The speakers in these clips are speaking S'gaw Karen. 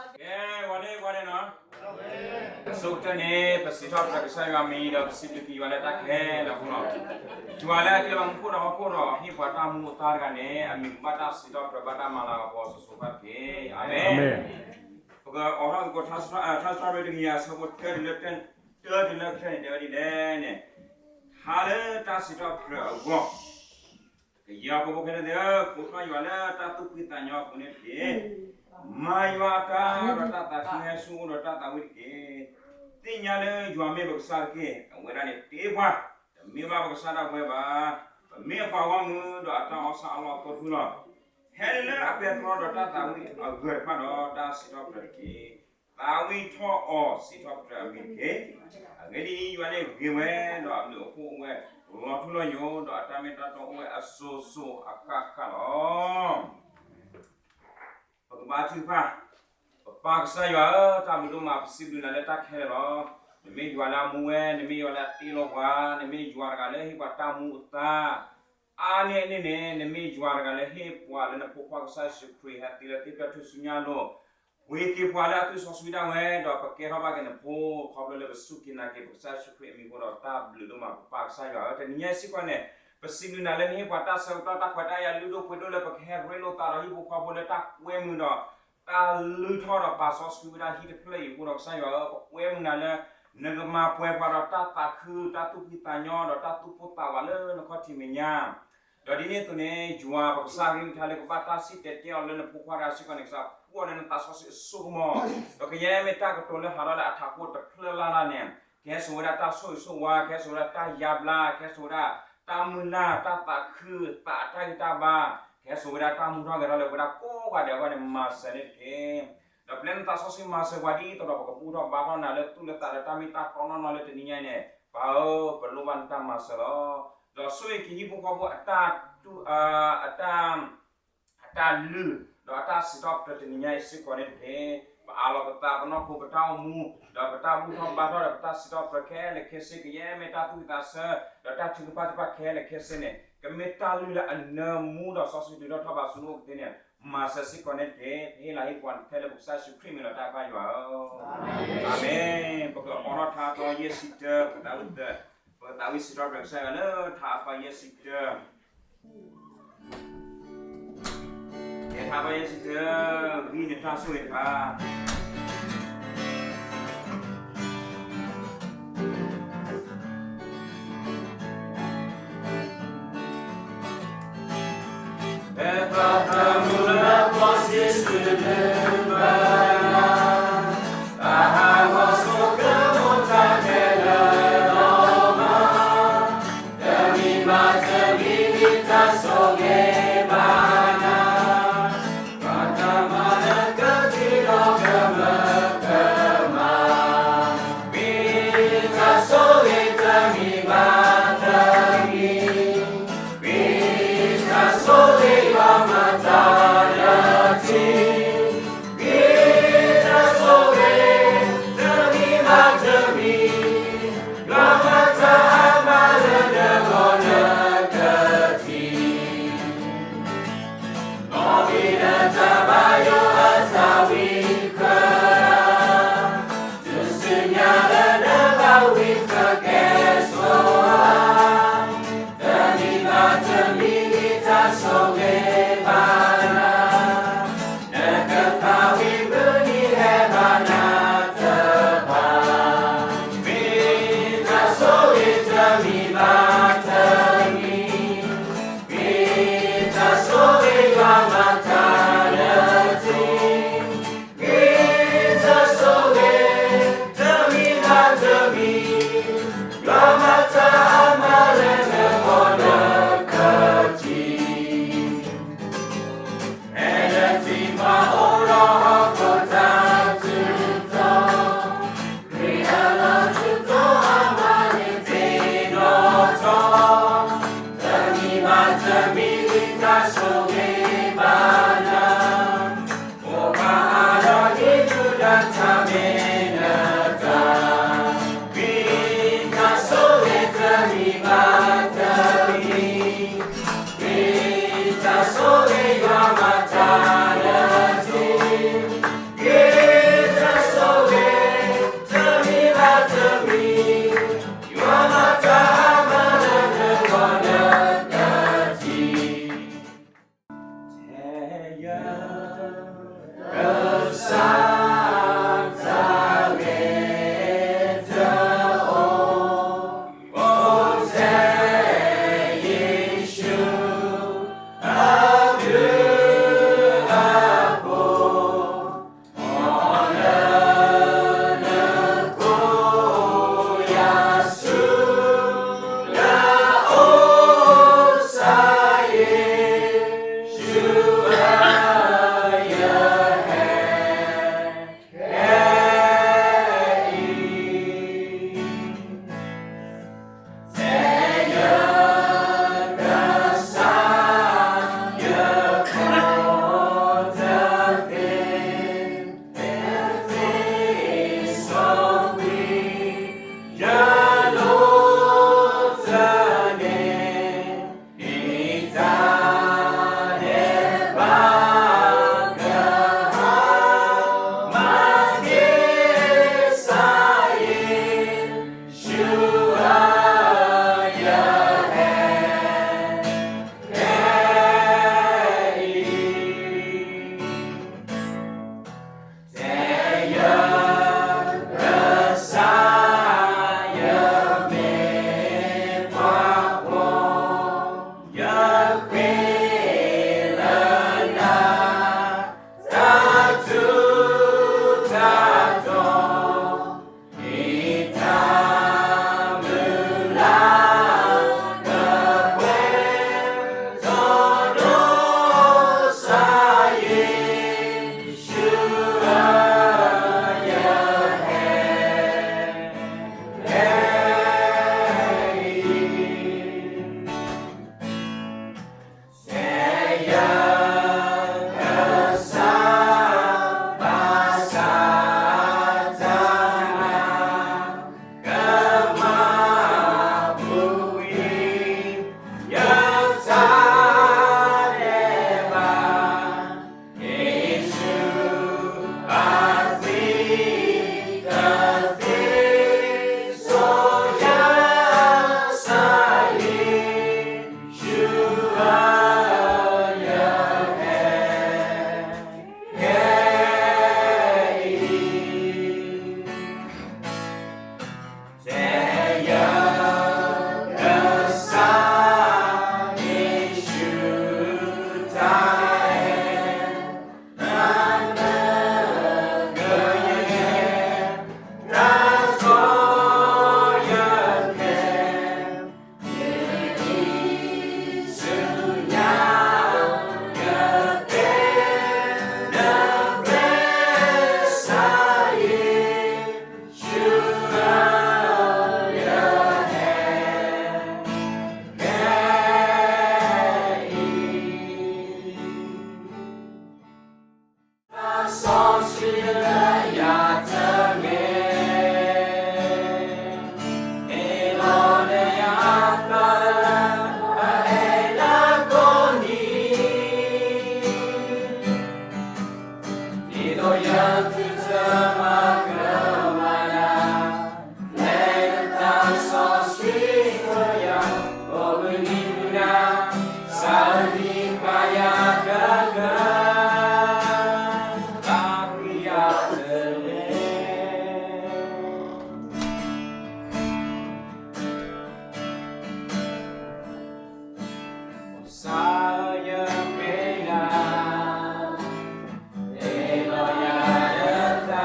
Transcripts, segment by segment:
ကဲ, ဝါန့ၣ် ဝါန့ၣ်နီၤ, အဆိကတၢၢ်န့ၣ် ပစံးထီၣ်ပတြၢၤကစၢ်ယွၤအမံၤဒီး ပစံးဘျုးက့ၤယွၤလၢတၢ်ခဲလၢာ်အဃိလီၤ. ယွၤလၢအတ့လီၤမူခိၣ်ဒီးဟီၣ်ခိၣ်ဒီး ဟ့ၣ်ပှၤတၢ်မူအသါတဂၤန့ၣ် အမံၤကဘၣ်တၢ်စံးထီၣ်ပတြၢၤ ဘၣ်တၢ်မၤလၤကပီၤစိၤစိၤဃၣ်ဃၣ်တက့ၢ်. အၤမ့ၣ်. ပကအိးထီၣ်သကိး ထါစံးထီၣ်ပတြၢၤ တကယၤအဆၢဖိတၢတုၤလၢ တၢတုၤလၢခဲန့ၣ် တဲဝဲဒ်လဲၣ်န့ၣ်, ဟးလၢတၢ်စံးထီၣ်ပတြၢၤအဂီၢ် ကယဲၢ်ဖိဖိခဲလၢာ်သ့ၣ်ဧၢ, ကိးထီၣ်ယွၤလၢတၢ်သူၣ်ဖှံသးညီအပူၤန့ၣ်တက့ၢ်. မၤယွၤအတၢ်ဒီးတၢ်သးခု ဟဲဆူအအိၣ်ဒီးတၢ်သးဝံၣ်တက့ၢ်. သ့ၣ်ညါလၢယွၤမ့ၢ်ပကစၢ်တက့ၢ်. အဝဲဒၣ်န့ၣ်တ့ပှၤ, တမ့ၢ်ဘၣ်ပကစၢ်ဒၣ်ဝဲဘၣ်. ပမ့ၢ်အပှၤဂီၢ်မုၢ်ဒီးအတၢ်အီၣ်ဆၣ်အလီၢ်အသိတဖုလီၤ. ဟဲလၢအပဲတြီဒီးတၢ်သးဝံၣ်အဂၢၢ်တဖၣ်ဒီးတၢ်စံးထီၣ်ပတြၢၤတက့ၢ်. သးဝံၣ်ထီၣ်အီၤစံးထီၣ်ပတြၢၤအမံၤတက့ၢ်. အဂ့ၢ်ဒ်အံၤ, ယွၤန့ၣ်ဂ့ၤဝဲ, ဒီးအဘျုးအဖှိၣ်အိၣ်ဝဲလီၤထူလီၤယိာ်, ဒီးအတၢ်မ့ၢ်တၢ်တီအိၣ်ဝဲအစိၤစိၤအဃၣ်ဃၣ်လီၤ. ပကဘါထုကဖၣ်, ပပၢ်ကစၢ်ယွၤဧၢ, တၢ်ဘျုးဒိၣ်မး ပစံးဘျုးနၤလၢတၢ်ခဲလၢာ်လီၤ. နမ့ၢ်ယွၤလၢအမူဝဲ, နမ့ၢ်ယွၤလၢအတ့လီၤပှၤ, နမ့ၢ်ယွၤတဂၤလၢဟ့ၣ်ပှၤတၢ်မူအသါ အါန့ၢ်အန့ၣ်န့ၣ်, နမ့ၢ်ယွၤတဂၤလၢဟ့ၣ်ပှၤလၢနဖိခွါကစၢ်ယ့ၣ်ၡူးခရံာ် ဟဲသံလၢသ့ၣ်ဖျၢၣ်ထူၣ်စုညါအလိၤ, ပှ့ၤက့ၤပှၤလၢအသွံၣ်စီဆှံဒၣ်ဝဲ, ဒီးပကဲထီၣ်ဘၣ်က့ၤနဖိ, ခီဖျိလၢပစူၢ်က့ၤနာ်က့ၤပကစၢ်ယ့ၣ်ၡူးခရံာ်အမံၤအဃိဒီး တၢ်ဘျုးဒိၣ်မး ပပၢ်ကစၢ်ယွၤဧၢ, တနံၤညါအံၤစ့ၢ်ကီးန့ၣ်, ပစံးဘျုးနၤလၢနဟ့ၣ်ပှၤတၢ်ဆၢကတီၢ် တၢ်ခွဲးတၢ်ယာ်လုၢ်ဒိၣ်ပှ့ၤဒိၣ်လၢပကဟဲရ့လိာ်သးဒီးဟံၣ်ဖိဃီဖိလၢတၢ်ကွဲမုာ်ဒီး တၢ်လုၢ်ထီၣ်ဒီးပာ်စီဆှံဝဲဒၣ်ဟံၣ်တဖျၢၣ်အံၤအဃိဒီး ကစၢ်ယွၤဧၢ, ပကွဲမုာ်နၤလၢ နကမၤပှဲၤပှၤဒီးတၢ်သးခု တၢ်သူၣ်ဖှံသးညီ ဒီးတၢ်သူၣ်ပိၢ်သးဝးလၢနခီၣ်ထံးမဲာ်ညါ, ဒီးဒ်န့ၣ်အသိးန့ၣ် ယွၤပကစၢ် ဂံၢ်မုၢ်ထါလၢကဘၣ်တၢ်စံၣ်တဲၤတဲအီၤလၢနဖိခွါတဂၤစ့ၢ်ကီးန့ၣ် ကစၢ်ဖှူအီၤလၢနသးစီဆှံအစိကမီၤ, ဒီးကယဲၢ်မ့ၢ်တၢ်ကတိၤလၢဟးထီၣ်လၢအထးခိၣ်တဖျၢၣ်လၢ်လၢ်န့ၣ်, ကဟဲစိာ်ဝဲဒၣ်တၢ်ဆိၣ်ဂ့ၤဆိၣ်ဝါ, ကဟဲစိာ်ဝဲဒၣ်တၢ်ယါဘျါ, ကဟဲစိာ်ဝဲဒၣ်တၢ်မုၢ်လၢ်, တၢ်သးခု, သးအတၢ်ဂံၢ်တၢ်ဘါ, ကဟဲစိာ်ဝဲဒၣ်တၢ်မူထီၣ်ဂဲၤထီၣ်လၢပဝဲဒၣ်ကိးဂၤဒဲးအဂီၢ်န့ၣ် မၤစၢၤန့ၣ်တက့ၢ်. ဒီးပျဲနသးစီဆှံမၤစၢၤပှၤဒ်သိးဒီး ပကဘူၣ်ထီၣ်ဘါထီၣ်နၤလၢသူၣ်လၢသးဒီးတၢ်မ့ၢ်တၢ်တီနီၢ်နီၢ်လၢတနံၤညါအံၤန့ၣ်, ပၢ်ဧၢ, ပလိၣ်ဘၣ်နတၢ်မၤစၢၤလီၤ. ဒီးဆိၣ်ဂ့ၤက့ၤဟံၣ်ဖိဃီဖိအတၢ်, အတၢ် အတၢ်လုၢ်, ဒီးအတၢ်စံးထီၣ်ပတြၢၤတနံၤညါအံၤစ့ၢ်ကီးန့ၣ်တက့ၢ်. ပအးလီၤပသး ပနီၢ်ခိ ပတၢ်အိၣ်မူ, ဒီးပတၢ်ဘူၣ်ထီၣ်ဘါထီၣ်ဒီး ပတၢ်စံးထီၣ်ပတြၢၤခဲလၢာ်ခဲဆ့ ကယဲၢ်မ့ၢ်တၢ်သူၣ်ဝံသးဆၢ, ဒီးတၢ်ထုကဖၣ်သ့ၣ်တဖၣ်ခဲလၢာ်ခဲဆ့န့ၣ် ကမ့ၢ်တၢ်လုၢ်လၢအနၢမူဒီးစီဆှံဒုးထီၣ်ထီၣ်ဘၣ်ဆူနအိၣ်ကသ့န့ၣ်, မၤစၢၤစ့ၢ်ကီးန့ၣ်တက့ၢ်. ပဟ့ၣ်လၤဟ့ၣ်ကပီၤခဲလၢာ်ပကစၢ်ယ့ၣ်ၡူးခရံာ်အမံၤလီၤ တၢ်ပၢ်ယွၤဧၢ, အၤမ့ၣ်. ပကအိးထီၣ်ထါသီယဲၢ်ဆံတၢ, ပကသးဝံၣ်သ, ပကသးဝံၣ်စံးထီၣ်ပတြၢၤကစၢ်ယွၤလၢထါအသီယဲၢ်ဆံတၢ ယဲၢ်ထါဘၣ်ယဲၢ်ဆံတၢ, ဂံၢ်နတၢ်ဆိၣ်ဂ့ၤတဖၣ်. တမံၤမးတမံၤ တၢ်ဆိၣ်ဂ့ၤဘၣ်နၤ, ပှၤတၢ်မၤလၢကထံၣ်ဒီးကမၢ ယသုတမၤကမၣ်နၤ, လဲၤနသးစီဆှံယၤ, အိၣ်မုာ်နံၤမုာ်နၤ, စၢ်နံၤပာ်ယၤကဂၤ, ဘၣ်ကွံာ်ယၤတဂ့ၤ. ကစၢ်ဧၢ ယမ့ၢ်နၤ, ဟ့ၣ်လီၤယၤနသး,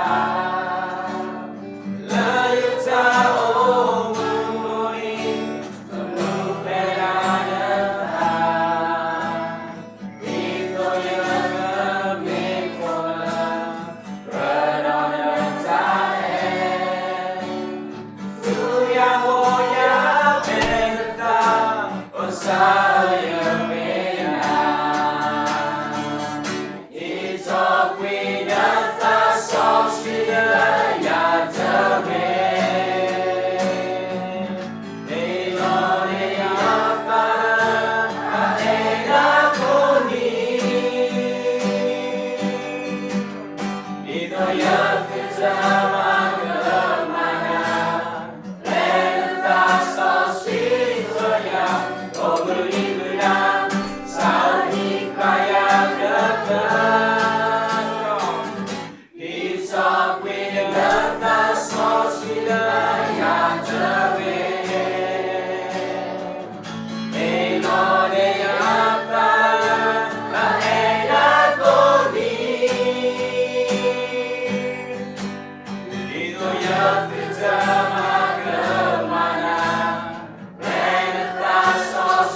လၢယတၢ်အိၣ်မူပူၤန့ၣ်, ကမူဖဲဒၣ်နသး, ဒ်သိးယကမ့ၢ်ဖိလၢ ကြၢးဒီးနတၢ်အဲၣ်, သူယၤဘိယၤဖဲနသး, ကစၢ်ဧၢ ယမ့ၢ်နၤ, ဟ့ၣ်ထီၣ်ကွံာ်နသးစီဆှံလၢယၤတဂ့ၤ, ဟ့ၣ်လီၤန့ၢ်ယၤသးလၢ အအဲၣ်နၤကိးနံၤ, ဒ်သိးယသုတမၤကမၣ်နၤ, လဲၤနသးစီဆှံယၤ, အိၣ်မုာ်နံၤမုာ်နၤ, စၢ်နံၤပာ်ယၤကဂၤ, ဟ့ၣ်ထီၣ်ကွံာ်နသးစီဆှံလၢယၤတဂ့ၤ, ဟ့ၣ်လီၤန့ၢ်ယၤသးလၢ အအဲၣ်နၤကိးနံၤ, ဒ်သိးယသုတမၤကမၣ်နၤ, လဲၤနသး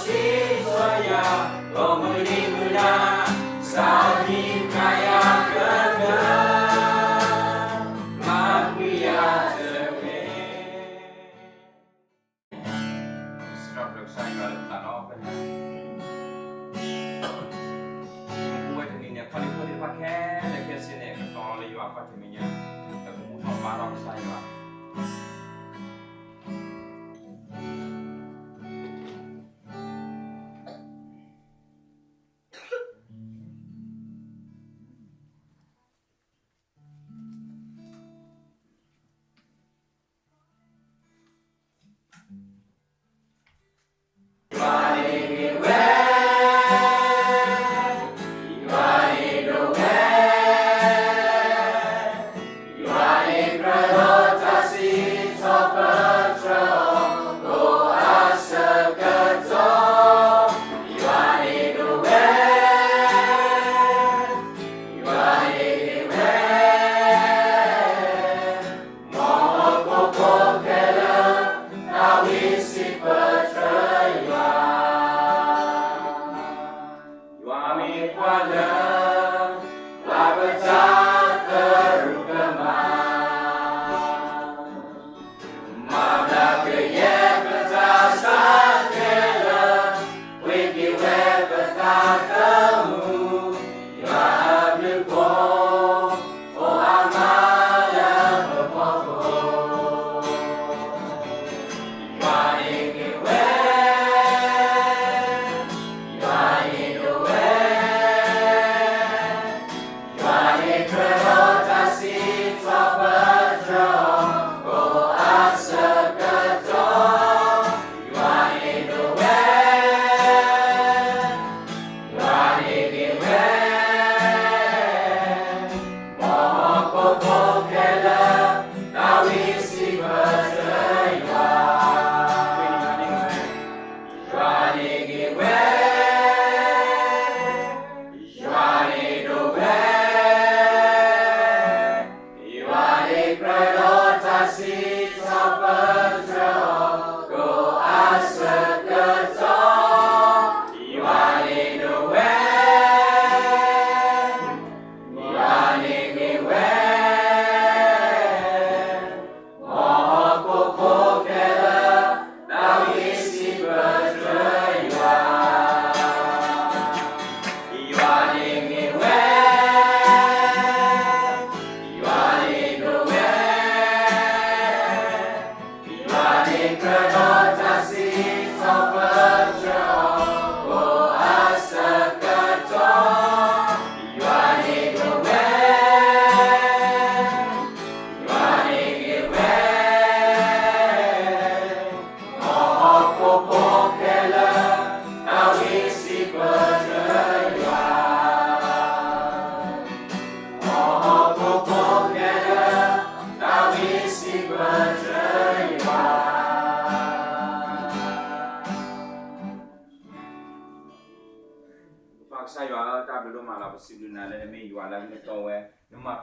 စီဆှံယၤ, အိၣ်မုာ်နံၤမုာ်နၤ, စၢ်နံၤပာ်ယၤကဂၤ, ဘၣ်ကွံာ်ယၤတဂ့ၤ. စံးထီၣ်ပတြၢၤကစၢ်ယွၤလၢပသးဒီဖျၢၣ်ညါ, ပဝဲတနံၤန့ၣ် အခီၣ်ထံးဖိသ့ၣ်တဖၣ်ခဲလၢာ်ခဲဆ့န့ၣ် ကတီၤလၢယွၤအခီၣ်ထံးမဲာ်ညါ, ဒီးကမူထီၣ်ဘါထီၣ်ကစၢ်ယွၤ. မ်ပဖိခဲလၢာ် သးဝံၣ်စံးပတြၢၤယွၤ, ယွၤမ့ၢ်ပှၤလၢ ပျၢ်ပတၢ်သရူးကမၣ်, မၤဘျါကယဲၢ်ပတၢ်ဆါခဲလၢာ်, ပှ့ၤက့ၤဝဲပသးသမူ, ယွၤအဘျုးကိး အိၣ်အါမးလၢပဖီခိၣ်, ယွၤန့ၣ်ဂ့ၤဝဲ, ယွၤန့ၣ်ဒိၣ်ဝဲ, ယွၤန့ၣ်ကြၢးဒီးတၢ်စံးထီၣ်ပတြၢၤအီၤ ကိးအဆၢကတီၢ်, ယွၤန့ၣ်ဒိၣ်ဝဲ, ယွၤန့ၣ်ဂ့ၤဝဲ, မ်ပဖိခဲလၢာ် သးဝံၣ်စံးပတြၢၤယွၤ, ယွၤန့ၣ်ဂ့ၤဝဲ, ယွၤန့ၣ်ဒိၣ်ဝဲ မ့ၢ်ယွၤလၢအမ့ၢ်တီဝဲ, နမၤတီနကလုၢ်ဒီးပှၤ, နအိၣ်ဒီးပှၤ, နဆိၣ်ဂ့ၤပှၤ, လၢပတၢ်စံးထီၣ်ပတြၢၤတကတီၢ်ညါအံၤ ဝံၤဝဲဂ့ၤဂ့ၤဘၣ်ဘၣ်အဃိဒီးတၢ်ဘျုးဒိၣ်မး, နဲဖဲလီၤယတၢ်ဆၢကတီၢ်လၢပှၤကွၢ်လီၤဆၢနၢ်အစုပူၤ, လၢပတၢ်အိၣ်ဖှိၣ်သရၣ်သရၣ်အဘြၤဟၣ်အစုပူၤ တနံၤညါအံၤန့ၣ် လၢကစၢ်ယ့ၣ်ၡူးခရံာ်မံၤ, ဒီးပတံၤမူလၢာ်, ဒီးဟံၣ်ဖိဃီဖိခၢၣ်စးန့ၣ် ပတူၢ်လိာ်မုာ်ဘၣ်က့ၤဝဲယွၤပှၤဂီၢ်မုၢ်ကိးဂၤဒဲး, ဟံၣ်ဖိဃီဖိတၢ်ကွဲမုာ်တနံၤညါအံၤန့ၣ် သုမၤချုးမၤဒါ, သုတၢ်အိၣ်မူ ဒီးသုဟဲဒီးဘူၣ်ဒီးဘါဒီးကစၢ်ယွၤ, အဃိန့ၣ် ပတူၢ်လိာ်မုာ်ဘၣ်သုကိးဂၤဒဲးတဘျီဃီ ပတူၢ်လိာ်မုာ်ဘၣ်လီၤဆီဒၣ်တၢ် အဝဲပဒီပုၢ်ဒီဝဲၢ်လၢတၢ်အိၣ်ဖှိၣ်စံယိၣ် ဖဲတဘျုးဂၤညါ ပတူၢ်လိာ်မုာ်ဘၣ်သု, ဒီးတၢ်အိၣ်ဖှိၣ်လၢအဘျုးအဂၤ ဒီးတမံၤတပီၤလၢအဘျုးအဂၤ, ပတူၢ်လိာ်မုာ်ဘၣ်သုကိးဂၤဒဲးန့ၣ်လီၤ. ပှၤလၢအဟဲလၢယွၤအမံၤန့ၣ် မ်ဘၣ်ဆိၣ်ဂ့ၤတက့ၢ်. အခဲအံၤန့ၣ် ပကဖးထီၣ်ဝဲဒၣ်လံာ် ဟံၣ်ဖိဃီဖိတၢ်ဘူၣ်ထီၣ်ဘါတနံၤညါအံၤ, ပှၤပၢလီၤဆံးနီၤန့ၣ် အဝဲကမ့ၢ်ဒၣ်ယၤလီၤ. ဒီးတပံၤလံ, ခံ, ဟံၣ်ဖိဃီဖိတၢ်ပာ်ဖျါ, သၢ, ပှၤလၢကဟ့ၣ်တၢ်ကစီၣ်န့ၣ် မ့ၢ်ဒၣ်ပတံၤသရၣ်ဆၣ်ဘီထၢၣ်, လွံၢ်, တၢ်ဆါဝံၣ်ဆၢက့ၤလၢသရၣ်လီၤလးမူဒီးဟံၣ်ဖိဃီဖိ, ယဲၢ်, တၢ်ထုကဖၣ်လၢပှဲၤလၢသရၣ်ဒိၣ်ကပီၤထံ, ဃု, တၢ်ဘိးဘၣ်သ့ၣ်ညါ, နွံ, လုၢ်အီၣ်တၢ်အီၣ်လၢသရၣ်မုၣ်အ့စတၢဒိၣ်, ဃိး, တၢ်ဆိၣ်ဂ့ၤပျၢ်လၢသရၣ်ဒိၣ်ကပီၤထံန့ၣ်လီၤ. အခဲန့ၣ် ပကလဲၤလၢဟံၣ်ဖိဃီဖိအကျါတဂၤဂၤ, တၢ်ပာ်ဖျါတနံၤညါအံၤ တၢ်ထုကဖၣ်ဂ့ၢ်မိၢ်ပှၢ်မ့ၢ်ဂ့ၤ, ဒီးဟံၣ်ဖိဃီဖိအတၢ်စံးဘျုးမ့ၢ်ဂ့ၤ, ပကလဲၤဆၢထၢၣ်လၢဟံၣ်ဖိဃီဖိအကျါတဂၤဂၤန့ၣ်လီၤ. တၢ်ဆိကတၢၢ်န့ၣ် ပပၢ်ကစၢ်ယွၤအမံၤ ပကစၢ်ယ့ၣ်ၡူးခရံာ်အမံၤန့ၣ် မ်ဘၣ်တၢ်စံးထီၣ်ပတြၢၤအီၤ, မ်မ့ၢ်ကဘၣ်တၢ်မၤလၤမၤကပီၤအီၤ, မ်မ့ၢ်ကဘၣ်တၢ်ဆိၣ်ဂ့ၤဆိၣ်ဝါတုၤဆူညါဆိၣ်ဆိၣ်တၢ်န့ၣ်တက့ၢ်. ဒီးပိာ်ထွဲထီၣ်ခံန့ၣ် ယစံးဘျုးဘၣ်က့ၤသုဝဲကိးဒ်နီၢ်ဂၤဒဲး, ဒီးယတဆိကမိၣ်လၢပှၤကဟဲယၤအါထဲအံၤဘၣ်. အဃိဒီး ယသူၣ်ခုယသးခုဒိၣ်မး ဒီးလၢတနံၤညါအံၤ ယသံမၤခုမၤသး ယသးလီၤက့ၤဟဲအဃိဒီး ဒီးယသးခုဒိၣ်မး, ယစံးဘျုးဘၣ်က့ၤသုလၢယသးဒီတဖျၢၣ်ညါလီၤ. ဒီးတနံၤညါအံၤန့ၣ် တၢ်ဂ့ၢ်မိၢ်ပှၢ်လၢ ယၤဒီးယမါ ဒီးဟံၣ်ဖိဃီဖိပာ်ဖှိၣ်ဒီးပသးဒ်သိးဒီး ပ ခါန့ၣ် ပ ဘါယွၤန့ၣ်လၢတၢ်ဂ့ၢ်မ့ၢ်ဒၣ်တၢ်ထီၣ်ဟံၣ်သီလီၤ. ဘၣ်ဆၣ်နာ်က့ဒီး တချုးလၢယဟဲက့ၤထီၣ်လၢဟံၣ်သီ တချုးလၢယကၠီၣ်န့ၢ်တၢ်ဖိတၢ်လံၤဒံးဘၣ်န့ၣ်, ယတဲယမါန့ၣ် ယတအဲၣ်ဒိးဟဲကၠီၣ်တၢ်ဖိတၢ်လံၤနီတစဲးဒံးဘၣ်အဃိန့ၣ်, ပမၤလီၤဝဲဒၣ်သရၣ်ဒိၣ်ကပီၤထံ ဒီးသရၣ်မုၣ်ဒီးကစၢ်ဒီးဟဲဒီးဆိၣ်ဂ့ၤန့ၢ်ပှၤဟံၣ် ဟဲဖဲန့ၣ်လၢတၢ်ကအိၣ်တၢ်နီ ပဆ့ၣ်နီၤဝဲကျီဖီခိၣ်လီၤ. အဝဲဆိၣ်ဂ့ၤန့ၢ်ပှၤဟံၣ် နာ်က့န့ၣ်ယတတဲကျၢၤဘၣ်တၢ်ဖိသၣ်ခံဘၣ်. အဃိဒီးတနံၤညါဒီးပတဲကျၢၤဘၣ်က့ၤအီၤ ဒီးပဟဲဒီးသူၣ်ခုသးခုတနံၤညါအံၤလီၤ. အဃိဒီး မ့ၢ်ပသးခုလၢဟံၣ်ဖိဃီဖိလီၤ. အဃိဒီးတနံၤညါအံၤန့ၣ် မ့ၢ်ကဒါက့ၤဒၣ်တၢ်ထီၣ်ဟံၣ်သီလၢပစံးဘျုးစံးဖှိၣ်ကစၢ်ယွၤ လၢကစၢ်ယွၤဆှၢခီဖျိဝဲဒၣ်ပဟံၣ်ဖိဃီဖိ စးထီၣ်လၢပဟဲဝဲဒၣ်လၢ ဟဲနုာ်လီၤလၢကီၢ်အမဲရကၤတုၤလီၤဒၣ်လၢခဲအံၤန့ၣ် ပတတုၤဆူတၢ်ဟးဂူာ်ဟးဂီၤနီတဘျီဘၣ်. အဃိဒီးပစံးဘျုးဘၣ်က့ၤကစၢ်ယွၤဒိၣ်မး, ဒီးဒ်န့ၣ်အသိးစ့ၢ်ကီး ယၤဒီးယမါန့ၣ် ပထီၣ်ပှၢ်န့ၣ် အိၣ်ဝဲဒၣ်အခံဆံသၢနံၣ်လံ, ခံဆံသၢနံၣ်လံ. အဃိသတးဒီး ပစံးဘျုးဘၣ်က့ၤကစၢ်ယွၤလၢပဒိးဒီးမ့ၢ်ထဲပအိၣ်ဆူၣ်ချ့ဘၣ်ဒံးလီၤ. အဃိဒီးပစံးဘျုးဘၣ်က့ၤကစၢ်ယွၤလီၤ. အဃိဒီး ဒီးတနံၤညါအံၤန့ၣ် တၢ်ထုကဖၣ်ဂ့ၢ်မိၢ်ပှၢ်န့ၣ် မ့ၢ်ဝဲဒၣ်လၢ ယၤဒီးယမါခံဂၤဒီး လီၤဆီဖိလံၤသ့ၣ်တဖၣ်လီၤ. ပလိၣ်ဘၣ်ဝဲဒၣ်လၢ အဝဲသ့ၣ်ကသ့ၣ်ညါယွၤ, ယွၤသ့ၣ်ယွၤ, ဒီးပဒီးမ့ၢ် ပဒီးဒီမါခံဂၤဒီးတၢ်အိၣ်ဆူၣ်အိၣ်ချ့, တၢ်ဂံၢ်တၢ်ဘါ ဒိၣ်ဒိၣ်ကတၢၢ်န့ၣ် ယတၢ်မုၢ်လၢ်အီၤဒီး ကစၢ်ယွၤမ့ၢ်ကိးထီၣ်ယၤလၢပကမၤတၢ်မၤဒီးယကမၤ, ယၤန့ၣ်ပာ်လီၤယသးဒ်န့ၣ်အသိးစ့ၢ်ကီးလီၤ. ဒီး တၢ်ထုကဖၣ်ပိာ်ထွဲထီၣ်ခံန့ၣ် မ့ၢ်ဝဲဒၣ်လၢ သ့ၣ်နီၣ်ဘၣ်ဝဲဒၣ်ပဝဲဟံၣ်ဖိဃီဖိလီၤဆီလၢယမါတကပၤန့ၣ် အိၣ်ဒီးဟံၣ်ဖိဃီဖိတဘျုးဒူၣ်ညါ, ဒ်သိးဒီးပနီၢ်တၢ်, နီၢ်တၢ်ဒီးဟံၣ်ဖိဃီဖိဒီးအဖိအလံၤသ့ၣ်တဖၣ်န့ၣ်တဒူၣ်, ပကသ့ၣ်နီၣ်ဘၣ်လၢတၢ်ထုကဖၣ်, ဒီးဒ်န့ၣ်အသိးစ့ၢ်ကီးတံၢ်ယဲၢ် လၢမ့ၢ်ဒၣ်ညါပဲာ်ဒီးဟံၣ်ဖိဃီဖိတဘျုးစ့ၢ်ကီး ဒီးဒ်န့ၣ်အသိးစ့ၢ်ကီးလီၤ အဝဲဒၣ်တံၢ်စၢ်မၠး ညါယူၤ ဒီးမၤခံဂၤလၢဟံၣ်ဖိဃီဖိ, စ့ၢ်ကီးပကသ့ၣ်လၢတၢ်ထုကဖၣ်, လၢတနံၤညါညါယူၤဟဲ တံၢ်စၢ်မၠး, အဝဲ ညါယူၤအီၤန့ၣ် ပကသ့ၣ်နီၣ်တၢ်ထုကဖၣ်လၢအဝဲဒၣ်န့ၣ် အိၣ်တဆူၣ်ဘၣ်, မံတန့ၢ်ဘၣ်အဃိသတးဒီး ပကသ့ၣ်နီၣ်လၢတၢ်ထုကဖၣ်, အဝဲဒၣ်အဝဲန့ၣ်တံၢ်စၢ် အဝဲညါယူၤန့ၣ် ဒီးဒ်န့ၣ်အသိးစ့ၢ်ကီးခဲအံၤပအိၣ်စ့ၢ်ကီးဒီးအဝဲဒၣ်ဒီး ပတံၤထူဖိဒီးဟံၣ်ဖိဃီဖိဒီးပဒီဒ့မုၣ် ဒီးဟံၣ်ဖိဃီဖိလီၤ, ဒီးပသ့ၣ်နီၣ်လၢတၢ်ထုကဖၣ်, ဒီးအိၣ်ဒံးခံဒူၣ်န့ၣ် အိၣ်လၢပ့ၤလဲၣ်တဂၤလၢမ့ၢ်ဒၣ် နီ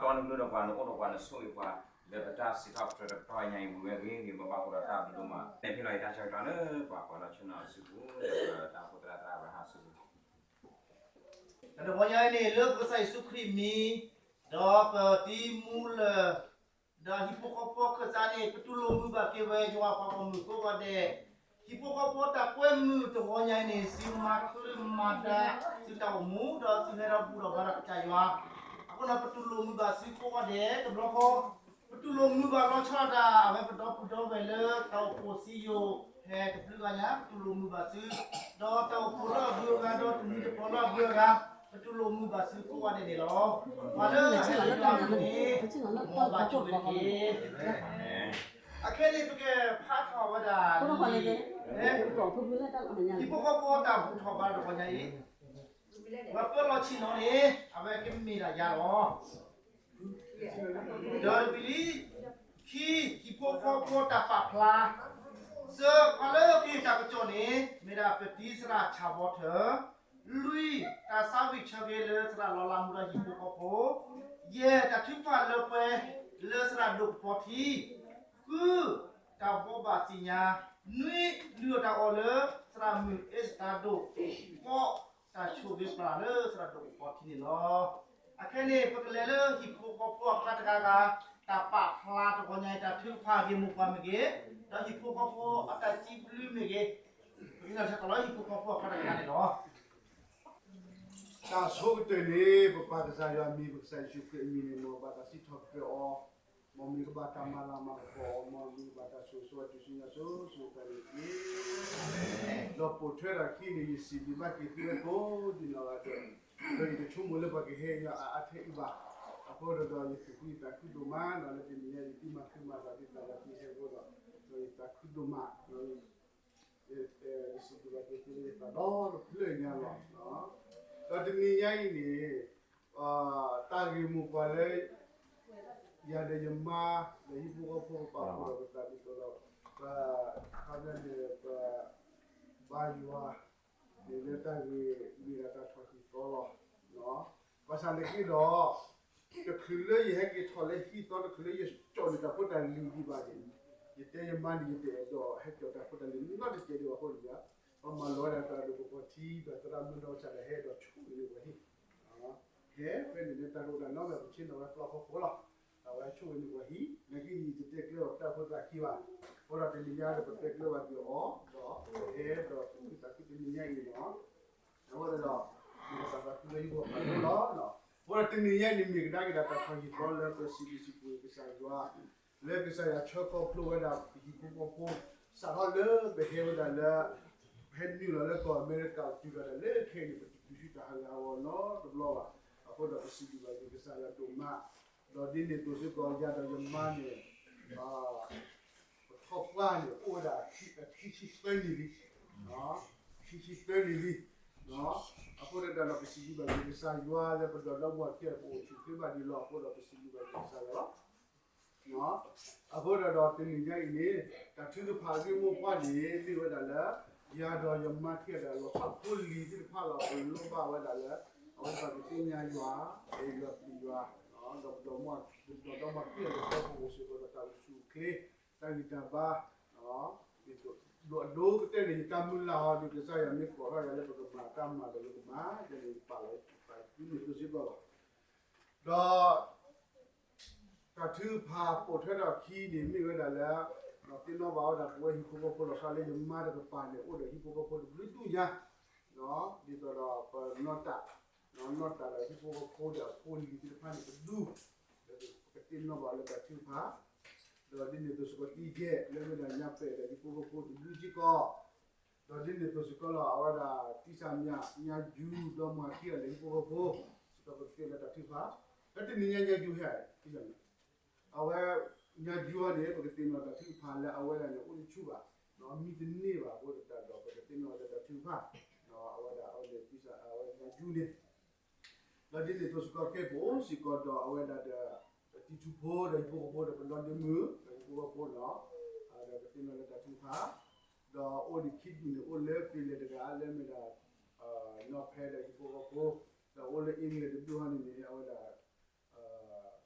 ၢ်ဖဲဒီးဟံၣ်ဖိဃီဖိ ဒီးအိၣ်လၢ England တဒူၣ်ဟီန့ၣ်န့ၣ် အဝဲဒၣ်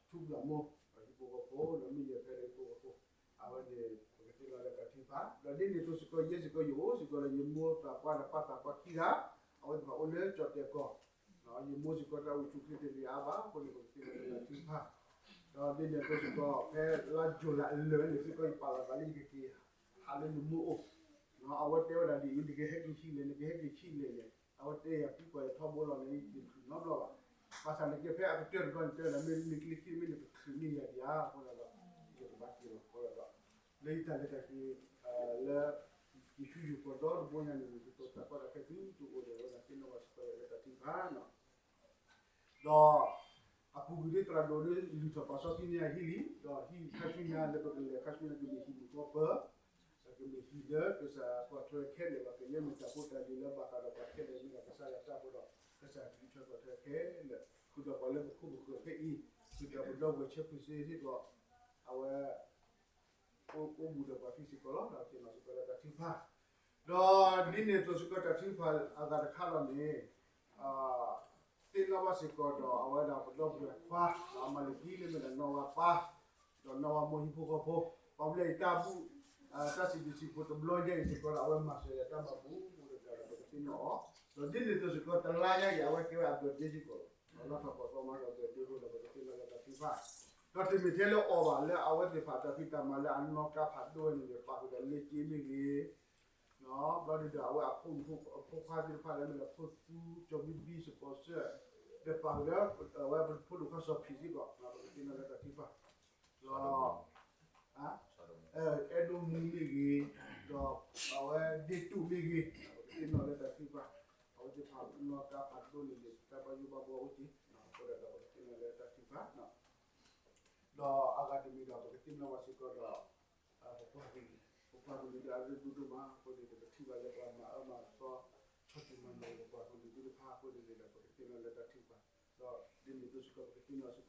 ထူဘျးမိၢ် ဟံၣ်ဖိဃီဖိ ဒီးမ့ၢ်ယဲၢ်ဖဲဒီးဟံၣ်ဖိဃီဖိ အဝဲန့ၣ် ပကသ့ၣ်နီၣ်လၢတၢ်ထုကဖၣ် ဒီးဒ်န့ၣ်အသိးစ့ၢ်ကီး ယဲစ့ၢ်ကီးယအိၣ်စ့ၢ်ကီးလၢယမိၢ်သးပှၢ်ဒီးပၢ်သးပှၢ်ခံဂၤ အဝဲသ့ၣ်တဖၣ်အိၣ်လၢကၠီၣ်တဲာ်ကီၢ် ယမိၢ်စ့ၢ်ကီးတၢ်အိၣ်ဆူၣ်ချ့တဂ့ၤအါဘၣ် အဃိန့ၣ် ပကသ့ၣ်နီၣ်လၢတၢ်ထုကဖၣ် ဒီးဒ်န့ၣ်အသိးစ့ၢ်ကီး ဖဲလါယူၤလံအလၢာ်န့ၣ်စ့ၢ်ကီး ယပာ်လီၤသးလၢယကက့ၤဟးလၢနမိၢ်အိၣ် အဝဲတဲဝဲဒၣ်ဒ်အံၤ နကဟဲက့ၤဆံးလဲၣ် နကဟဲက့ၤဆံးလဲၣ်န့ၣ် အဝဲတဲယၤသံကွၢ်ယထီဘိလီၤန့ၣ် ယတချုးနီတဘျီဘၣ်. ဘၣ်ဆၣ်န့ၣ်က့ၤဖဲအကတၢၢ်တဘျီန့ၣ် တဲဝဲဒၣ် မ့ၢ်နချ့ခံမ့ၢ်နကချုးန့ၢ်ယၤဒံးဧါ အဃိဒီး ယကဘၣ်က့ၤလီၤဃိဒီး လၢယတၢ်လဲၤတၢ်က့ၤ လၢ ယဆူယိၤကီၢ်ဒီတဘိညါန့ၣ် ယကတိၤတၢ်ကီတၢ်ခဲတုၤတအိၣ်ဒီး အဝဲဒၣ်သ့ၣ်နီၣ်ဘၣ်စ့ၢ်ကီးလၢတၢ်ထုကဖၣ်နီၤ ဒီး အပူၤကွံာ်ဒ်သရၣ်ဒိၣ်ဒ် လုၢ်ထီၣ်ပာ်စီဆှံန့ၢ်ယၤဟံၣ်လံ, ဒီးဟံၣ်ခါဆူညါလၢပကလဲၤခါဆူညါ ကမ့ၢ်ဟံၣ်မုၢ်ကီၢ်ပၢၤ, ဒီးကမ့ၢ်ဟံၣ်လၢကစၢ်ကွၢ်ထွဲခဲလၢာ်လီၤ. ကယဲၢ်မ့ၢ်တၢ်ဖိတၢ်လံၤလၢဘၣ်ဃးဒီးပှၤခဲလၢာ်မ့ၢ်ဒၣ်ကစၢ်ယွၤတၢ်ဖိဒီး ကစၢ်ကလုၢ်ထၢကွၢ်ထွဲခဲလၢာ်, ဃုာ်ဒီးပှၤလၢပခိၣ်ပဃၢၤဖဲအံၤ, ဃုာ်ဒီးပဒီပုၢ်ဝဲၢ်ဆဲးဖုးစ့စ့ၢ်ကီး, အဝဲ အိၣ်မူဒီးပှၤခံစ့ၢ်ကီးလီၤ. ဒီးသ့ၣ်နီၣ်စ့ၢ်ကီးလၢတၢ်ထုကဖၣ် ဒီးဒ်န့ၣ်အသိးစ့ၢ်ကီး တၢ်ထုကဖၣ်အဂၤတခါလီၤန့ၣ်, သ့ၣ်နီၣ်ဘၣ်စ့ၢ်ကီးဒီးအဝဲဒၣ်ပဒီပုၢ်ဝဲၢ်ခွါ အမၤလကံလၢမ့ၢ်ဒၣ်နီၢ်ဝါပၢ်, ဒီးနီၢ်ဝါမိၢ်ဟံၣ်ဖိဃီဖိ, ပှၤဘျဲၣ်အံၤတၢ်ဘူၣ်, တၢ်စံးဘျုးစံးဖှိၣ်တဘျီညါအံၤစ့ၢ်ကီးဒီး အဝဲမၤစၢၤယၤတၢ်မၤဘူၣ် ဒီးပကသ့ၣ်နီၣ်အီၤ, ဒီးဒ်န့ၣ်အသိးစ့ၢ်ကီး တလါညါအံၤ အဝဲကဲဝဲအ birthday စ့ၢ်ကီးလီၤ. လီၤထီၣ်ပှၤသီမၤဒီး birthday အဃိဒီး ပကသ့ၣ်နီၣ်လၢတၢ်ထုကဖၣ် ဒီးတမ့ၢ်ထဲလၢအီၤဘၣ် လၢအဝဲသ့ၣ်တဖၣ်တၢ်ဖံးတၢ်မၤလၢအနီၢ်ကါဖးဒိၣ်ဝဲန့ၣ်န့ၣ် ပာ်ဃုာ်ဒီးလ့က့မ့ၢ်ဂ့ၤ, ဘျီဒုဒီးအဝဲအဖိမုၣ်ဖိခွါသ့ၣ်တဖၣ်လၢမ့ၢ်ဒီးဖိသူ ကၠီၤဘံဘံ စပီၤစၢၣ်, ဒီးပာ်ဃုာ်လၢ အဝဲဖိဒိၣ်ခွါစီၤဖံးစ့ၢ်ကီး ပကသ့ၣ်နီၣ်လၢတၢ်ထုကဖၣ်, ဒီး အဲၣ်ဒိၣ်မူမ့ၢ်ဂ့ၤ, ဒီးအဝဲဒ့တူၣ်မ့ၢ်ဂ့ၤ, ပကသ့ၣ်နီၣ်လၢတၢ်ထုကဖၣ်, အဝဲသ့ၣ်တဖၣ်နီၢ်ကါဖးဒိၣ်န့ၣ်န့ၣ် တၢ်ဘၣ်ယိၣ်ဘၣ်ဘှီအိၣ်က့ၤ, အဃိဒီးပကသ့ၣ်နီၣ်လၢတၢ်ထုကဖၣ် ဒီးအဂၤတမံၤဒီး ပကသ့ၣ်နီၣ်ဘၣ်စ့ၢ်ကီးဒီး ပပှၤကလုာ်, ပပှၤကလုာ်လၢအရ့ဒိၣ်ဒိၣ်မးအဃိန့ၣ် ပကထံၣ်ဘၣ်လၢပှၤမၤအၢမၤသီ ဆီၣ်တံၢ်မၤနၢၤပပှၤကလုာ်သ့ၣ်တဖၣ်အဃိန့ၣ်န့ၣ်ဒီး ပကသ့ၣ်နီၣ်လၢတၢ်ထုကဖၣ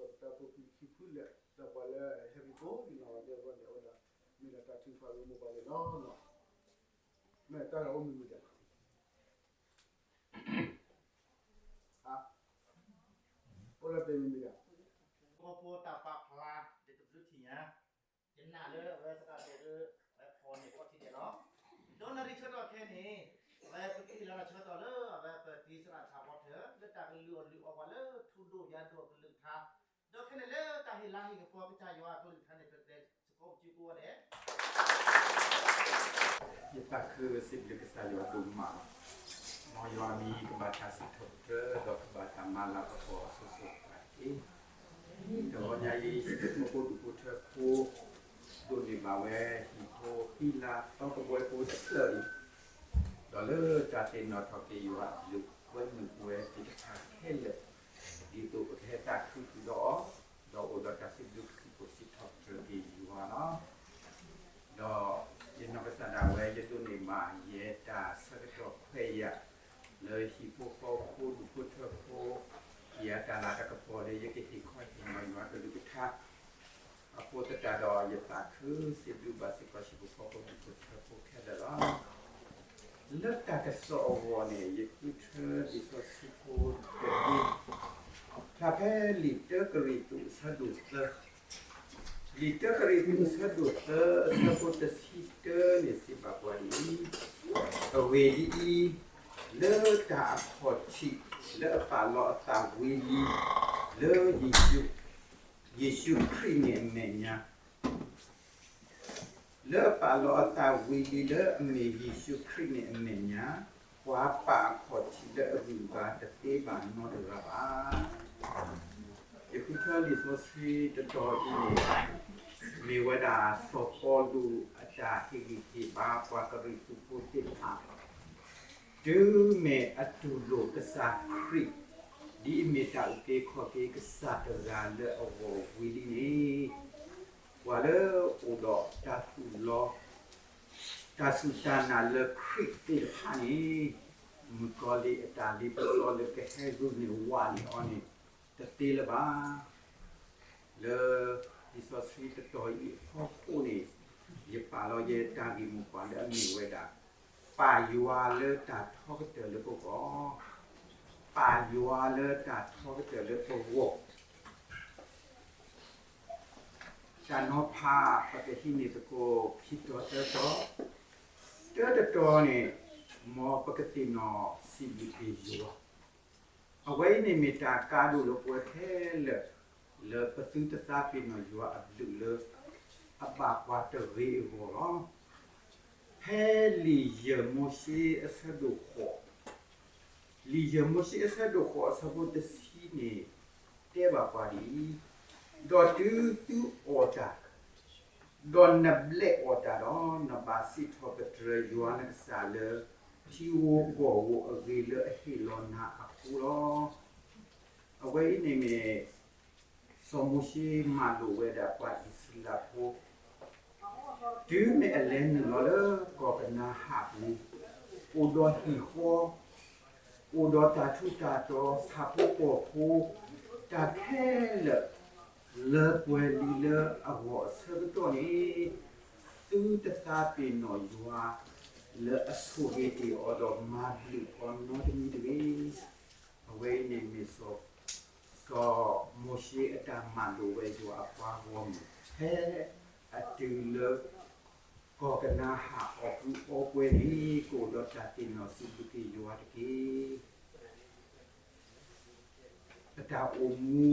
်, ဒီးဒ်န့ၣ်အသိးစ့ၢ်ကီး ပကသ့ၣ်နီၣ်စ့ၢ်ကီးပတၢ်အိၣ်ဖှိၣ်ဖံဖုလၢာ် ဒီးပှၤလၢ ဟဲက့ၤဖိန့ၣ် အဝဲသ့ၣ်အဂီၢ်န့ၣ် အဝဲဒၣ် မ့ၢ်ဒၣ်တၢ်ထုကဖၣ်လၢမိၢ်ပှၢ်န့ၣ်လီၤ. မ့ၢ်တၢ်ဂၤအိၣ်မံၤမံၤဒၣ် အိၣ်လၢပမံၤမံၤဒၣ် ကီၢ်ဖိတၢ်ပာ်ဖျါ ဒ်တဘျုးထံၣ်ညါ ယနာ်လၢအဝဲသရၣ်ဒိၣ်ဒု အဝဲဖီၣ်န့ၢ်အီထံဒဲးလီၤ. ဒီးနၣ်ရံၣ်ဆၢကတီၢ်ခဲအံၤန့ၣ် အဝဲပကဟ့ၣ်လီၤတၢ်ဆၢကတီၢ်လၢအဝဲပတံၤသရၣ်ဆၣ်ဝီထၢၣ် လၢတၢ်ကလုၢ်အီၣ်လုၢ်အီပှၤလၢထူဒိၣ်ယၤဒိၣ်အကလုၢ်ကထါ, ဒီးခဲန့ၣ်လၢတၢ်ဟ့ၣ်လၤဟ့ၣ်ကပီၤကစၢ်ယွၤအကလုၢ်ကထါန့ၣ် ပကလဲၤစ့ၢ်ကီးပစုကိးဂၤဒဲး ယသးခုစံးဘျုးကစၢ်ယွၤဒိၣ်မးလီၤ. မ်ယွၤမံၤကဘၣ်တၢ်စံးထီၣ်ပတြၢၤ ဒီးကဘၣ်တၢ်မၤလၤကပီၤအစိၤစိၤဃၣ်ဃၣ်တက့ၢ်. တဂီၤညါအံၤ ဟံၣ်ဖိဒူၣ်ဖိထၢဖိ ဒိးန့ၢ်ဘၣ်ဝဲ ဟံၣ်ဖိဃံလၤသီကဘီဖိတဖျၢၣ်အံၤ, ဒီးလၢတၢ်သ့ၣ်နီၣ်ထီၣ်က့ၤယွၤအဘျုး ပဝဲမုၣ်ပဝဲသ့ၣ်တဖၣ်ခဲလၢာ်, ဒ်သိးပကဟဲသးခုဃုာ်ဒီးအီၤ, ဒီးအိၣ်ဒီးတၢ်စံးဘျုးကစံးဘျုးစံးထီၣ်ပတြၢၤက့ၤယွၤလီၤ. ဒီးယနီၢ်ကစၢ်ဒၣ်ဝဲ ယဒိးန့ၢ်ဘၣ်ယဲတၢ်ဆၢကတီၢ်ခွဲးယာ် လၢဟံၣ်ဖိဃီဖိဒူၣ်ဖိထၢဖိ ယတၢ်လၤတၢ်ကပီၤလၢယကဟ့ၣ်ခီဟ့ၣ်နီၤယွၤကလုၢ်ကထါ အဃိသတးဒီး ယသးခုစံးဘျုးဘၣ်စ့ၢ်ကီးဟံၣ်ဖိဃီဖိဒူၣ်ဖိထၢဖိခဲလၢာ်လီၤ. လၢတၢ်ကစီၣ်အဂီၢ်န့ၣ် ယဃုထၢလံာ်စီဆှံဖိတဘ့ၣ်, ဖျါဖဲလံာ်တၢကရံၣ်သူးအဆၢဒိၣ်သၢ, လံာ်တၢကရံၣ်သူးအဆၢဒိၣ်သၢ အဆၢဖိတဆံတၢန့ၣ်စံးဘၣ်ပှၤဒ်အံၤ, အဂ့ၢ်ဒ်အံၤ, လၢတၢ်အခီၣ်ထံး လၢအပာ်လီၤအသးဝံၤလံ လၢ ယ့ၣ်ၡူးခရံာ်န့ၣ်အမဲာ်ညါ လၢအပာ်လီၤအသးဝံၤလံလၢအမ့ၢ်ယ့ၣ်ၡူးခရံာ်န့ၣ်အမဲာ်ညါ, ပှၤပာ်အခီၣ်ထံးလၢအဂုၤအဂၤတသ့ဘၣ်နီတဂၤဘၣ်. ယဃုထၢလံာ်စီဆှံတတီၤအံၤန့ၣ် မ့ၢ်ဝဲဒၣ်စီၤပီလူးအတၢ်ဟ့ၣ်ဂံၢ်ဟ့ၣ်ဘါပှၤကရံၣ်သူးဖိသ့ၣ်တဖၣ် တုၤမ့ၢ်အတူၢ်လိာ်ကစၢ်ခရံာ် ဒ်အမ့ၢ်တၢ်အုၣ်က့ၤခီၣ်က့ၤကစၢ်တဂၤလၢအဂီၢ်ဝံၤလံန့ၣ်, ပှၤလၢအိၣ်ဒီးတၢ်သူၣ်လီ တၢ်စူၢ်တၢ်နာ်လၢခရံာ်သ့ၣ်တဖၣ်န့ၣ်, မုၣ်ကီၤလံၢ်အတၢ်လ့ပစီလၢကဟဲဂုာ်န့ၢ်ဝးန့ၢ်အီၤန့ၣ် တသ့လၢၤဘၣ်. လၢလံာ်စီဆှံတတီၤအံၤအဖီခိၣ်န့ၣ်, ယပာ်လီၤယဲတၢ်ဂ့ၢ်မိၢ်ပှၢ်လၢအမ့ၢ်ဝဲဒၣ် ပာ်ယွၤလၢတၢ်ထီကတၢၢ်လၢပဂီၢ် ပာ်ယွၤလၢတၢ်ထီကတၢၢ်လၢပဂီၢ်, တၢ်နီၤဖး ပကဟံးန့ၢ်သကိးခံတီၤသၢတီၤ, တၢတတီၤန့ၣ် မ်ပကသ့ၣ်နီၣ်စံးဘျုးက့ၤယွၤ, အဝဲအံၤန့ၣ်မ့ၢ်တၢ်ကါဒိၣ်လၢပဝဲခဲလၢာ် လၢပသုတသးပ့ၤနီၣ်ယွၤအဘျုးလၢ အဘၣ်ပှၤတဂ့ၤအဂီၢ်လီၤ. ဖဲလံာ်ယဲၢ်မိၤၡ့အဆၢဒိၣ်ဃိး, လံာ်ယဲၢ်မိၤၡ့အဆၢဒိၣ်ဃိးအဆၢဖိတဆံန့ၣ် တဲဘၣ်ပှၤဒ်အံၤ, ဒီးတုၤသုအီၣ်တၢ် ဒီးနဘျဲးအီၣ်တၢ်ဒီး နဘၣ်စံးထီၣ်ပတြၢၤယွၤနကစၢ်လၢ ထံဧိၤကီၢ်ဧိၤအဂ့ၢ်လၢအဟ့ၣ်လီၤနၤအဃိလီၤ. အဝဲအံၤန့ၣ်မ့ၢ် စီၤမိၤၡ့မၤလိာ်ဝဲဒၣ်ပှၤအံၣ်စရ့လးဖိ တုၤမ့ၢ်အလဲၤနုာ်လီၤလၢကီၢ်ကနၤအၣ်ပူၤ, အိၣ်ဒီးဟံၣ်ဃီ, အိၣ်ဒီးတၢ်ထူးတၢ်တီၤ ဆၣ်ဖိကီၢ်ဖိ, တၢ်ခဲလၢာ် လၢပှဲၤလံလၢအဂီၢ်အဆၢကတီၢ်န့ၣ်, သုတသးပ့ၤနီၣ်ယွၤ လၢအဆိၣ်ဂ့ၤတ့ၢ်အီၤဒီးမၤဘျုးအီၤနီတမံၤတဂ့ၤ. အဝဲအံၤန့ၣ်မ့ၢ် စီၤမိၤၡ့အတၢ်မၤလိာ်ဝဲယွၤအပှၤဂီၢ်မုၢ် ဖဲအတုၤလၢ ကီၢ်ကနၤအၣ်အီၣ်ကုအီပှဲၤန့ၣ် ကအိၣ်ဒီးတၢ်သ့ၣ်နီၣ်စံးဘျုးက့ၤယွၤတက့ၢ်. ပတၢ်အိၣ်မူ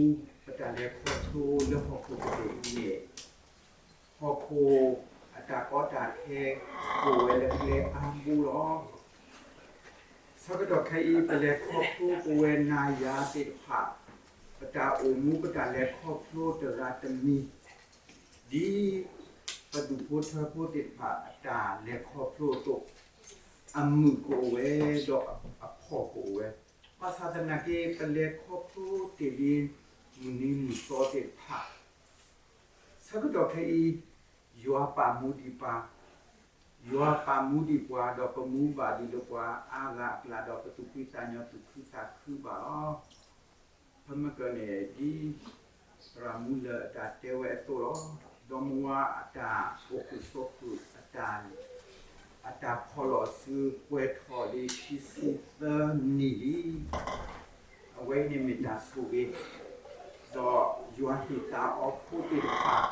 ပတၢ်လဲၤခီဖျိလၢဟီၣ်ခိၣ်ကပၤအံၤန့ၣ် ဟီၣ်ခိၣ်အတၢ်ကီတၢ်ခဲ အိၣ်ဝဲလၢကျဲအါဘိလီၤ. ဆၢကတီၢ်ခဲအံၤ ပလဲၤခီဖျိပဝဲနၤယၤသ့ၣ်တဖၣ် ပတၢ်အိၣ်မူပတၢ်လဲၤခီဖျိတဂၤတမံၤ ဒ်ပဒူၣ်ဖိထၢဖိသ့ၣ်တဖၣ်အတၢ်လဲၤခီဖျိအသိး, အမုာ်ကအိၣ်ဝဲ ဒီးအဖှီၣ်ကအိၣ်ဝဲ, ဘၣ်ဆၣ်သနာ်က့ ပလဲၤခီဖျိတ့ၢ်လံ မုၢ်နံၤမုၢ်သီသ့ၣ်တဖၣ် ဆၢကတီၢ်ခဲအံၤ ယွၤပာ်မူဒံးပှၤ, ယွၤပာ်မူဒံးပှၤ ဒီးပမူဘၣ်ဒံးလၢပှၤအါဂၤအကျါ ဒီးပသူၣ်ဖှံသးညီသူၣ်ခုသးခုဘၣ်လီၤ. ဖဲမ့ၢ်ကန့ၣ် ဒ်သရၣ်မူလၢအတၢ်တဲဝဲအသိးလီၤ. ဒီမါဝၤအတၢ်အိၣ်ဃုာ်ဆိးဃုာ် အတၢ်ဖီၣ်လီၤအစု ပှဲၤထီၣ်လံခံဆံသၢနံၣ်လံ. အဝဲအံၤန့ၣ်မ့ၢ်တၢ်ဆိၣ်ဂ့ၤ, ဒီးယွၤဟ့ၣ်သါအီၤဖိသ့ၣ်တဖၣ်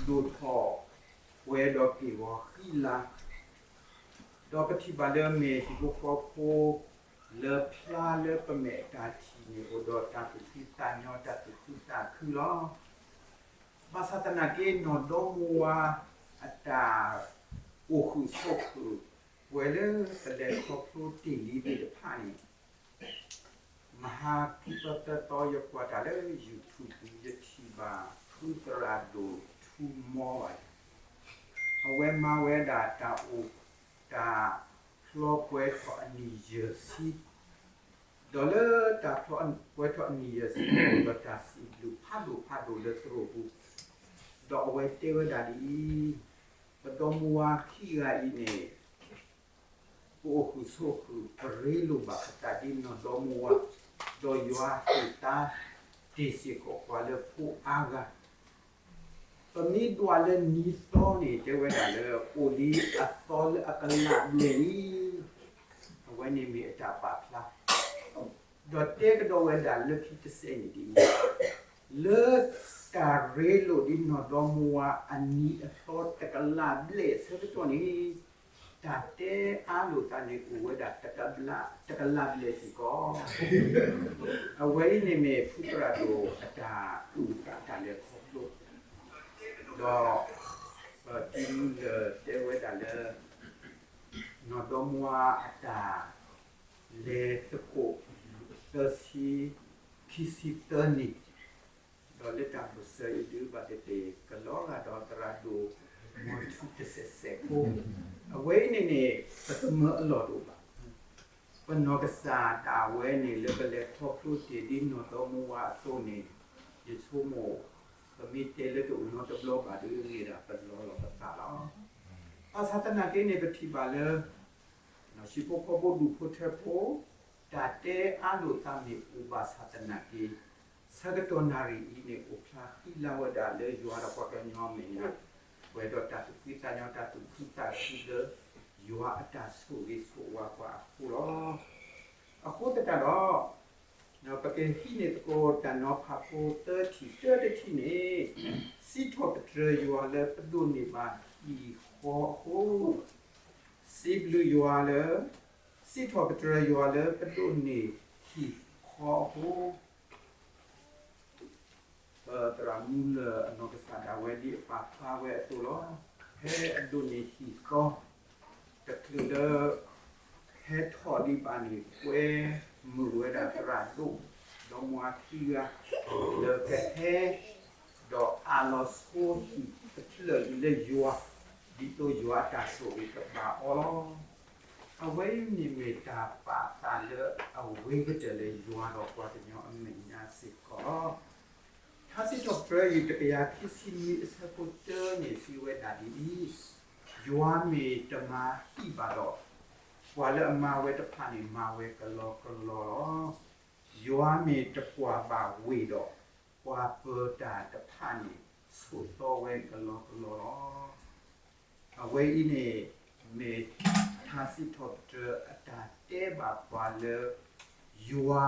ဒိၣ်ထီၣ်ပှဲၤဒီးက့ၢ်ဂီၤဃံလၤ ဒီးပထံၣ်ဘၣ်လၢမ့ၢ်ဟံၣ်ဖိဃီဖိ လၢဖျါလၢပမဲာ်အတၢ်ထံၣ်န့ၣ် အိၣ်ဒီးတၢ်သူၣ်ဖှံသးညီ တၢ်သူၣ်ခုသးခုလီၤ. ဘၣ်ဆၣ်သနာ်က့ နီၢ်ဒီမါဝၤအတၢ်အိၣ်ဃုာ်ဆိးဃုာ် ပှဲၤလၢပလဲၤခီဖျိတ့ၢ်လံသ့ၣ်တဖၣ်န့ၣ် မဟါခံသီသၢသီ ယကွၢ်တၢ်လၢ YouTube ပူၤ ယထံၣ်ဘၣ်ဖုသရၣ်ဒိၣ်ထူမီဘၣ်, အဝဲမၤဝဲဒၣ်တၢ်အိၣ် တၢ်ဖျီပှဲၤထီၣ်အနံၣ်ယဲၢ်ဆံ, ဒီးလၢတၢ်ဖျီပှဲၤထီၣ်အနံၣ်ယဲၢ်ဆံန့ၣ် အိၣ်ဒီးတၢ်စံးဘျုးဖးဒိၣ်ဖးဒိၣ်လၢသရိာ်ပူၤ, ဒီးအဝဲတဲဝဲဒၣ်ဒ်အံၤ, ပဒီမါဝၤခံဂၤအံၤန့ၣ် ပအိၣ်ဃုာ်ဆိးဃုာ် ပရ့လိာ်ဘၣ်ပသးဒ်နီၢ်ဒီမါဝၤ, ဒီးယွၤဟ့ၣ်သါတ့ၢ်စ့ၢ်ကီးပှၤလၢဖိအါဂၤ, ပမ့ၢ်ဒွးလၢနံၤသီန့ၣ် တဲဝဲဒၣ်လၢ အိၣ်လံအသီလၢအကလးဘျဲၣ်လံ. အဝဲန့ၣ်မ့ၢ်အတၢ်ပာ်ဖျါ ဒီးတဲကဒီးဝဲဒၣ်လၢခံတစဲးန့ၣ်ဒ်အံၤ, လၢတၢ်ရ့လိာ်ဒ်နီၢ်ဒီမါဝၤအနံၤအသီတကလးဘျဲၣ်အဆၢကတီၢ်န့ၣ်, တၢ်တဲအါလိာ်သးန့ၣ် အိၣ်ဝဲဒၣ်တကလးဘျဲၣ်စ့ၢ်ကီး. အဝဲအံၤန့ၣ်မ့ၢ်ဖုသရၣ်ဒိၣ်အတၢ်အုၣ်အတၢ်လဲၤခီဖျိ, ဒီး ပတံၤမူလၢတဲဝဲဒၣ်လၢ နီၢ်ဒီမါဝၤအတၢ်လဲၤသကိး သၢဆံ ခံဆံသၢနံၣ်, ဒီးလၢတၢ်ပၢၢ်ဆၢအံၤဒုးဘၣ်သ့ၣ်သ့ၣ် ကလီၤဂာ်ဒီးသရၣ်ဒိၣ်မီၤထူတစဲးစဲးဖိ, အဝဲအံၤန့ၣ်န့ၣ် ပသမၢအလီၢ်တအိၣ်ဘၣ်. ပနီၢ်ကစၢ်ဒၣ်ဝဲန့ၣ် လၢပလဲၤခီဖျိတ့ၢ်ဒ်နီၢ်ဒီမါဝၤအသိးန့ၣ်, ယဆိကမိၣ် ပမ့ၢ်တဲလၢတအိၣ်နီတဘျီဘၣ်ဒီး မ့ၢ်ဒၣ်ပလီၤလီၤပသးလီၤ. ဘၣ်ဆၣ်သနာ်က့န့ၣ် ပထံၣ်ဘၣ်လၢ ဟံၣ်ဖိဃီဖိဒူၣ်ဖိထၢဖိ တၢ်တဲအါလိာ်သးန့ၣ်အိၣ်ဘၣ်ဆၣ်သနာ်က့, ဆၢကတီၢ်နၣ်ရံၣ်အံၤန့ၣ် အိၣ်ဖျါဃံလၤဝဲဒၣ်လၢယွၤဒီးပှၤကညီမဲာ်ညါ, ပှဲၤဒီးတၢ်သူၣ်ဖှံသးညီ တၢ်သူၣ်ခုသးခုလၢ ယွၤအတၢ်ဆိၣ်ဂ့ၤဆိၣ်ဝါပှၤအဃိလီၤ. အဃိသတးဒီး ပကဟံးန့ၢ်သကိးတၢ်နီၤဖးဖိသၢထံၣ်, တၢတထံၣ်န့ၣ်, စံးထီၣ်ပတြၢၤယွၤလၢပဒိးန့ၢ်ဘၣ်ဟံၣ်ဃီအဃိ, စံးဘျုးယွၤလၢ, စံးထီၣ်ပတြၢၤယွၤလၢပဒိးန့ၢ်ဟံၣ်ဃီအဃိ ပသရၣ်မူလၢၢ်အနီၢ်ကစၢ်ဒၣ်ဝဲဒ်အပာ်ဖျါဝဲအသိးလီၤ. ဖဲအဒိးန့ၢ်ဟံၣ်ဃီတချုးလၢ ဟဲထီၣ်ဒံးဘၣ်န့ၣ် ကွဲမုာ်ဝဲဒၣ်သရၣ်ဒိၣ်ဒီမါခံဂၤ လၢကဟဲ ဒီးအးလီၤဆိဟံၣ်တဖျၢၣ်အံၤလၢယွၤ, ဒ်သိးယွၤအတၢ်ဆိၣ်ဂ့ၤကဘၣ်အီလီၤ. အဝဲအံၤန့ၣ်မ့ၢ်တၢ်ပာ်သးလၢအဝဲကတၢၢ်လၢယွၤဒီးပှၤကညီအမဲာ်ညါစ့ၢ်ကီးလီၤ. ထါစံးထီၣ်ပတြၢၤအံၤ တကယၤခံဆံနွံ အဆၢဖိတၢန့ၣ် စံးဝဲဒၣ်ဒ်အံၤ, ယွၤမ့ၢ်တမၤဟံၣ်ဘၣ်ဒီး, ပှၤလၢအမၤဝဲတဖၣ်န့ၣ် မၤဝဲကလီကလီလီၤ. ယွၤမ့ၢ်တကွၢ်ဘၣ်ဝ့ၢ်ဒီး, ပှၤပၢၤတၢ်တဖၣ်န့ၣ် ဆိးသီဝဲကလီကလီလီၤ. အဝဲအံၤန့ၣ် မ့ၢ်ထါစံးထီၣ်ပတြၢၤအတၢ်တဲဘၣ်ပှၤလၢ ယွၤ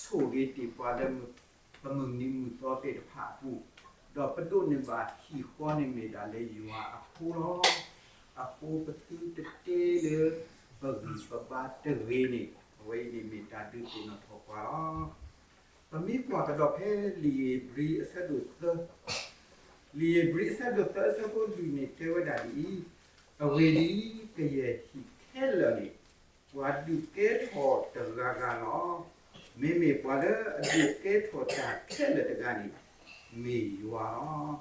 ဆိၣ်ဂ့ၤတ့ၢ်ပှၤလၢ ပမုၢ်နံၤမုၢ်သီသ့ၣ်တဖၣ်အပူၤ, ဒီးပဒိးန့ၢ်ဘၣ်ဟံၣ်ဃီန့ၣ်မ့ၢ်ဒၣ်လၢယွၤအဃိလီၤ. အဃိပသုတတဲလၢ ပဂံၢ်ပဘါတဂ့ၤန့ၣ် အဝဲအံၤန့ၣ်မ့ၢ်တၢ်ဒုးသ့ၣ်နီၣ်ထီၣ်ပှၤလီၤ. ပမ့ၢ်ကွၢ်ကဒီးဖဲလံာ်ဧ့ၤဘြံၤအဆၢဒိၣ်သၢ, လံာ်ဧ့ၤဘြံၤအဆၢဒိၣ်သၢအဆၢဖိလွံၢ်န့ၣ် တဲဝဲဒၣ်ဒ်အံၤ, အဂ့ၢ်ဒ်အံၤ, ကယဲၢ်ဟံၣ်ခဲလၢာ်န့ၣ် ပှၤဒုးကဲထီၣ်တဂၤဂၤလီၤ. မ့မ့ၢ်ပှၤလၢအဒုးကဲထီၣ်တၢ်ခဲလၢာ်တဂၤန့ၣ် မ့ၢ်ယွၤလီၤ.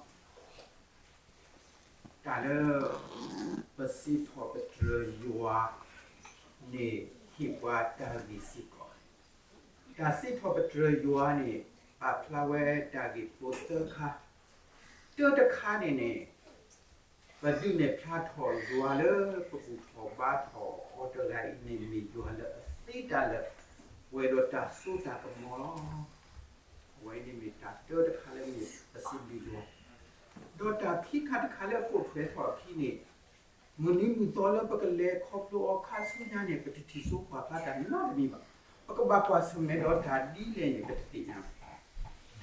တၢ်လၢ ပစံးထီၣ်ပတြၢၤယွၤန့ၣ် ဟ့ၣ်ပှၤတၢ်ဂ့ၢ်စ့ၢ်ကီး, တၢ်စံးထီၣ်ပတြၢၤယွၤန့ၣ် ပာ်ဖျါဝဲတၢ်ဂ့ၢ်ဖိသၢခါ, တၢတခါန့ၣ်န့ၣ် ပဒုးနဲၣ်ဖျါထီၣ်ယွၤလၢပဘူၣ်ထီၣ်ဘါထီၣ်အီၤတဂၤအံၤန့ၣ် မ့ၢ်ယွၤလၢအသ့တၢ်လၢာ် ပှဲၤဒီးတၢ်စိတၢ်ကမီၤလီၤ. အဝဲန့ၣ်မ့ၢ်တၢ်တၢတခါလၢမ့ၢ်ပစံးဘျုးယွၤ, ဒီးတၢ်ခံခါတခါလၢအပိာ်ထွဲထီၣ်အခံန့ၣ်, မုၢ်နံၤမုၢ်သီလၢပကလဲၤခီဖျိအီၤခါဆူညါန့ၣ် ပတထံၣ်စိကွၢ်ဖျါတၢ်နီတမံၤဘၣ်. ပကဘၣ်ကွၢ်ဆၢၣ်မဲာ်ဒီးတၢ်ဒ်လဲၣ်န့ၣ် ပတသ့ၣ်ညါဘၣ်.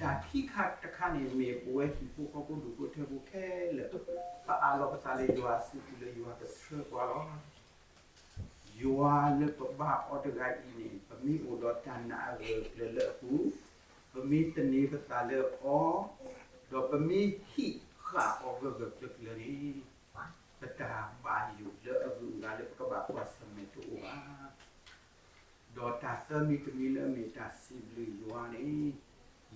တၢ်ခံခါတခါန့ၣ် မ့ၢ်ပဝဲဟံၣ်ဖိဃီဖိဒူၣ်ဖိထၢဖိခဲလၢာ် ပအးလီၤပသးလၢယွၤအစုပူၤလၢယွၤကဆှၢပှၤလီၤ. ယွၤလၢပဘါအီၤတဂၤအံၤန့ၣ် ပမ့ၢ်အိၣ်ဒီးတၢ်နာ်အဂၢၢ်အကျၢၤလၢအပူၤ, ပမ့ၢ်သန့ၤပသးလၢအီၤ, ဒီးပမ့ၢ်ဟံးဃာ်အီၤဂၢၢ်ဂၢၢ်ကျၢၤကျၢၤန့ၣ်, ပတၢ်ဘၣ်ယိၣ်လၢအဂုၤအဂၤလၢပကဘၣ်ကွၢ်ဆၢၣ်မဲာ်တအိၣ်ဘၣ်. ဒီးတၢ်သၢမံၤတမံၤလၢအမ့ၢ်တၢ်စံးဘျုးယွၤန့ၣ်,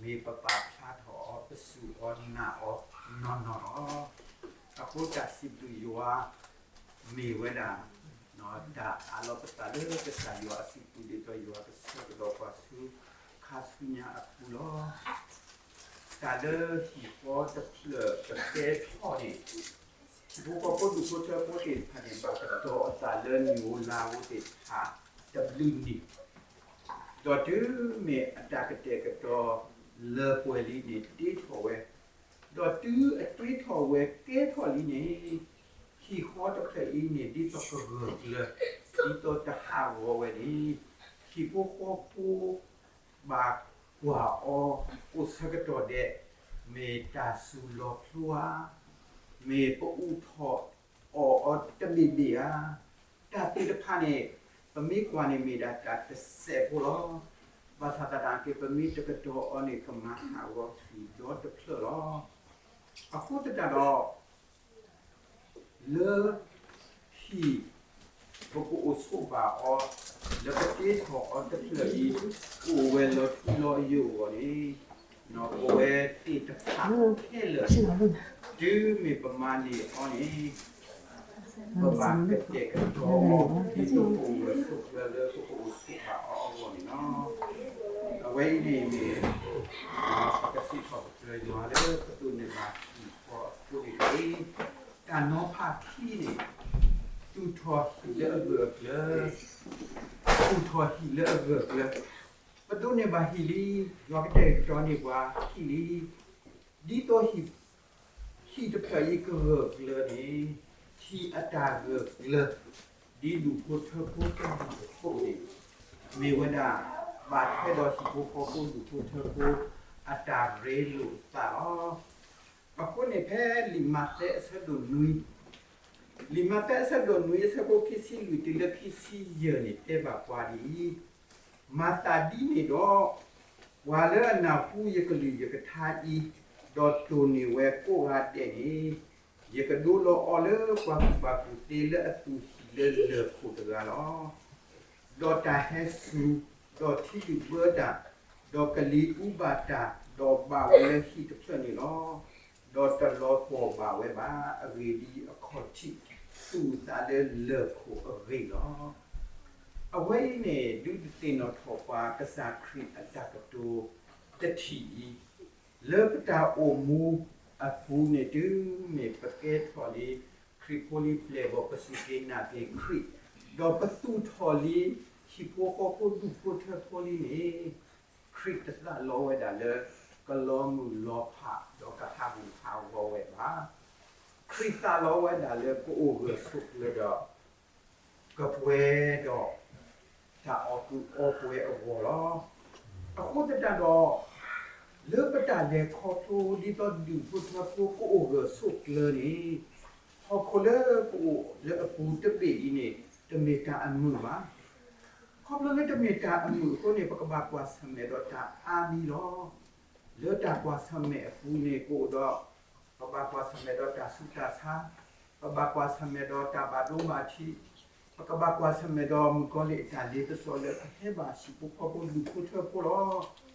မ့ၢ်ပပာ်ဖျါထီၣ်အီၤ ပစူၢ်အီၤနာ်အီၤနီၢ်နီၢ်လီၤ. အဃိတၢ်စံးဘျုးယွၤ မ့ၢ်ဝဲဒၣ် တၢ်အးလီၤပသးလၢကစၢ်ယွၤအစုပူၤ ဒ်သိးယွၤကဆှၢကဒီးပှၤဆူခါဆူညါအပူၤလီၤ. တၢ်လၢဟံၣ်ဃီတဖျၢၣ်ပကဲထီၣ်န့ၣ်, ဟံၣ်ဖိဃီဖိဒူၣ်ဖိထၢဖိသ့ၣ်တဖၣ်န့ၣ် ဘၣ်ကတီၤအသးလၢနံၣ်ဧိၤလါဧိၤသ့ၣ်တဖၣ်တဘျုးနံၣ်, ဒီးတုၤမ့ၢ်အတၢ်ကတဲာ်ကတီၤလၢပှဲၤလံန့ၣ် တ့ထီၣ်ဝဲ, ဒီးတုၤအတ့ထီၣ်ဝဲကဲထီၣ်လံန့ၣ်, ဟံၣ်ဃီတဖျၢၣ်အံၤန့ၣ် ဒ်သိးကဂၢၢ်ကျၢၤ, ဒ်သိးတဟးဂီၤဝဲန့ၣ်, ဟံၣ်ဖိဃီဖိ ဘၣ်ကွၢ်အီၤအိၣ်ဆၢကတီၢ်ဒဲး, မ့ၢ်တၢ်စူၤလီၤဖျိဧါ, မ့ၢ်ပအူးထီၣ်အီၣ်အီၤတဘ့ၣ်ဘ့ၣ်ဧါ, တၢ်သ့ၣ်တဖၣ်န့ၣ် ပမ့ၢ်ကွၢ်န့ၣ်မ့ၢ်ဒၣ်တၢ်တစဲးဖိလီၤ. ဘၣ်ဆၣ်သနာ်က့ ပမ့ၢ်တကတီၤအီၤန့ၣ် ကမၤဟးဂီၤဟံၣ်ဒီတဖျၢၣ်လီၤ. အဃိသတးဒီး လၢ ဟံၣ် ပကအိၣ်ဆိးဘၣ်အီၤ လၢပတ့ထီၣ်အီၤတဖျၢၣ်အံၤ ကအိၣ်ဝဲလီၤထူလီၤယိာ်အဂီၢ်န့ၣ်, ပဝဲသ့ၣ်တဖၣ်ခဲလၢာ် တုၤမ့ၢ်ပမၤန့ၢ်အီၤန့ၣ် ပဘၣ်ကတဲာ်ကတီၤအီၤ ဒ်သိးပအိၣ်ဂၢၢ်ဆိးကျၢၤလၢပကအိၣ်ဆိးဘၣ်အီၤအဂီၢ်န့ၣ်လီၤ. အဝဲအံၤန့ၣ်မ့ၢ် ပကစံးထီၣ်ပတြၢၤယွၤလၢပဒိးန့ၢ်ဘၣ်ဟံၣ်ဃီအဃိန့ၣ်တက့ၢ်. တၢ်နီၤဖးခံန့ၣ် သူၣ်ထီၣ်ဟံၣ်လၢအဂၢၢ်အကျၢၤ, သူၣ်ထီၣ်ဟံၣ်လၢအဂၢၢ်အကျၢၤ, ပဒိးန့ၢ်ဘၣ်ဟံၣ်လံ, ယွၤကတဲာ်ကတီၤန့ၢ်ပှၤဟံၣ်လံ, ဒ်သိး ဟံၣ်တဖျၢၣ်အံၤကဂၢၢ်ကျၢၤန့ၣ်, ဟံၣ်အတၢ်ဂၢၢ်ကျၢၤ ဒ်ဒူၣ်ဖိထၢဖိတၢ်မၤအသိးန့ၣ် မ့ၢ်ဝဲဒၣ် ဘၣ်ထွဲဒီးဟံၣ်ဖိဃီဖိဒူၣ်ဖိထၢဖိ အတၢ်ရ့လိာ်သးလီၤ. အဃိန့ၣ်ဖဲလံာ်မးသဲအဆၢဒိၣ်နွံ, လံာ်မးသဲအဆၢဒိၣ်နွံအဆၢဖိခံဆံလွံၢ်တုၤလၢခံဆံယဲၢ်န့ၣ် တဲဘၣ်ပှၤဒ်အံၤ, မၤသးဒ်န့ၣ်ဒီး, ပှၤလၢအနၢ်ဟူယကလုၢ်ယကထါအံၤ, ဒီးတိၢ်န့ၢ်ဝဲကိးဂၤဒဲးန့ၣ်, ယကဒိလီၤအီၤလၢပှၤကူၣ်ဘၣ်ကူၣ်သ့လၢအသူၣ်ဟံၣ်လၢလၢၢ်ခိၣ်တဂၤလီၤ. ဒီးတၢ်ဟဲစူၤ, ဒီးထံလုၢ်ဘၢတၢ်, ဒီးကလံၤအူဘၣ်တၢ်, ဒီးဘၣ်ဝဲလၢဟံၣ်တဖျၢၣ်န့ၣ်လီၤ. ဒီးတလီၤပှီၢ်ဘၣ်ဝဲဘၣ်, အဂ့ၢ်ဒ်အံၤ, အခီၣ်ထံးသူၣ်အသးလၢလၢၢ်ခိၣ်အဂ့ၢ်လီၤ. အဝဲအံၤန့ၣ် ဒုးသ့ၣ်နီၣ်ထီၣ်ပှၤကစၢ်ခရံာ်အတၢ်ကတိၤတထံၣ်အံၤ, လၢပတၢ်အိၣ်မူအပူၤန့ၣ် တုၤမ့ၢ်ပကဲထီၣ်လံခရံာ်ဖိလံ ပျဲၢ်ဘီၣ်ပစူၢ်က့ၤနာ်က့ၤခရံာ်, ဒီးပသူၣ်ထီၣ်လံ ဟံၣ်ဖိဃီဖိဒူၣ်ဖိထၢဖိလံန့ၣ်, ခရံာ်တသးလီဝဲဒၣ်လၢ ကလီၤမုၢ်လီၤဖး ဒီးကဟးဂူာ်ဟးဂီၤဝဲဘၣ်. ခရံာ်သးလီဝဲဒၣ်လၢကအိၣ်ဂၢၢ်ဆိးကျၢၤဒီး ကပှဲၤဒီး တၢ်အီၣ်ကုာ်အီပှဲၤအဂီၢ်လီၤ. အဃိသတးဒီး လၢပတၢ်လဲၤခီဖျိဒ်သိးဒူၣ်ဖိထၢဖိကအိၣ်ဂၢၢ်ဆိးကျၢၤန့ၣ်, ဟီၣ်ခိၣ်လၢပအိၣ်လၢအပူၤတဘ့ၣ်အံၤန့ၣ် တမ့ၢ်တၢ်အမုာ်ဘၣ်. ခီဖျိလၢတမ့ၢ်တၢ်အမုာ်အဃိန့ၣ် ပကဘၣ်ကွၢ်ဆၢၣ်မဲာ်ဒီးတၢ်အါမံၤလီၤ. လၢတၢ်ကွၢ်ဆၢၣ်မဲာ်အပူၤန့ၣ် ကအိၣ်ဒီး ပဘၣ်ကွၢ်ဆၢၣ်မဲာ်ဒီးတၢ်ဆူးတၢ်ဆါ, ပဘၣ်ကွၢ်ဆၢၣ်မဲာ်ဒီးတၢ်ဘၣ်ဒိဘၣ်ထံး, ပကဘၣ်ကွၢ်ဆၢၣ်မဲာ်ဒီးမုၣ်ကီၤလံၢ်အတၢ်လ့ပစီလၢအဟဲဘၣ်ဟံၣ်ဖိဃီဖိဒူၣ်ဖိထၢဖိလီၤ.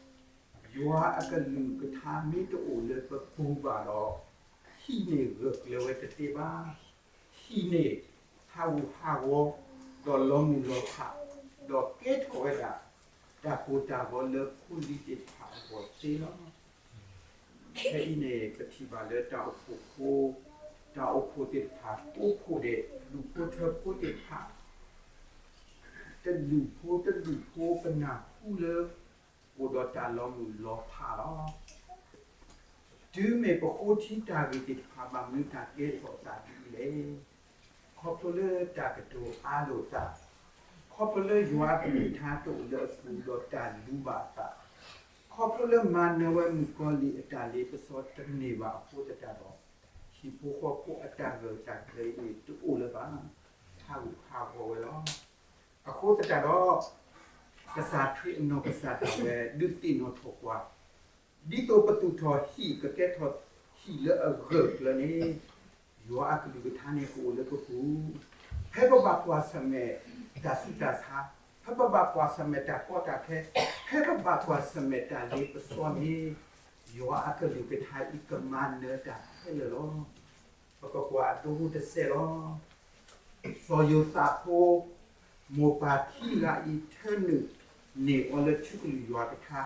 ယွၤအကလုၢ်ကထါမ့ၢ်တအိၣ်လၢပပူၤဘၣ်ဒီး, ဟံၣ်န့ၣ်ဂၢၢ်ကျၢၤဝဲတသ့ဘၣ်. ဟံၣ်န့ၣ် ဟးဂူာ်ဟးဂီၤ, ဒီးလီၤမုၢ်လီၤဖး, ဒီးကဲထီၣ်ဝဲဒၣ် တၢ်ကိၢ်တၢ်ဂီၤလၢဖိလံၤသ့ၣ်တဖၣ်အဂီၢ်သ့လီၤ. ဖဲအံၤန့ၣ် ပထံၣ်ဘၣ်လၢတၢ်အိၣ်ဖှိၣ်ဖိ, တၢ်အိၣ်ဖှိၣ်သ့ၣ်တဖၣ် ကိးဖှိၣ်ဒဲး ဒူၣ်ဖိထၢဖိသ့ၣ်တဖၣ် တဒူၣ်ဖိတဒူၣ်ဖိပနၢ်ဟူလၢ အိၣ်ဒီးတၢ်လီၤမုၢ်လီၤဖးလီၤ. တုၤမ့ၢ်ပဃိထံတၢ်ဂ့ၢ်သ့ၣ်တဖၣ်ဘၣ်မနုၤတၢ်ကဲထီၣ်သးဒ်အံၤလဲၣ်. ခီဖျိလၢတၢ်ကတိၤအါလိာ်သး, ခီဖျိလၢယွၤအကလုၢ်ကထါတအိၣ်လၢအပူၤဒီးတၢ်လူၤဘၣ်အသး, ခီဖျိလၢမၤနၢၤဝဲမုၣ်ကီၤလံၢ်အတၢ်လ့ပစီတန့ၢ်ဘၣ်အဃိသတးဒီး, ဟံၣ်ဖိဃီဖိအတၢ်ဂၢၢ်တၢ်ကျၢၤအံၤန့ၣ်တအိၣ်လၢၤဘၣ်. ဟးဂူာ်ဟးဂီၤဝဲလီၤ. အဃိသတးဒီး ကစၢ်ခရံာ်အနီၢ်ကစၢ်ဒၣ်ဝဲ ဒုးသ့ၣ်နီၣ်ထီၣ်ပှၤ, ဒ်သိးပသူၣ်ထီၣ်ဟံၣ်ကကဲထီၣ်ဟံၣ်လၢအဂၢၢ်ကျၢၤန့ၣ်, ယွၤအကလုၢ်ကထါန့ၣ်ကအိၣ်လၢပပူၤ, ဖဲပဘၣ်ကွၢ်ဆၢၣ်မဲာ်တၢ်ဆူးတၢ်ဆါ, ဖဲပဘၣ်ကွၢ်ဆၢၣ်မဲာ်တၢ်ကီတၢ်ခဲ, ဖဲပဘၣ်ကွၢ်ဆၢၣ်မဲာ်တၢ်လ့ပစီန့ၣ်, ယွၤအကလုၢ်ကထါအံၤကမၤနၢၤတၢ်ခဲလၢာ်လီၤ. ပကကွၢ်အဒိတစဲးလီၤ. စီၤယိၤသးဖိ မိၢ်ပၢ်ခံဂၤအံၤထၢနုာ်န့ၢ်အီၤလၢထံကလုၢ်ယွၤကထါ,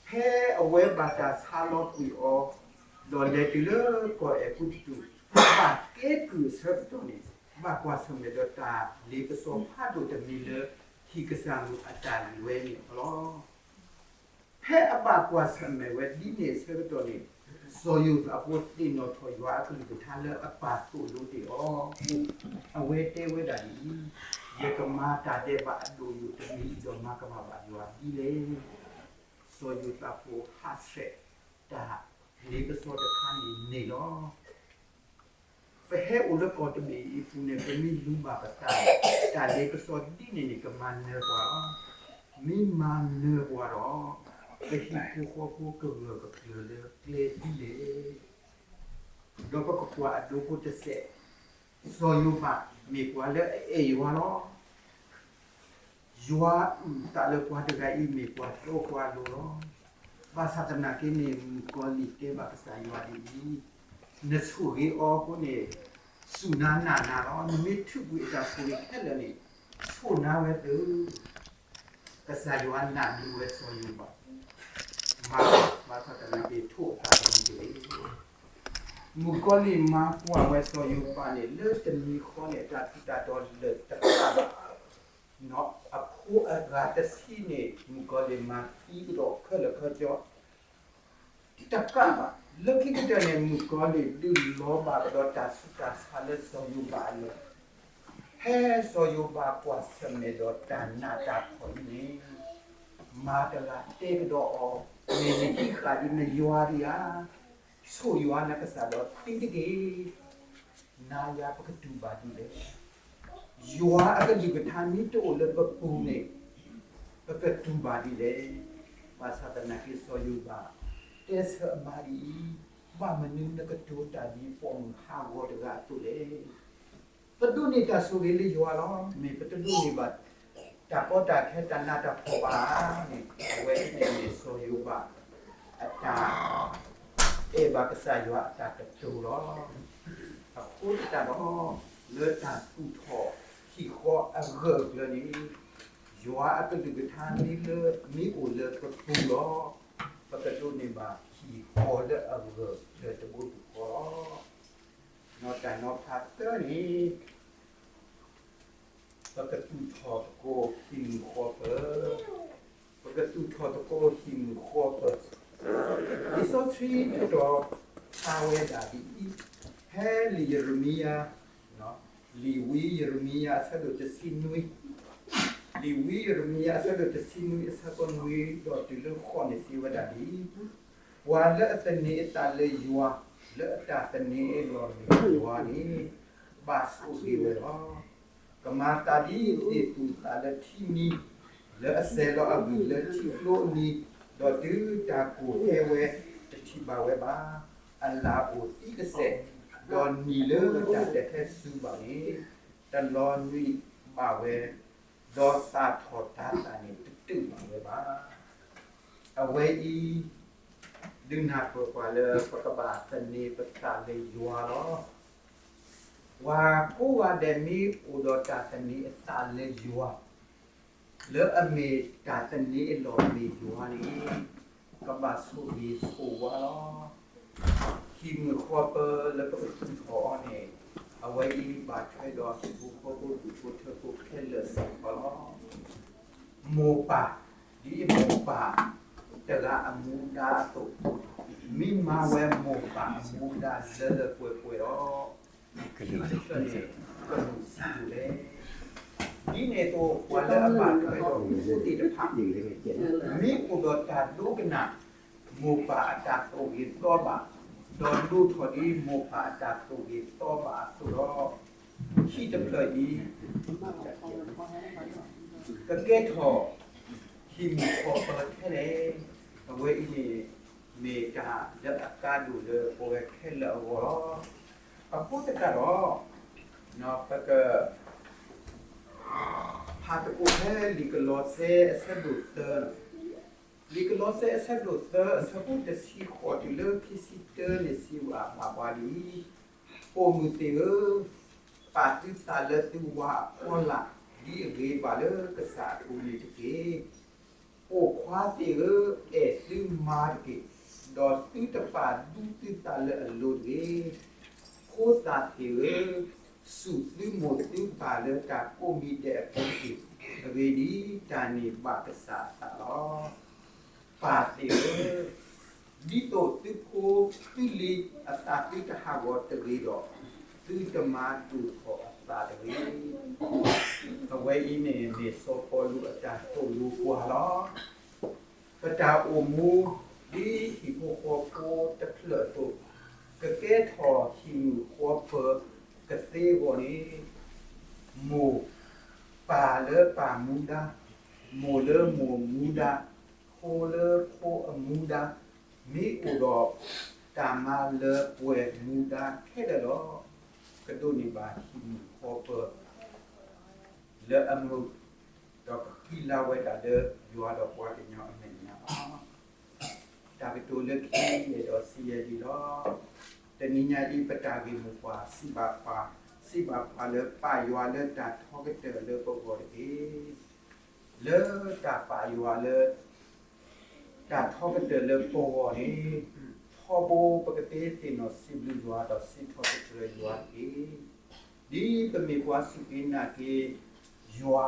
ဖဲအဝဲဘၣ်တၢ်ဆါလီၤကွံာ်အီၤ, ဒီးလဲၤတုၤလၢကီၢ်အဲၤကူပတူး, ဘၣ်ကဲကုၢ်အဆၢကတီၢ်န့ၣ်, ဘၣ်ကွၢ်ဆၢၣ်မဲာ်ဒီးတၢ်လ့ပစီဖးဒိၣ်တမံၤလၢ ဟံၣ်ကစၢ်မုၣ်အတၢ်လုၢ်ဝဲန့ၣ်အီၤလီၤ. ဖဲအဘၣ်ကွၢ်ဆၢၣ်မဲာ်ဝဲဒ်န့ၣ်အဆၢကတီၢ်န့ၣ်, စီၤယိၤသးဖိသ့ၣ်နီၣ်ထီၣ်ယွၤအကလုၢ်ကထါလၢအပာ်သိၣ်လိတ့ၢ်အီၤ, အဝဲတဲဝဲဒၣ်ဒ်အံၤ, ယကမၤတၢ်ဒဲးဘးအဒိၣ်ယိာ်တမံၤအံၤဒီးမၤကမၣ်ဘၣ်ယွၤဒ်လဲၣ်. စီၤယိၤသးဖိဟးဆှဲးတၢ်လ့ပစီတခါန့ၣ်န့ၢ်လီၤ. ပဟဲအိၣ်လၢကီၢ်တဘ့ၣ်အံၤအပူၤန့ၣ် ပမ့ၢ်လူၤဘၣ်ပသးန့ၣ်, တၢ်လ့ပစီဒ်န့ၣ်န့ၣ် ကမၤနၢၤပှၤလီၤ. မ့ၢ်မၤနၢၤပှၤဒီး, ပဟံၣ်ဖိဃီဖိကဂၢၢ်ကကျၢၤလၢကျဲဒ်လဲၣ်. ဒီးပကကွၢ်အဒိဖိတစဲး, စီၤယိၤဘးမ့ၢ်ပှၤလၢအအဲၣ်ယွၤလီၤ. ယွၤအုၣ်သးလၢပှၤတဂၤအံၤမ့ၢ်ပှၤတီပှၤလိၤလီၤ. ဘၣ်ဆၣ်သနာ်က့န့ၣ် မုၣ်ကီၤလံၢ်တဲဘၣ်ကစၢ်ယွၤဒ်အံၤ, နဆိၣ်ဂ့ၤအီၤအဃိန့ၣ်, စူၢ်နၤနာ်နၤလီၤ. နမ့ၢ်ထုးကွံာ်အတၢ်ဆိၣ်ဂ့ၤခဲလၢာ်န့ၣ်, ဆိၣ်နၤဝဲသ့ၣ် ကစၢ်ယွၤနာ်န့ၢ်ဝဲစီၤယိၤဘး, မၤဘၣ်ဆၣ်သနာ်က့ထိၣ်အသးတမံၤတဂ့ၤ. မုၣ်ကီၤလံၢ်မၤကွၢ်ဝဲစီၤယိၤဘးန့ၣ် လၢတမံၤဃီန့ၣ် တၢ်ထူးတၢ်တီၤလၢာ်တကးဘၣ်, အဖိအဂၤတဆံန့ၣ် မုၣ်ကီၤလံၢ်မၤသံကဒီးခဲလၢာ်ခဲဆ့ တကးဘၣ်, လၢခံကတၢၢ်န့ၣ် မုၣ်ကီၤလံၢ်ဒုးလီၤဘၣ်ကဒီးတၢ်ဆူးတၢ်ဆါလၢစီၤယိၤဘးအလိၤ, ဖဲစီၤယိၤဘးကွၢ်ဆၢၣ်မဲာ်ဒီးတၢ်နးတၢ်ဖှီၣ်အံၤန့ၣ်, မၤတဂၤတဲကဒီးအီၤ, မ့ၢ်နဟံးဃာ်ဒံးနယွၤဒံးဧါ, ဆိၣ်ယွၤနကစၢ်ဒီးသံတက့ၢ်. နၤယၤပကတူၢ်ဘၣ်ဒ်လဲၣ်. ယွၤအကလုၢ်ကထါမ့ၢ်တအိၣ်လၢပပူၤန့ၣ်, ပကတူၢ်ဘၣ်ဒ်လဲၣ်. ဘၣ်ဆၣ်သနာ်က့စီၤယိၤဘး တဲဆၢအမါဒ်အံၤ, ဘၣ်မနုၤနကတိၤတၢ်ဒ်ပိာ်မုၣ်ဟးဂီၤတဂၤအသိးလဲၣ်. ပဒိးန့ၢ်တၢ်ဆိၣ်ဂ့ၤလၢယွၤလီၤ. မ့ၢ်ပတဒိးန့ၢ်ဘၣ် တၢ်ကီတၢ်ခဲတၢ်နးတၢ်ဖှီၣ်ဘၣ်ဧါန့ၣ်, အဝဲအံၤန့ၣ်မ့ၢ်စီၤယိၤဘး အတၢ်အဲၣ်ဘၣ်ကစၢ်ယွၤအတၢ်ကတိၤလီၤ. အဃိသတးဒီး လၢတၢ်သူၣ်ထီၣ်ဟံၣ်ဃီအဂၢၢ်အကျၢၤန့ၣ်, ယွၤအကလုၢ်ကထါမ့ၢ်လၢ မ့ၢ်အိၣ်လၢပပူၤဒီး, ပကဒိးန့ၢ်ဘၣ်ဟံၣ်ဃီလၢအဂၢၢ်အကျၢၤတဘိယူၢ်ဃီလီၤ. နီၢ်တၢ်နီၤဖးသၢန့ၣ် ပကသူၣ်ထီၣ်သကိးဟံၣ်မုၢ်ဃီပၢၤ, ပကသူၣ်ထီၣ်သကိးဟံၣ်မုၢ်ဃီပၢၤ. လံာ်စီဆှံကတိၤဖျါဝဲဒၣ်ဒ်အံၤ, ဖဲလံာ်ယရမံယၤ, လံာ်ဝံယရမံယၤအဆၢဒိၣ်တဆံနွံ, လံာ်ဝံယရမံယၤအဆၢဒိၣ်တဆံနွံအဆၢဖိနွံဒီးတုၤလၢဃိးန့ၣ်စံးဝဲဒၣ်ဒ်အံၤ, ပှၤလၢအသန့ၤအသးလၢယွၤ, လၢအတၢ်သန့ၤအလီၢ်မ့ၢ်ယွၤန့ၣ်, ဘၣ်ဆိၣ်ဂ့ၤဝဲလီၤ. ကမၤသးဒ်သ့ၣ်သူၣ်အသးလၢထံမံၤ, လၢအစဲၤလီၤအဂံၢ်လၢထံကျိအနံၤ, ဒီးတုၤတၢ်ကိၢ်ဟဲဝဲတထံၣ်ဘၣ်ဝဲဘၣ်. အလၣ်အိၣ်သံကစဲာ်, ဒီးနံၤလၢတၢ်တဟဲစူၤဘၣ်န့ၣ်, တလီၤနွံဘၣ်ဝဲ, ဒီးသၣ်ထီၣ်တၤသၣ်န့ၣ်တတုာ်ဘၣ်ဝဲဘၣ်. အဝဲအံၤ ဒုးနၢ်ပၢၢ်ပှၤလၢပကဘၣ်သန့ၤပသးလၢယွၤလီၤ. ပှၤကိးဂၤဒဲးမ့ၢ်အိၣ်ဒီးတၢ်သန့ၤအသးလၢယွၤ, လၢအမ့ၢ်တၢ်သန့ၤအလီၢ်မ့ၢ်ယွၤန့ၣ်, ကဘၣ်ဆိၣ်ဂ့ၤဆိၣ်ဝါလီၤ. ဟံၣ်မုၢ်ဃီပၢၤလၢပကသူၣ်ထီၣ်အီၤန့ၣ်, အဝဲအံၤဘၣ်ထွဲဒီးဟံၣ်ဖိဃီဖိဒူၣ်ဖိထၢဖိခဲလၢာ်စ့ၢ်ကီးလီၤ. မိၢ်ပၢ်, ဒ်မိၢ်ပၢ်တဂၤအမူဒါအသိး, မ့ၢ်မၤဝဲမိၢ်ပၢ်အမူဒါလၢလၢပှဲၤပှဲၤဒီး, ခံတဖျၢၣ်န့ၣ် ကမုာ်စံးဒိၣ်လဲၣ်. ဒ်န့ၣ်အသိး ပှၤလၢအဘၣ်ထွဲဒီးမူခိၣ်သ့ၣ်တဖၣ်, မ့ၢ်အိၣ်ဒီးတၢ်ဒိကနၣ် မိၢ်ပၢ်အတၢ်သိၣ်ဂ့ၤသီဘၣ်, ဒီးဒိၣ်ထီၣ်ဒ်မိၢ်ပၢ်အတၢ်သိၣ်ဂ့ၤသီဘၣ်အသိးဒီး, ခံတဖျၢၣ်အံၤ ကကဲထီၣ်ဟံၣ်မုၢ်ဃီပၢၤထဲလဲၣ်. အဝဲအံၤန့ၣ် မ့ၢ်တၢ်လၢအကါဒိၣ်လၢပဝဲခဲလၢာ်အဂီၢ်လီၤ. အဃိသတးဒီး ပက ဖးသကိးဖဲလံာ်ကလီးစဲအဆၢဒိၣ်သၢ, လံာ်ကလီးစဲအဆၢဒိၣ်သၢ အဆၢဖိတဆံဃိးတုၤလၢခံဆံတၢန့ၣ်စံးဘၣ်ပှၤဒ်အံၤ, ပိာ်မုၣ်သ့ၣ်ဧၢ, ပာ်သုသးလၢသုဝၤအဖီလာ် ဒ်အဂ့ၤဘၣ်လၢကစၢ်အပူၤန့ၣ်တက့ၢ်. ပိာ်ခွါသ့ၣ်ဧၢ, အဲၣ်သုမါတက့ၢ်, ဒီးသုတပာ်ဒူသုသးလၢအလိၤတဂ့ၤ. ဖိသၣ်သ့ၣ်ဧၢ, စူၢ်သုမိၢ်သုပၢ်လၢတၢ်ကိးမံၤဒဲးအပူၤတက့ၢ်. အဂ့ၢ်ဒ်အံၤ, တၢ်န့ၣ်ဘၣ်ကစၢ်အသးလီၤ. ပၢ်သ့ၣ်ဧၢ, ဒ်သိးသုဖိသုလံၤအသးသုတဟးဂီၤတဂ့ၤဒီး, သုတမၤဒိၣ်ထီၣ်အသးတဂ့ၤ. အဝဲအံၤန့ၣ်မ့ၢ်စီၤပီလူးအတၢ်သိၣ်လိပှၤလီၤ. ပတၢ်အိၣ်မူ ဒ်ဟံၣ်ဖိဃီဖိတဖျၢၣ်အသိး, ကကဲထီၣ်ဟံၣ်မုၢ်ဃီပၢၤကသ့အဂီၢ်န့ၣ်, မိၢ်ပၢ်လၢပၢ်မူဒါ, မိၢ်လၢမိၢ်မူဒါ, ဖိလၢဖိအမူဒါ, မ့ၢ်အိၣ်ဒီးတၢ်မၤလၢပှဲၤမူဒါခဲလၢာ်လီၤ. ကဒိးန့ၢ်ဘၣ်ဟံၣ်မုၢ်ဃီပၢၤလၢအမုာ်, ဒီးကဃံလၤဝဲဒၣ်လၢယွၤဒီးပှၤကညီအမဲာ်ညါလီၤ. တၢ်ကတိၤလၢခံယဲၢ်ဒီးစံးယဲၢ်ဒ်လီၤ. တနံၤညါအံၤ ပတၢ်ဂ့ၢ်မိၢ်ပှၢ်စံးဘၣ်ပှၤ, စံးဘၣ်ပှၤလၢပာ်ယွၤလၢတၢ်ထီကတၢၢ်လၢပဂီၢ်တက့ၢ်. လၢတၢ်ပာ်ယွၤလၢ တၢ်ထီကတၢၢ်လၢပဂီၢ်န့ၣ်, ထီဘိပကသ့သ့ၣ်နီၣ်စံးဘျုးယွၤဒီးစံးထီၣ်ပတြၢၤယွၤတက့ၢ်. ဒ်ပမ့ၢ်ပှၤစူၢ်က့ၤနာ်က့ၤယွၤ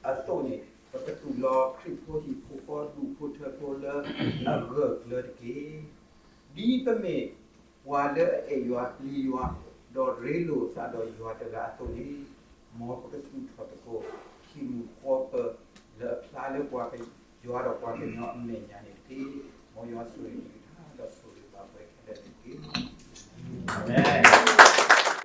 အသိးန့ၣ်, ပကသူၣ်လီၤခရံာ်ဖိဟံၣ်ဖိဃီဒူၣ်ဖိထၢဖိလၢအဂၢၢ်ကျၢၤတက့ၢ်. ဒ်ပမ့ၢ်ပှၤလၢအအဲၣ်ယွၤပျံၤယွၤ, ဒီးရ့လိာ်သးဒီးယွၤတဂၤအသိးန့ၣ်, မ်ပကသူၣ်ထီၣ်သကိးဟံၣ်မုၢ်ဃီပၢၤလၢအဖျါလၢပှၤက ယွၤဒီးပှၤကညီအမဲာ်ညါန့ၣ်တက့ၢ်. မ်ယွၤဆိၣ်ဂ့ၤကလုၢ်ကထါ ဒီးဆိၣ်ဂ့ၤဘၣ်ပှၤခဲလၢာ်န့ၣ်တက့ၢ်. အၤမ့ၣ်.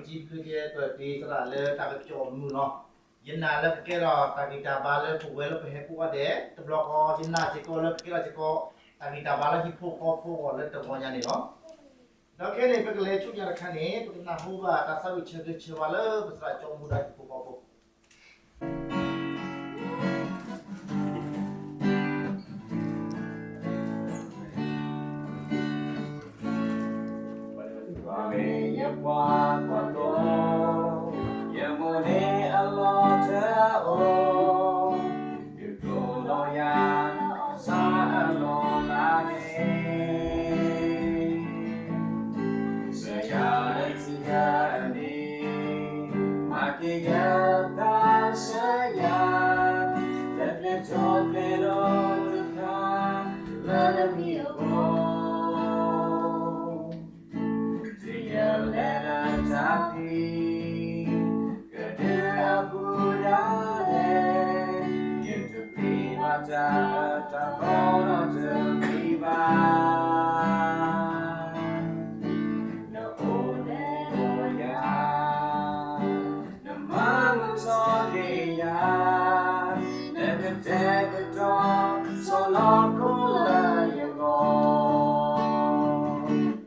ယစံးဘျုးက့ၤပတံၤသရၣ်လၢတၢ်ကစီၣ်မုာ်လီၤ. ယနာ်လၢကကဲထီၣ်တၢ်ဂံၢ်တၢ်ဘါလၢပဝဲလၢပဟဲကိးဂၤဒဲး, တဘျီဃီယနာ်စ့ၢ်ကီးလၢကကဲထီၣ်စ့ၢ်ကီး တၢ်ဂံၢ်တၢ်ဘါလၢဟံၣ်ဖိဃီဖိအဂီၢ်လၢတဂီၤညါန့ၣ်လီၤ. ဒီးခဲအံၤန့ၣ် ပကလဲၤဆူညါတခါန့ၣ် ပကနၢ်ဟူဘၣ်တၢ်သးဝံၣ်ဆၢဂ့ၤဆၢဝါလၢပသရၣ်ကၠီမူဒါဟံၣ်ဖိဃီဖိ ယွၤမ့ၢ်ယပှၤကွၢ်သိ, ယမိၢ်န့ၢ်အလီၢ်တအိၣ်, ဒုးကိးလီၤယၤ အီၣ်ဆၣ်အလီၢ်လၢဟဲ, ဆှၢယၤလၢထံဂၤအနံၤ, မၤက့ၤယသးဆှၢယၤ, လၢကျဲထီၣ်ကျဲလီၤတဖၣ်, လၢနမံၤအဃိ တုၤယလဲၤလၢတၢ်ဖံး, ကဒုးအပူၤဒၣ်လဲာ်, ယတပျံၤဘၣ်တၢ်အၢတၢ်သီနီတမံၤဘၣ်. နအိၣ်န့ၣ်အိၣ်ယၤ, နမၤမုာ်ထီၣ်က့ၤယၤ, နကတဲာ်ကတီၤ ဆီၣ်လီၤခိၣ်လၢယဂီၢ်,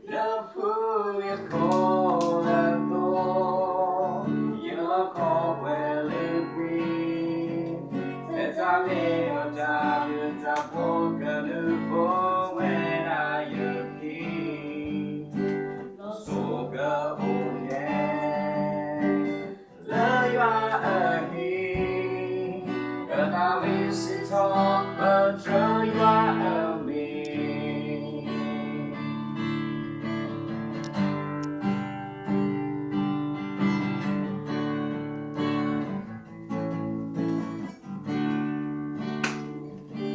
နဖုယခိၣ်လၢသိ, ယလီၢ်ခီပှဲၤလၢကွံ, ထဲတၢ်ဂ့ၤဒီးတၢ်ဘျုးတၢ်ဖှိၣ်ကလုာ်ဖိဝဲဒၣ်ယခံ, လီၤစိၤကအိၣ်ယဲ လၢယွၤအဟံၣ်, ကသးဝံၣ်စံးထီၣ်ပတြၢၤယွၤအမံၤ.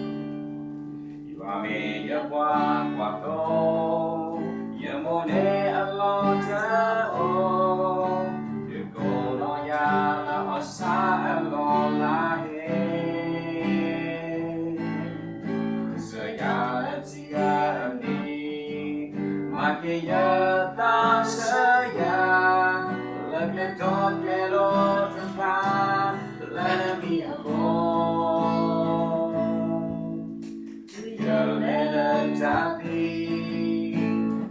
ယွၤမ့ၢ်ယပှၤကွၢ်သိ, ယမိၢ်န့ၢ်အလီၢ်တအိၣ်, ဒုးကိးလီၤယၤလၢအီၣ်ဆၣ်အလီၢ်လၢဟဲ, ဆှၢယၤလၢထံဂၤအနံၤ, မၤက့ၤယသးဆှၢယၤ, လၢကျဲထီၣ်ကျဲလီၤတဖၣ်, လၢနမံၤအဃိ တုၤယလဲၤလၢတၢ်ဖံး,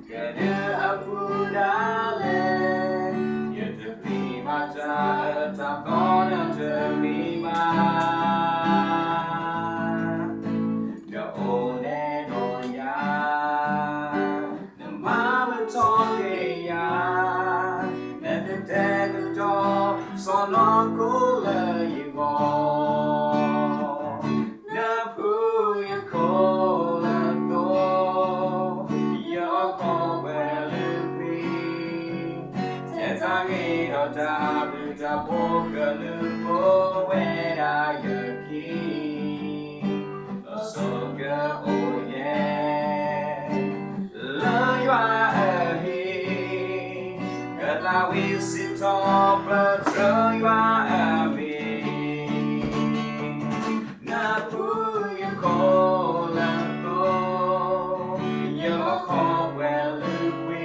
ကဒုးအပူၤဒၣ်လဲာ်, ယတပျံၤဘၣ်တၢ်အၢတၢ်သီနီတမံၤဘၣ်. နအိၣ်န့ၣ်အိၣ်ယၤ, နမၤမုာ်ထီၣ်က့ၤယၤ, နကတဲာ်ကတီၤ ဆီၣ်လီၤခိၣ်လၢယဂီၢ်, နဖုယခိၣ်လၢသိ, ယလီၢ်ခီပှဲၤလၢကွံ, ထဲတၢ်ဂ့ၤဒီးတၢ်ဘျုးတၢ်ဖှိၣ်ကလုာ်ဖိဝဲဒၣ်ယခံ, လီၤစိၤကအိၣ်ယဲ လၢယွၤအဟံၣ်, ကသးဝံၣ်စံးထီၣ်ပတြၢၤယွၤအမံၤ, နဖုယခိၣ်လၢသိ, ယလီၢ်ခီပှဲၤလၢကွံ,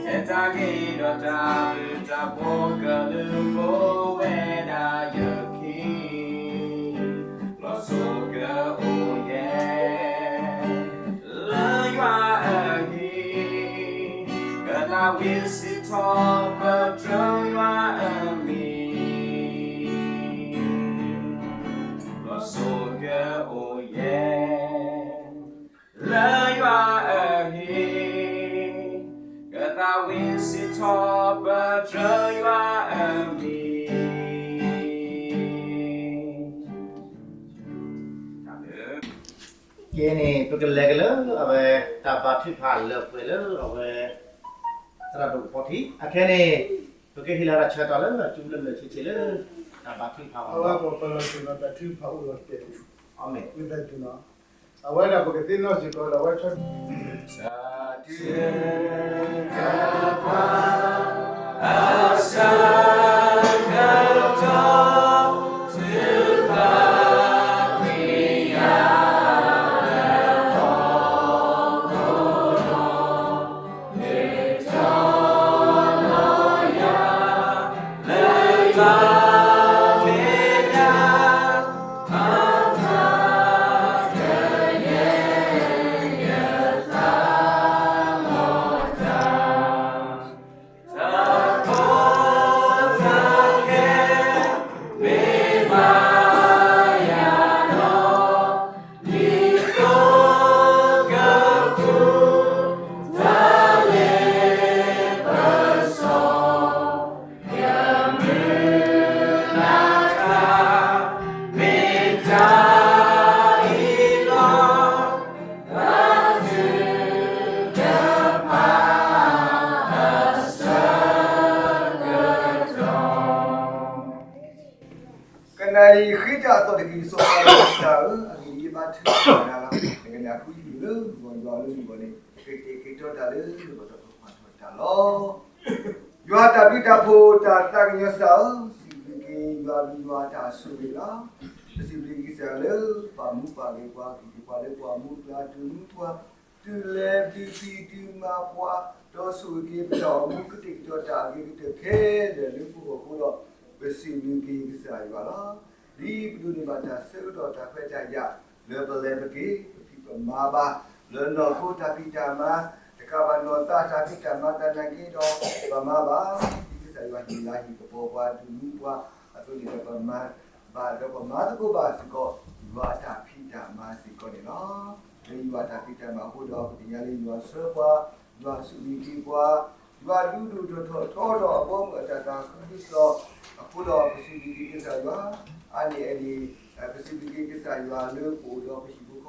ထဲတၢ်ဂ့ၤဒီးတၢ်ဘျုးတၢ်ဖှိၣ်ကလုာ်ဖိဝဲဒၣ်ယခံ လီၤစိၤကအိၣ်ယဲ လၢယွၤအဟံၣ်, ကသးဝံၣ်စံးထီၣ်ပတြၢၤယွၤအမံၤ, လီၤစိၤကအိၣ်ယဲ လၢယွၤအဟံၣ်, ကသးဝံၣ်စံးထီၣ်ပတြၢၤယွၤအမံၤ. ကဲန့ၣ် ပကလဲၤက့ၤလၢအဝဲ တၢ်ဘါထုကဖၣ်လၢပှဲၤလၢအဝဲ သရၣ်ဒိၣ်ကဖီထံ အခဲန့ၣ် ပကဟ့ၣ်လီၤတၢ်ဆၢကတီၢ်လၢ ကၠူလၢလၢာ်ဆ့ဆ့လၢ တၢ်ဘါထုကဖၣ်အဂီၢ် အဝဲပပလီၢ်ဆ့ၣ်နီၤတၢ်ထုကဖၣ်အိၣ်လီၤတဲာ် အဝဲဒၣ်ပကသ့ၣ်နီၣ်စ့ၢ်ကီးဒီးအဝဲ တၢ်ထုကဖၣ် အဆၢကတီၢ် ထုကဖၣ်ကွံာ်ယၤ တၢ်အသီၣ်တက့ၢ် စီၤပၤလၢကစၢ်ဧၢ, အဂ့ၢ်ဒ်အံၤ ယဘါထုကဖၣ်နၤလီၤ. နကနၣ်ဃုယုၢ်လၢမုၢ်ဂီၤယွၤလၢမုၢ်ဂီၤန့ၣ် ကကတဲာ်ကတီၤတၢ်လၢနဂီၢ်ဒီးကကွၢ်ထီၣ်တၢ်လီၤ. ယွၤတၢ်ဘျုးတၢ်ဖှိၣ်တၢ်သးကညီၤကစၢ်ဧၢ, စံးဘျုးက့ၤယွၤ ဘျုးယွၤတၢ်ဆိၣ်ဂ့ၤလီၤ. ပစံးဘျုးက့ၤကစၢ်ယွၤလၢ ပာ်မူပာ်ဂဲၤပှၤ ကံၣ်ပှၤလၢပှၤမူကျါ တုၤမူပှၤ တုၤလဲၤဒုးဖံးဒုးမၤပှၤ, ဒီးဆိၣ်ဂ့ၤက့ၤပတၢ်အိၣ်မူ ကတဲာ်ကတီၤတၢ်အဂ့ၤကတၢၢ်ခဲလၢာ်လၢပဂီၢ်အဃိဒီး ပစံးဘျုးက့ၤကစၢ်ယွၤလီၤ. ဒ်ပဒိးန့ၢ်ဘၣ်တၢ်ဆၢကတီၢ်တၢ်ခွဲးတၢ်ယာ် လၢပလဲၤပက့ၤ ပဖံးပမၤဘၣ် လၢနီၢ်ခိတၢ်ဖံးတၢ်မၤ တကးဘၣ်နီၢ်သးတၢ်ဖံးတၢ်မၤသနာ်က့ဒီး ပမၤဘၣ် ဒ်ကစၢ်ယွၤဟ့ၣ်လၤဟ့ၣ်ကပီၤပှၤ ဒုးမူပှၤအသိးန့ၣ်ဒီး ပမၤဘၣ်ဒီးပမၤသကိးဘၣ်စ့ၢ်ကီး ယွၤအတၢ်ဖံးတၢ်မၤစ့ၢ်ကီးန့ၣ်လီၤ. လၢယွၤအတၢ်ဖံးတၢ်မၤအဃိဒီး ပသ့ၣ်ညါလၢယွၤဆှၢပှၤ, ယွၤဆိၣ်ဂ့ၤက့ၤပှၤ, ယွၤဒုးဒိၣ်ထီၣ်ထီထီၣ်အဘီအမုၢ်အတၢ်သးခုကစီၣ်အဃိဒီး ပစံးဘျုးက့ၤကစၢ်ယွၤ အါန့ၢ်အန့ၣ် ပစံးဘျုးက့ၤကစၢ်ယွၤလၢပအိၣ်ဒီးပဟံၣ်ဖိဃီဖိဒူၣ်ဖိထ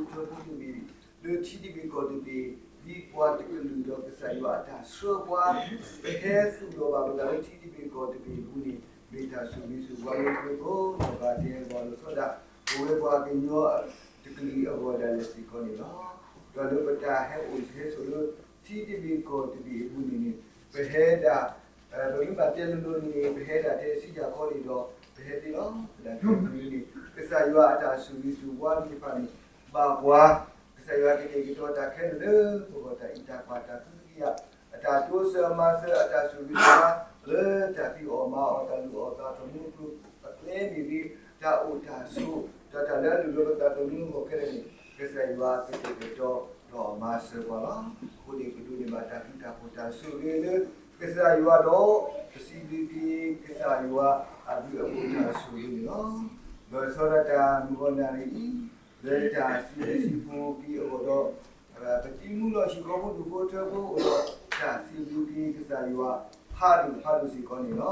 ၢဖိတဘ့ၣ် လၢထံတဘ့ၣ်ကီၢ်တဘ့ၣ် ဒ်ပှၤတကလုာ်ဒီးကစၢ်ယွၤအတၢ်ဆှၢပှၤ ပဟဲသူၣ်လီၤဘၣ်ပသးလၢထံတဘ့ၣ်ကီၢ်တဘ့ၣ်အပူၤန့ၣ် မ့ၢ်တၢ်ဆိၣ်ဂ့ၤဆိၣ်ဝါလၢပှၤကိးဂၤဒဲးအဂီၢ် လီၤဆီဒၣ်တၢ် ပဝဲပှၤကညီတကလုာ်အဂီၢ်ဒၣ်လဲာ်စ့ၢ်ကီးန့ၣ်လီၤ. ဒီးလၢပတၢ်ဟဲအိၣ်ဟဲဆိးလၢ ထံတဘ့ၣ်ကီၢ်တဘ့ၣ်အပူၤန့ၣ်န့ၣ် ပဟဲဒၣ် ပမ့ၢ်ဘၣ်တဲလိၤလိၤန့ၣ် ပဟဲဒၣ်ထဲစံယၣ်ခီန့ၣ်ဒီး ပဟဲသ့လီၤ. သနာ်က့န့ၣ် ကစၢ်ယွၤအတၢ်ဆိၣ်ဂ့ၤဆိၣ်ဝါသ့ၣ်တဖၣ်န့ၣ် ဘၣ်ပှၤ ကစၢ်ယွၤကတဲာ်ကတီၤတၢ်ခဲလၢာ်လၢပဂီၢ် တၢ်အံးတၢ်ကွၢ်တၢ်ကူတကယၤ အတၢ်တိစၢၤမၤစၢၤအတၢ်ဆိၣ်ဂ့ၤဆိၣ်ဝါ လၢတၢ်ဖံးအီၣ်မၤအီၣ် တၢ်လုၢ်အီၣ်သးသမူအကျိၤအကျဲမ့ၢ်ဂ့ၤ တၢ်အိၣ်တၢ်ဆိး ဒီးတၢ်လၢအလုၢ်လၢပသးသမူအဂီၢ်ခဲလၢာ်န့ၣ် ကစၢ်ယွၤကတဲာ်ကတီၤဒီးမၤစၢၤပှၤလီၤ. အဃိန့ၣ် ပဒိးန့ၢ်ဘၣ်တၢ်ဘျုးတၢ်ဖှိၣ်တၢ်ဆိၣ်ဂ့ၤလၢကစၢ်ယွၤဒီး ပစံးဘျုးက့ၤကစၢ်ယွၤအဘျုးအဖှိၣ်တၢ်ဆိၣ်ဂ့ၤန့ၣ်လီၤ. လီၤဆီဒၣ်တၢ်မုၢ်ဂီၤနၣ်ရံၣ်အံၤ လၢတၢ်စံးဘျုးစံးဖှိၣ်က့ၤအဂီၢ်ဒီး ပတံၤမူလီၤဆူၣ်ခီဖျိဒူၣ်ဖိထၢဖိအဂီၢ်ဒီး တၢ်စံးဘျုးက့ၤကစၢ်ယွၤ ဖးဒိၣ်ဖးဒိၣ်စ့ၢ်ကီးန့ၣ်လီၤ.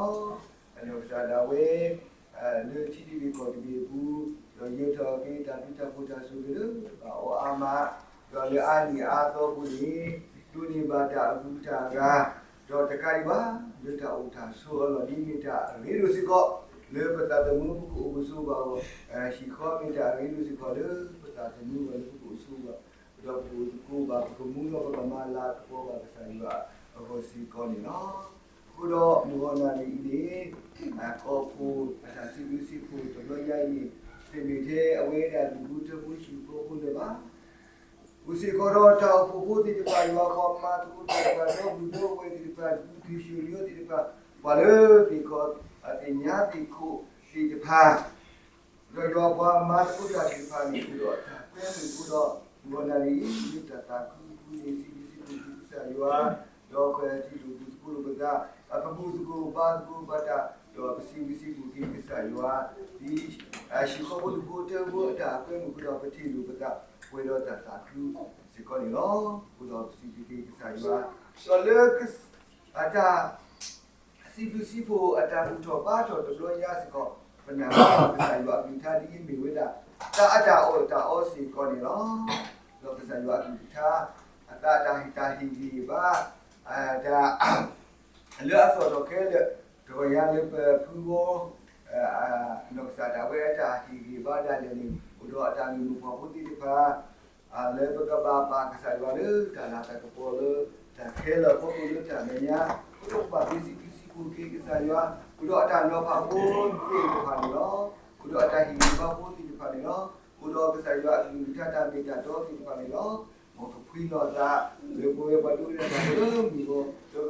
အနီၢ်ကစၢ်ဒၣ်ဝဲ လၢထံတဘ့ၣ်ကီၢ်တဘ့ၣ်အပူၤ ဒီးယၢၤထီၣ်က့ၤတၢ်ဘျုးတၢ်ဖှိၣ်တၢ်ဆိၣ်ဂ့ၤလၢ ဘၣ်အီၤအါမး ဒီးလၢအါနံၣ်အါသီအပူၤန့ၣ် ဒိးန့ၢ်ဘၣ်တၢ်အဂုၤတၢ်အဂၤ ဒီးတကးဒံးဘၣ် လၢတၢ်အိၣ်တၢ်ဆိးအလီၢ်ဒ်မ့ၢ်တၢ်အရ့ဒိၣ်စ့ၢ်ကီး လၢပသးသမူပကအိၣ်ပဆိးဘၣ်အဂီၢ် ဟံၣ်ဃီမ့ၢ်တၢ်အရ့ဒိၣ်စ့ၢ်ကီးလၢပသးသမူအဂီၢ်လၢပကအိၣ်ဆိးဘၣ် ဒီးပကအိၣ်သကိးဘၣ် ပကမူဒီးပကမၤလၤကပီၤဘၣ်ကစၢ်ယွၤအဂီၢ်စ့ၢ်ကီးန့ၣ်လီၤ. အဃိဒီးမုၢ်ဂီၤနၣ်ရံၣ်အံၤန့ၣ် ကီၢ်ခိၣ်အတၢ်စံးဘျုးစံးဖှိၣ်တဘျီညါအံၤန့ၣ် တမ့ၢ်ထဲအဝဲဒၣ်ဒူၣ်ဖိထၢဖိဟံၣ်ဖိဃီဖိလၢၤဘၣ် အိၣ်စ့ၢ်ကီးဒီးတၢ်အိၣ်ဖှိၣ်ဖိသ့ၣ်တဖၣ် ယွၤပှၤမၤသကိးသ့ၣ်တဖၣ် ဒီပုၢ်ဒီဝဲၢ်သ့ၣ်တဖၣ် ဒူသံၣ်ဆူၣ်လံသ့ၣ်တဖၣ် ပှၤလၢသ့ၣ်ခီၣ်သ့ၣ်ညါသ့ၣ်ခိၣ်သ့ၣ်တဖၣ် ဒီးယွၤပှၤမၤသကိးတၢ်သ့ၣ်တဖၣ်န့ၣ် အိၣ်ဒီးတၢ်ကွဲမုာ်အဃိဒီး မုၢ်ဂီၤနၣ်ရံၣ်အံၤ မ့ၢ်တၢ်သးခုအပူၤန့ၣ် စံးဘျုးစံးဖှိၣ်က့ၤကစၢ်ယွၤ ဒီးပထံၣ်လိာ်ပူၤသကိးလိာ်ပသး ပဘူၣ်သကိးဘါသကိးပတၢ် ဒီးပစံးဘျုးစံးဖှိၣ်က့ၤကစၢ်ယွၤ ဒ် ဟံၣ်ဃီဖိဒူၣ်ဖိထၢဖိအတၢ်ကွဲမုာ်အဃိဒီး ပထံၣ်လိာ်ပသးပှဲၤဒီးတၢ်သးခုစ့ၢ်ကီးန့ၣ်လီၤ. အဃိဒီးပစံးဘျုးက့ၤကစၢ်ယွၤ ဒီးလၢ အတၢ် စံးဘျုးစံးဖှိၣ်အတၢ်ဘူၣ်ထီၣ်ဘါထီၣ်တဘျီညါစ့ၢ်ကီး ပနာ်ဘၣ်ကစၢ်ယွၤအကလုၢ်ကထါဒ်အံၤမ့ၢ်ဝဲဒၣ် တၢ်အတၢ်အီၣ်တၢ်အီစ့ၢ်ကီးန့ၣ်လီၤ. ဒီးကစၢ်ယွၤအကလုၢ်ကထါ အသးအတၢ်ဟ့ၣ်တၢ်ဟ့ၣ်ဂံၢ်ဘါ တၢ် လၢအသီၣ်ထီၣ်ခဲလၢာ် တဂီၤညါလၢပဖုဂီၢ် အနီၢ်ကစၢ်ဒၣ်ဝဲအတၢ်ဟ့ၣ်ဂံၢ်ဘါဒၣ်လဲာ်န့ၣ် အိၣ်ဒီးအတၢ်ဂ့ၢ်မိၢ်ပှၢ်ဖိသ့ၣ်တဖၣ် လၢပကဘၣ်ပာ်ကစၢ်ယွၤလၢတၢ်လၤတၢ်ကပီၤလၢ တၢ်ခဲလၢာ်အဖီခိၣ်လၢတၢ်မဲာ်ညါ အိၣ်ဒီးပဘၣ်သ့စံးဘျုးစံးဖှိၣ်က့ၤကစၢ်ယွၤ အိၣ်ဒီးအတၢ်နီၤဖးဖိသ့ၣ်တဖၣ်န့ၣ်လီၤ. အိၣ်ဒီးအတၢ်ဟ့ၣ်ဂံၢ်ဘါဖိသ့ၣ်တဖၣ်န့ၣ်လီၤ. အိၣ်ဒီးကစၢ်ယွၤအကလုၢ်ကထါတၢ်မ့ၢ်တၢ်တီသ့ၣ်တဖၣ်န့ၣ်လီၤ. မ်ကဖှံလီၤသး လၢပဝဲပှၤဒိကနၣ်တၢ်ဖိလၢမုၢ်ဂီၤ ဒီးက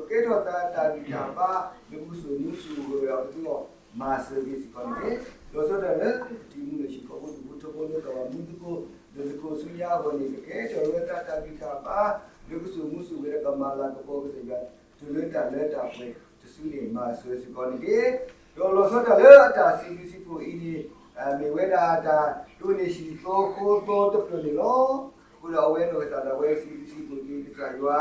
ကဲထီၣ်သးတၢ်ဂံၢ်တၢ်ဘါ လၢပကစိာ်မူစိာ်ဂဲၤအီၤပသူအီၤ မၤစၢၤက့ၤစ့ၢ်ကီးန့ၣ်တက့ၢ်. လီၤဆီဒၣ်တၢ်လၢ ပတံၤမူလၢၢ်ဟံၣ်ဃီဖိဒူၣ်ဖိထၢဖိလၢကဘၣ်မူသကိး ဒီးသကိးဆူညါအဂီၢ်န့ၣ် ကကဲထီၣ်ဝဲဒၣ်တၢ်ဂံၢ်တၢ်ဘါ လၢကစိာ်မူစိာ်ဂဲၤဒီးကမၤလၤကပီၤကစၢ်ယွၤ တုၤလၢတၢ်လၢတၢ်ပှဲၤတစုန့ၣ် မၤစၢၤစ့ၢ်ကီးန့ၣ်တက့ၢ်. ဒီးလီၤဆီဒၣ်တၢ်လၢအတၢ်စံးဘျုးစံးဖှိၣ်အံၤန့ၣ် မ့ၢ်ဝဲဒၣ်တၢ်ဒိးန့ၢ်ဟံၣ်သီဃီသီတဖျၢၣ်န့ၣ်လီၤ. အဃိဒီးအဝဲနီၢ်ကစၢ်ဒၣ်ဝဲစံးဘျုးစံးဖှိၣ်က့ၤကစၢ်ယွၤ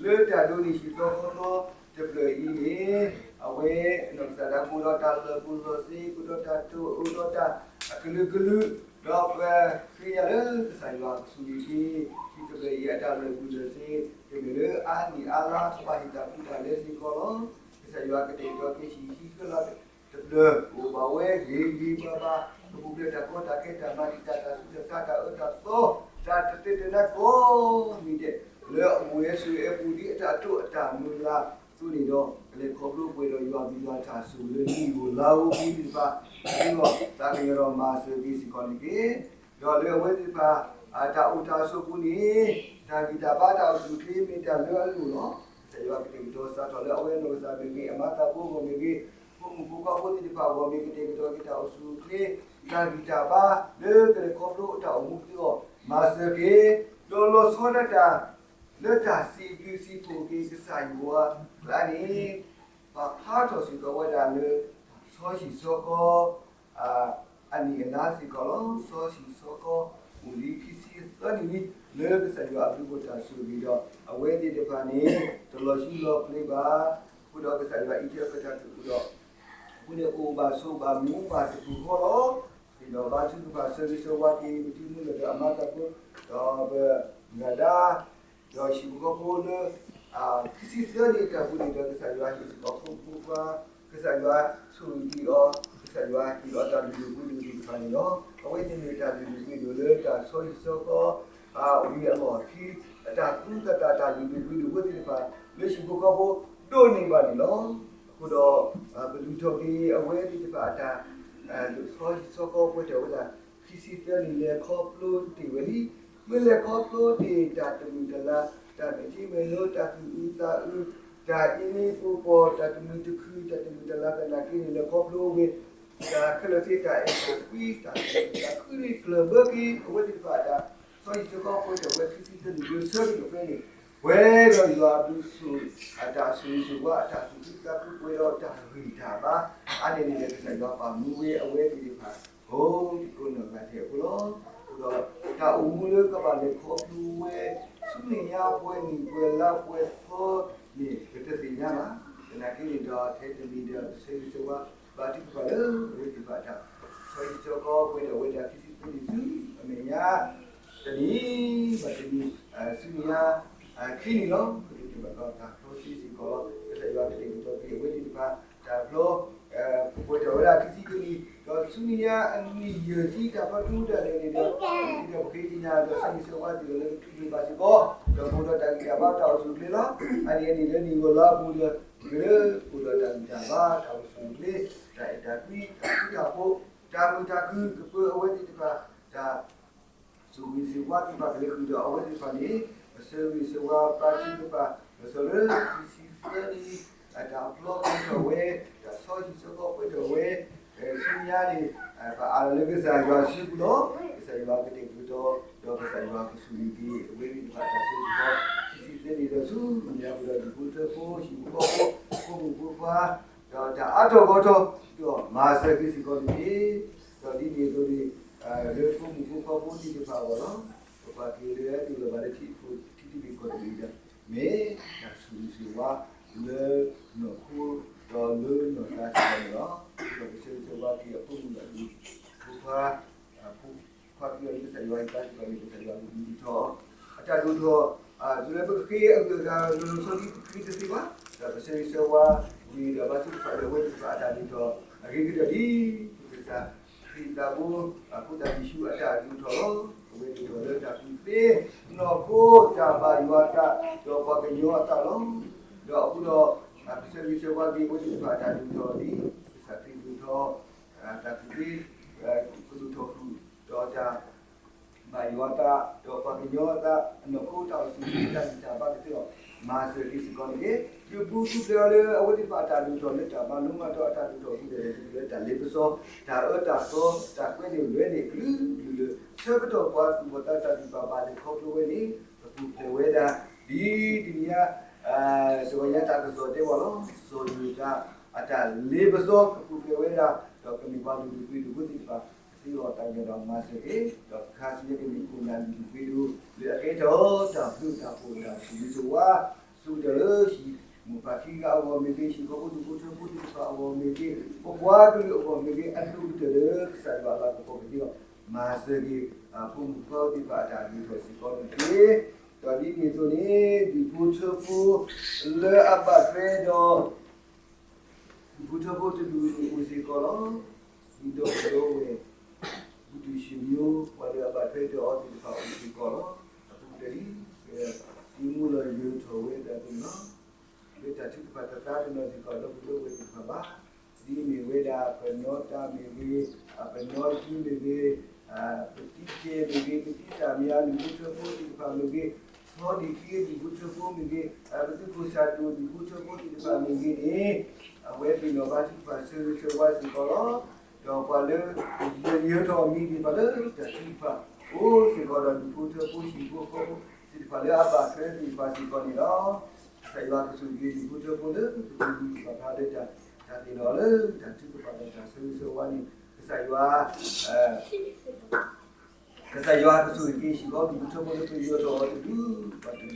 လၢတၢ်ဒိးန့ၢ်ဟံၣ်သီဃီသီတဖျၢၣ်အံၤန့ၣ် အဝဲနီၢ်ကစၢ်ဒၣ်ကအိၣ်ဒီးတၢ်လၢာ်ဘူၣ်လီၤစ့ ကအိၣ်ဒီးတၢ်တိၢ် အိၣ်ဒီးတၢ်အကလုာ်ကလုာ် ဒီးပဃ့ညါလၢကစၢ်ယွၤကဆိၣ်ဂ့ၤက့ၤ ဟံၣ်တဖျၢၣ်အံၤအတၢ်လၢာ်ဘူၣ်လီၤစ့ တမ့ၢ်လၢအါနံၣ်အါလါကဘၣ်ဟ့ၣ်တၢ်ကူတၢ်လဲစ့ၢ်ကီးလီၤ. ကစၢ်ယွၤကတဲာ်ကတီၤက့ၤဟံၣ်ဟံၣ်ဃၢလၢ်တဖျၢၣ် ကအိၣ်ဘၣ်ဝဲဂ့ၤဂ့ၤဘၣ်ဘၣ် က လၢတၢ်ကီတၢ်ခဲ တၢ်မၤတံာ်တာ် တၢ်ဆူးတၢ်ဆါ တၢ်အၢတၢ်သီ တၢ်တသ့တနါကိးနံၤဒဲး လၢအအိၣ်ဝဲဆိးဝဲအပူၤ ဒ်အတၢ်တိာ်အတၢ်မုၢ်လၢ်အသိးန့ၣ်ဒီး ကလဲၤခီဖျိပှဲၤဒီးယွၤအဘျုးယွၤအတၢ်ဆိၣ်ဂ့ၤလၢနံၣ်ဂိၢ်လါဂိၢ်ပူၤသ့ၣ်တဖၣ် ဒ်သိးသးကညီၤဒီးမၤစၢၤက့ၤစ့ၢ်ကီးန့ၣ်တက့ၢ်. ဒီးလၢအဝဲသ့ၣ်တဖၣ် တၢ်အိၣ်တၢ်ဆိးပူၤန့ၣ် တၢ်ဂံၢ်တၢ်ဘါတၢ်အိၣ်ဆူၣ်အိၣ်ချ့မ့ၢ်တၢ်လၢအလိၣ်လီၤ. ကစၢ်ယွၤကတဲာ်ကတီၤစးထီၣ်လၢအဝဲအနီၢ်ကစၢ်မ့ၢ်ဂ့ၤ, အမၤသးဖိအဂီၢ်မ့ၢ်ဂ့ၤ, ဖိမုၣ်ဖိခွါဖိသ့ၣ်တဖၣ်အဂီၢ်မ့ၢ်ဂ့ၤ ကတဲာ်ကတီၤက့ၤတၢ်အိၣ်ဆူၣ်အိၣ်ချ့, တၢ်ဂံၢ်တၢ်ဘါ လၢကလဲၤခီဖျိအတၢ်အိၣ်မူပူၤအဂီၢ် မၤစၢၤက့ၤ, ဒီးလီၤဆီဒၣ်တၢ် လၢတၢ်စံးဘျုးစံးဖှိၣ်က့ၤကစၢ်ယွၤအကျါန့ၣ် ပာ်ဖျါထီၣ်စ့ၢ်ကီးဝဲဒၣ်လၢ စီၤဟံၣ်စီၤဃီ အနံၣ်အလါစ့ၢ်ကီးလီၤ. စီၤဟံၣ်စီၤဃီ အိၣ်လံခံဆံသၢနံၣ်လံ လၢကစၢ်ယွၤအဘျုးအဖှိၣ်တၢ်ဆိၣ်ဂ့ၤဒီး အဝဲသ့ၣ်တဖၣ်န့ၣ် တလီၤဆူလီၤပျံၤဘၣ်. အဃိဒီးကစၢ်ယွၤအံးထွဲအီၤတၢ်သးခုဒီး အဃိန့ၣ်အိၣ်ဘၣ်ဆိးဘၣ်မူဘၣ်တပူၤဃီလီၤ. ဒီးဘါထုကဖၣ်ဆၢဂ့ၤဆၢဝါက့ၤ ပထံမူလၢာ်ဒီးအမါတၢ်ဖိ ဒီးပမုၢ်ဂၤဒါ ဒီးဟံၣ်ဖိဃီဖိလၢ ခံဆံသၢနံၣ်အတၢ်ပူၤန့ၣ်ဒီး ကစၢ်ယွၤဟ့ၣ်စ့ၢ်ကီးဖိမုၣ်ဖိခွါ, ကစၢ်ယွၤဆိၣ်ဂ့ၤအီၤ, ကစၢ်ယွၤဟ့ၣ်အီၤတၢ်လုၢ်ဒိၣ်ပှ့ၤဒိၣ်သ့ၣ်တဖၣ်န့ၣ်လီၤ. အဝဲသ့ၣ်မ့ၢ်တၢ်လုၢ်ဒိၣ်ပှ့ၤဒိၣ်လၢတၢ်စီဆှံစီဆှီ အဝံၤအလီၢ်ခံ အတၢ်သူသးသးတၢ်လုၢ်ဒိၣ်ပှ့ၤဒိၣ်ဖိသ့ၣ်တဖၣ် လၢဟံၣ်ဖိဃီဖိဒိးန့ၢ်ဘၣ်န့ၣ်လီၤ. အဃိဒီး ပလုၢ်ထီၣ်က့ၤအဝဲသ့ၣ်တဖၣ်အတၢ် စီဆှံစီဆှီပှဲၤထီၣ်ဝဲဒၣ် ခံဆံသၢနံၣ်လဲၤခီဖျိတ့ၢ်ဝဲလံ. မ့ၢ်လဲၤခီဖျိတ့ၢ်တၢ်တမုာ်တလၤ, တၢ်မဲာ်ထံမဲာ်နိ, တၢ်သူၣ်အုးသးအုး, တၢ်အ့မ့ၢ်ပိာ်ပီၤ, တၢ်တမုာ်တခုၣ်, တၢ်တမုာ်တလၤသနာ်က့န့ၣ် လဲၤခီဖျိဝဲ တၢ်ခဲလၢာ်သ့ၣ်တၢ်အဲၣ်တၢ်ကွံ, တၢ်သးခုန့ၣ်ကျၢၢ်ဘၢက့ၤ အဝဲသ့ၣ်တဖၣ်အတၢ် စီဆှံစီဆှီပှဲၤထီၣ်ဝဲ ခံဆံသၢနံၣ်လၢဆၢကတီၢ်ဖဲန့ၣ် ပှဲၤဒီးယွၤအဘျုးဆိၣ် အတၢ်ဆိၣ်ဂ့ၤဆိၣ်ဝါ အတၢ်သူၣ်ခုသးခု ပှဲၤဒီးတၢ်ဂံၢ်တၢ်ဘါ အါန့ၢ်န့ၣ်ဒီး ကစၢ်ယွၤပာ်မူဝဲအဝဲသ့ၣ်တဖၣ် ကိးဒံကိးနီၢ်ဂၤဒဲးအဃိလီၤ. အဃိဒီး တၢ်အိၣ်မူလၢကဘၣ်လဲၤခီဖျိဝဲ ဆူမဲာ်ညါပှဲၤနံၣ်ပှဲၤလါပှဲၤသီန့ၣ် ပတသ့ၣ်ညါဘၣ်. သနာ်က့န့ၣ်ဒီး ထဲတမံၤဒီး ပဆၢဂ့ၤဆၢဝါ ဘါထုကဖၣ်လၢ အဝဲသ့ၣ်တဖၣ်အတၢ် စီဆှံစီဆှီပှဲၤထီၣ်ဝဲဒၣ် ခံဆံသၢနံၣ်ဆူအမဲာ်ညါ တနံၤဘၣ်တနံၤ ဆူမဲာ်ညါ ခံနံၣ်လီၤ. ပကဘၣ်တၢ်ဖျီဆူစ့ၢ်ကီးလီၤ. ကစၢ်ယွၤကတဲာ်ကတီၤက့ၤအဝဲသ့ၣ်တဖၣ် တၢ်ဖျီ ပှဲၤထီၣ်ဝဲဒၣ်ခံဆံသၢနံၣ် ဒီးဆူမဲာ်ညါအနံၣ်ယဲၢ်ဆံ တၢ်ဖျီတုၤဒၣ်လဲာ်န့ၣ်ဒီး ပကပဃ့ကညးဒီး ဆၢဂ့ၤဆၢဝါသ့ၣ်ဒီးလၢကထုးန့ၢ်ဘၣ်စ့ၢ်ကီး ဒီးကအိၣ်ဒီးတၢ်ဂံၢ်တၢ်ဘါတၢ်အိၣ်ဆူၣ်အိၣ်ချ့လီၤ. အါန့ၢ်အန့ၣ်လၢနံၣ်ဂီၢ်လါအပူၤဒီး ပကအိၣ်ဒီးတၢ်ဂံၢ်တၢ်ဘါတၢ်အိၣ်ဆူၣ်အိၣ်ချ့ တၢ်အဲၣ်တၢ်ကွံ တၢ်ဃူတၢ်ဖိး တၢ်မုာ်တၢ်ခုၣ် ကပၢၤအဝဲသ့ၣ်တဖၣ် တၢ် ဆိၣ်ဂ့ၤစ့ၢ်ကီးသ့ၣ်တဖၣ်ကလဲၤဃုာ်ဒီးအဝဲသ့ၣ်တဖၣ်န့ၣ် ပဆၢဂ့ၤဆၢဝါဘါထုကဖၣ် လီၤဆီလၢ ခံဆံသၢနံၣ် အတၢ်ဖျီပှဲၤထီၣ်ဝဲ တၢ်စီဆှံစီဆှီပှဲၤထီၣ်ဝဲ ဆူညါန့ၣ် ပအးလီၤလၢကစၢ်ယွၤစုပူၤလီၤ. ကစၢ်ယွၤကတဲာ်ကတီၤ ဒီးကစၢ်ယွၤကဆိၣ်ဂ့ၤက့ၤ အဝဲသ့ၣ်တဖၣ်တၢ်ဆိၣ်ဂ့ၤစ့ၢ်ကီး ခံဆံသၢနံၣ်ဒီးဆူမဲာ်ညါပူၤဒီး ဒူၣ်ဖိထၢဖိ ဟံၣ်ဖိဃီဖိ ဖိမုၣ်ဖိခွါ ဒီးတၢ်အါထီၣ်ဂီၢ်ထီၣ် ဒီးမၤစၢၤက့ၤစ့ၢ်ကီးတက့ၢ်. ဒီးဒ်န့ၣ်အသိးန့ၣ် လၢဖိမုၣ်ဖိခွါဖိသ့ၣ်တဖၣ်အဂီၢ်လီၤ. ပပှၤကလုာ်လၢအဒိၣ်လီၤဘၣ်လၢထံဖိကီၢ်ဖိဒီး မ့ၢ်တၢ်ဆိၣ်ဂ့ၤဆိၣ်ဝါလၢနီၢ်ခိ ဒီးလၢနီၢ်သးစ့ၢ်ကီးန့ၣ်လီၤ. ဒီးပဆၢဂ့ၤဆၢဝါက့ၤအဖိမုၣ်လၢအဒိၣ်ဖိခွါ ဖိခွါက့ၤအီၤလၢကစၢ်ယွၤအံၤဘါစ့ၢ်ကီးန့ၣ် ကစၢ်ယွၤကဒုးထီၣ် အတၢ်ဒိၣ်ထီၣ် လၢပကဃ့အဂုၤအဂၤလီၤလီၤဆီဆီဒ်ပဃ့တသ့ဘၣ်. ဒီးပဆၢဂ့ၤဆၢဝါဝံၤဒီးဘါထုကဖၣ်လၢအဝဲသ့ၣ်တဖၣ်အတၢ်ဒိၣ်ထီၣ် အဂ့ၤကတၢၢ်ဒ် ပကစၢ်ခရံာ်သးဘိ အဖိသၣ်ယ့ၣ်ၡူးအတၢ်ဒိၣ်ထီၣ်လီၤ. အဝဲဒိၣ်ထီၣ်လၢတၢ်ကူၣ်သ့ နီၢ်ခိ တၢ်ဘၣ်ယွၤအသး ဒီးပှၤကညီအသးလီၤ. ဒီးအဃိဒီး ပဆၢဂ့ၤဆၢဝါက့ၤအဝဲသ့ၣ်တဖၣ်အတၢ်ဒိၣ်ထီၣ်ဒ် ကစၢ်ခရံာ်ဒိၣ်ထီၣ် တၢ်ကူၣ်သ့ ကဒိၣ်ထီၣ်ဃုာ် ဒီးတၢ် ဘၣ်ယွၤအသး ဒီးပှၤကညီအသး အနီၢ်ခိတၢ်အိၣ်ဆူၣ်အိၣ်ချ့ တၢ်ဂံၢ်တၢ်ဘါကသ့အီၤ မၤစၢၤက့ၤစ့ၢ်ကီးန့ၣ်တက့ၢ်. ဒုးပူၤထူၣ်ဖျဲးအီၤလၢအဝဲသ့ၣ်တဖၣ်အတၢ်ဒိၣ်ထီၣ်လၢတၢ်မၤလိမၤဒိးအတၢ်ဒိၣ်ထီၣ်အပူၤဒၣ်လဲာ် ဒ်လၢတၢ်လ့ပစီ တၢ်အၢတၢ်သီ တၢ်ကွဲန့ၢ်လွဲန့ၢ်အကလုာ်ကလုာ်လၢ ဆၢကတီၢ်ပှၤသူၣ်ဘီၣ်သးစၢ်သ့ၣ်တဖၣ်ဘၣ်လဲၤခီဖျိဝဲန့ၣ် ကပူၤဖျဲးဝဲဒၣ် ဒ်တနံၤညါ တဂီၤညါတၢ်ကစီၣ်တဲဝဲလီၤ. စီၤယိၤသးအတၢ်လ့ပစီ ကပူၤဖျဲးဝဲဒၣ် ဒီးကမ့ၢ်ပှၤလုၢ်ဒိၣ်ပှ့ၤဒိၣ်ဖိသ့ၣ်တဖၣ် ကသ့အီၤသးကညီၤဒီးမၤစၢၤက့ၤ ဒီးခါဆူညါကမ့ၢ်ခိၣ်နၢ်လုၢ်ဒိၣ်ပှ့ၤဒိၣ် လၢအကဲထီၣ်တၢ်ဘျုးတၢ်ဖှိၣ်တၢ်ဆိၣ်ဂ့ၤဆိၣ်ဝါ ဆိကတၢၢ်လၢဟံၣ်မိၢ်ပၢ်ခံဂၤအဂီၢ်မ့ၢ်ဂ့ၤ ဟံၣ်ဖိဃီဖိဒူၣ်ဖိထၢဖိသ့ၣ်တဖၣ်အဂီၢ်မ့ၢ်ဂ့ၤ ပပှၤကလုာ်အဂီၢ်မ့ၢ်ဂ့ၤ အဒိၣ်ကတၢၢ်လၢကစၢ်ယွၤအလၤကပီၤကသ့အီၤ မၤစၢၤက့ၤ ဖိမုၣ်ဖိခွါသ့ၣ်တဖၣ်အတၢ်ဒိၣ်ထီၣ်စ့ၢ်ကီးန့ၣ်တက့ၢ်. ဒီးဒ်န့ၣ်အသိးန့ၣ် ဒူၣ်ဖိထၢဖိ လၢအဘၣ်ထွဲဒီး ဒူၣ်ဖိထၢဖိတဒူၣ်န့ၣ်အိၣ်စ့ၢ်ကီးလီၤ. ဒ်ဒီပုၢ်ဒီဝဲၢ် ဒုးဆံမံ ပှၤလၢအဘၣ်ထွဲဒီးအီၤသ့ၣ်တဖၣ်အိၣ်စ့ၢ်ကီးလီၤ. အပူၤတယံၤ ဒ်မူလီၤယိၤထီၣ်ဝဲဒၣ်အသိးန့ၣ်လီၤ. လၢတၢ်ထုကဖၣ်တသးတနီၤစ့ၢ်ကီး လၢပလိၣ်ဝဲသ့ၣ်တဖၣ်ဘၣ်, ဒ်မ့ၢ်ဝဲဒၣ် ပနီၢ်တၢ်မ့ၢ်ဂ့ၤ, ပနီၢ်စုမ့ၢ်ဂ့ၤ, ပတံၤကဲမ့ၢ်ဂ့ၤ, ပတံၤသၣ်မံၤ ဒူၣ်ဖိထၢဖိသ့ၣ်တဖၣ်မ့ၢ်ဂ့ၤ, ဆီဒံၣ်ခံဒူၣ်ဖိထၢဖိမ့ၢ်ဂ့ၤ, ပသုးခိၣ်စၢ်ဒိၣ်ဒူၣ်ဖိထၢဖိသ့ၣ်တဖၣ်မ့ၢ်ဂ့ၤန့ၣ်, အဝဲသ့ၣ်နီၣ်ဘါထုကဖၣ်ဆၢဂ့ၤဆၢဝါစ့ၢ်ကီးလီၤ. ဒီးပှၤလၢ ယိၤထီၣ်အမံၤသ့ၣ်တဖၣ်လၢတၢ်ထုကဖၣ် အိၣ်စ့ၢ်ကီးဒီးဒူၣ်ဖိထၢဖိဟံၣ်ဖိဃီဖိသ့ၣ်တဖၣ်လၢအဘၣ်ထွဲသ့ၣ်တဖၣ်စ့ၢ်ကီးန့ၣ်လီၤ. ကစၢ်ယွၤကဆိၣ်ဂ့ၤဒူၣ်ဖိထၢဖိလၢပကမံဘၣ်ဃးလၢတၢ်သ့ၣ်နီၣ်လၢတၢ်ထုကဖၣ်ဒီးတၢ်ဆၢဂ့ၤဆၢဝါန့ၣ် ကစၢ်ယွၤ ကစၢ်ယွၤကဆိၣ်ဂ့ၤက့ၤဟံၣ်ဖိဃီဖိဒူၣ်ဖိထၢဖိလၢပယိၤထီၣ်အီၤတဒူၣ်ဘၣ်တဒူၣ်,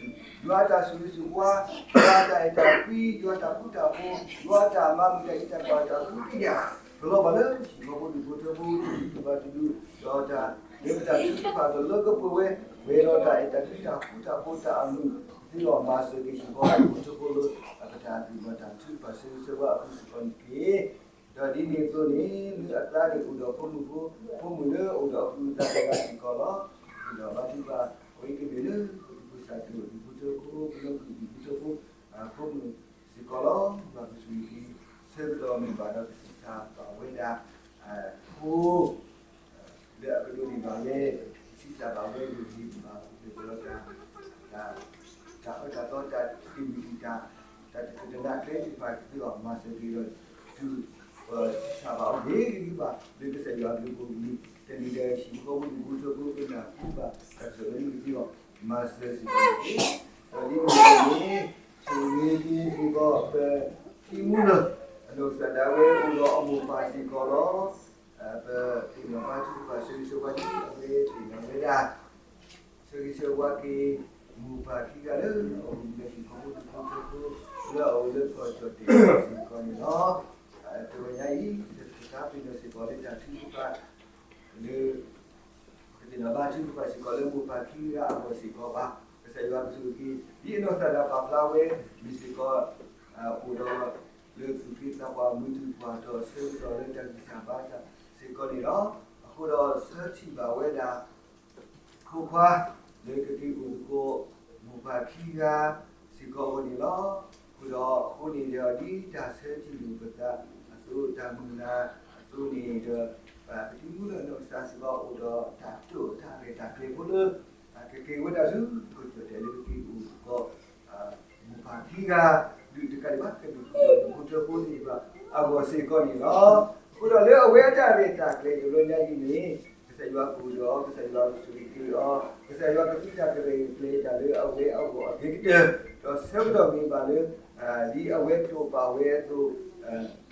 ယွၤအတၢ်ဆိၣ်ဂ့ၤဆိၣ်ဝါ, ယွၤအတၢ်အဲၣ်တၢ်ကွံ, ယွၤအတၢ်မၤမုာ်တၢ်အံးတၢ်ကွံတၢ်ကဟုကယာ် ကလီၤဘၣ်လၢဟံၣ်ဖိဃီဖိဒူၣ်ဖိထၢဖိတဒူၣ်တဒူၣ်, ဒီးတၢ်လၢပတၢ်ထုကဖၣ်ဒီးလၢကပှဲၤဝဲ, ပှဲၤဒီးတၢ်အဲၣ်တၢ်ကွံတၢ်ဃူတၢ်ဖိးတၢ်အမုာ်သ့လီၤ. မၤစၢၤက့ၤဟံၣ်ဖိဃီဖိဒူၣ်ဖိထၢဖိလၢ ပတၢ်သ့ၣ်နီၣ်တၢ်ထုကဖၣ်ဆၢဂ့ၤဆၢဝါအပူၤစ့ၢ်ကီးန့ၣ်တက့ၢ်. ဒီးဒ်န့ၣ်အသိးန့ၣ် လၢအကျါန့ၣ်အိၣ်ဒီးဖိမုၣ်ဖိ, ဖိမုၣ်လၢအအိၣ်ဒီးအပုၢ်အသးတဂၤစ့ၢ်ကီးလီၤ. ဒီးဘါထုကဖၣ် အဝဲကမ့ၢ်လၢ ပသုးခိၣ်စၢ်ဒိၣ်ဒူၣ်ဖိထၢဖိ, ပနီၢ်ကုၢ်ဒူၣ်ဖိထၢဖိ, ဖိမုၣ်စ့ၢ်ကီးလီၤ. ယွၤကဆိၣ်ဂ့ၤက့ၤ ဆၢကတီၢ်မ့ၢ်ဘၣ်ဒီးကသံၣ်သးဘၣ်ဝဲဒၣ် ဖိ လၢအကဒိးန့ၢ်ဘၣ်ဝဲ ကသံၣ်သးဘၣ်ဝဲဂ့ၤဂ့ၤဘၣ်ဘၣ် လၢပလီၢ်တၢ် တၢ်အၢတၢ်သီ တၢ်တမံၤတၢ် တၢ်တကနၣ်ကျဲသ့ၣ်တဖၣ်သ့လီၤ. မၤစၢၤက့ၤဒီး တုၤ ပသံၣ်သးဘၣ်အီၤဂ့ၤဂ့ၤဘၣ် လၢကစၢ်ယွၤအဘျုးအဖှိၣ်န့ၣ် တမ့ၢ်ဒီးဟံၣ်ဖိဃီဖိဒူၣ်ဖိထၢဖိကနၢ်ဟူဘၣ် တၢ်ကစီၣ်လၢနုၤသ့လီၤ. မၤစၢၤစ့ၢ်ကီးတက့ၢ်. ဒီးဒ်န့ၣ်အသိးန့ၣ် ဆိၣ်ဂ့ၤက့ၤစ့ၢ်ကီး ပထံမူလၢၢ် အနီၢ်ကစၢ်ဒၣ်ဝဲအိၣ်ဒီးအမိၢ်ပၢ်စ့ၢ်ကီးလီၤ. ပသ့ၣ်နီၣ်ဘါထုကဖၣ်ဆၢဂ့ၤဆၢဝါဒ်အဝဲသ့ၣ်နီၣ်ဝဲဒၣ် ဆၢဂ့ၤဆၢဝါက့ၤ မိၢ်ပၢ်ခံဂၤလၢအအိၣ်မူလၢဟံၣ်ဖိဃီဖိဒူၣ်ဖိထၢဖိ လၢအအိၣ်လၢကီၢ်ကၠီၣ်တဲာ်စ့ၢ်ကီးန့ၣ်လီၤ. တဝဲညါအံၤ ပကသးပ့ၤနီၣ်စ့ၢ်ကီးလၢတၢ်ထုကဖၣ် လၢ ပသ့ၣ်နီၣ်ဘါထုကဖၣ်စ့ၢ်ကီးလၢမိၢ်ပၢ်ခံဂၤအဂီၢ်စ့ၢ်ကီးဘၣ်. ကစၢ်ယွၤကဆိၣ်ဂ့ၤက့ၤ ဒ်အနီၢ်ကစၢ်ဒၣ်ပာ်ဖျါဝဲ မ့ၢ်စ့ၢ်ကီး အိၣ်ဒီး လၢသူၣ်က့သးပှၢ်မုၢ်တူၢ်ပှၢ်ဒီးဆၢကတီၢ်လၢတၢ်ဂံၢ်စၢ်ဘါစၢ်စ့ၢ်ကီးန့ၣ်လီၤ. အဃိဒီးဆၢထံၣ်ဘၣ်ဝဲဒၣ် ဖိခွါ လၢကက့ၤအိၣ်သကိး မိၢ်ပၢ်ခံဂၤစ့ၢ်ကီးအဂီၢ်န့ၣ်လီၤ. အဃိဒီးအဃိန့ၣ်ဒီး ဒ်တၢ်ဆၢထံၣ်လိာ်ပသးအသိး တၢ်မုၢ်လၢ်အသိးန့ၣ်ဒီး ပထံမူလၢၢ်အနီၢ်ကစၢ်စ့ၢ်ကီးအိၣ်ဒီးတၢ်တိာ်တၢ်ရဲၣ်တၢ်ကျဲၤဖိလၢ ကက့ၤဝဲဒၣ်ဆူကီၢ်ကၠီၣ်တဲာ်လၢကက့ၤအိၣ်သကိး မိၢ်ပၢ်ခံဂၤ ဒုးတကးဒံးဘၣ် ကဒုးအိၣ်ဒီးဒူၣ်ဖိထၢဖိသ့ၣ်တဖၣ်အဂီၢ်စ့ၢ်ကီးန့ၣ်လီၤ. အဃိဒီးလၢအဝဲအတၢ်ရဲၣ်တၢ်ကျဲၤတဘျီညါအံၤန့ၣ် ကစၢ်ယွၤကအိၣ်ဒီးအီၤ, ကစၢ်ယွၤကဆိၣ်ဂ့ၤက့ၤအီၤ, ကစၢ်ယွၤကသုတၢ်ကရဲၣ်ကကျဲၤတၢ်လၢအဝဲအဂီၢ်အဂ့ၤကတၢၢ်, ဒီးဆၢကတီၢ်မ့ၢ်ဘၣ်လၢ ဒ်အဝဲတိာ်ပာ်ဝဲအသိး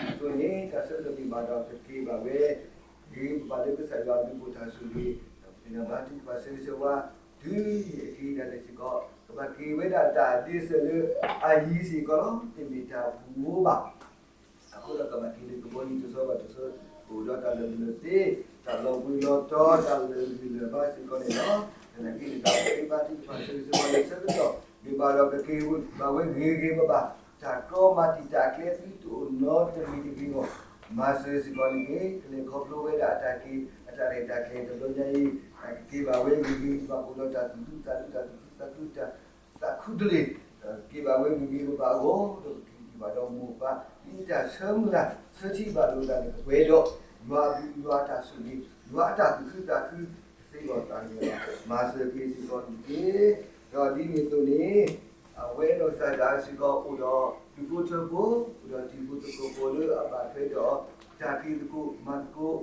အသိးန့ၣ် တၢ်ဆၢကတီၢ်မ့ၢ်ဘၣ်ဒီးကက့ၤဘၣ်ဝဲ ဂ့ၤဂ့ၤဘၣ်ဘၣ်လၢကစၢ်ယွၤအဘျုးအဖှိၣ်တၢ်ဆိၣ်ဂ့ၤ, ဒီးပသ့ၣ်နီၣ်ဘါထုကဖၣ်ဆၢဂ့ၤဆၢဝါ တုၤအက့ၤဒၣ်လဲာ်စ့ၢ်ကီး ကဘၣ်က့ၤဝဲဒၣ်တၢ်ဒ့စၢၤလၢအယံၤစ့ၢ်ကီးလီၤ. တမ့ၢ်တၢ်ပူၤဖိဘၣ်. အဃိဒီးကဘၣ်က့ၤလၢကဘီယူၤတဆီဘၣ်တဆီ, ကအိၣ်ဒီးတၢ်လီၤမုၢ်လီၤသ့, တၢ်လီၤဘှံးလီၤတီၤ, တၢ်လၢာ်ဂံၢ်လၢာ်ဘါစ့ၢ်ကီးန့ၣ်လီၤ. သနာ်က့န့ၣ် တၢ်က့ၤဘါထုကဖၣ်ဆၢဂ့ၤဆၢဝါလၢဆၢကတီၢ် မ့ၢ်ဘၣ်ဒီးကက့ၤဘၣ်ဝဲဂ့ၤဂ့ၤဘၣ်ဘၣ်, တၢ်တြီမၤတံာ်တာ်ကျဲသုတအိၣ်နီတမံၤတဂ့ၤအဂီၢ် မၤစၢၤစ့ၢ်ကီးန့ၣ်တက့ၢ်. ကလဲၤခီဖျိဝဲဒၣ်အတၢ်က့ၤ အတၢ်ရဲၣ်တၢ်ကျဲၤတဘျီညါအံၤ ကက့ၤဘၣ်ဝဲဂ့ၤဂ့ၤဘၣ်ဘၣ် အိၣ်ဒီးတၢ်သူၣ်ခုသးခု တၢ်သူၣ်ခုသးခု တၢ်သးခုတလ့ၢ် က့ၤဘၣ်ဝဲဂ့ၤဂ့ၤဘၣ်ဘၣ်အဂီၢ် ဒီးကက့ၤဘၣ်ဒီးမိၢ်ပၢ် ဒ်တၢ်ဆၢမုၢ်လၢ် ဆၢထံၣ်ဘၣ်လိာ်သးန့ၣ် ကပှဲၤဒီး ယွၤအဘျုး ယွၤအတၢ်ဆိၣ်ဂ့ၤ ယွၤအတၢ်သူၣ်ခုသးခု ကသ့အဂီၢ်သးကညီၤ မၤစၢၤက့ၤစ့ၢ်ကီးန့ၣ်တက့ၢ်. ဒီးဒ်န့ၣ်အသိးန့ၣ် အဝဲအနီၢ်ကစၢ်ဒၣ်စ့ၢ်ကီးအိၣ်ဒီး ဒူၣ်ဖိထၢဖိ အိၣ်ဒီးတံၤဖိသကိးဖိလၢအဘၣ်ထွဲဒီး တၢ်ဖံးသကိးမၤသကိး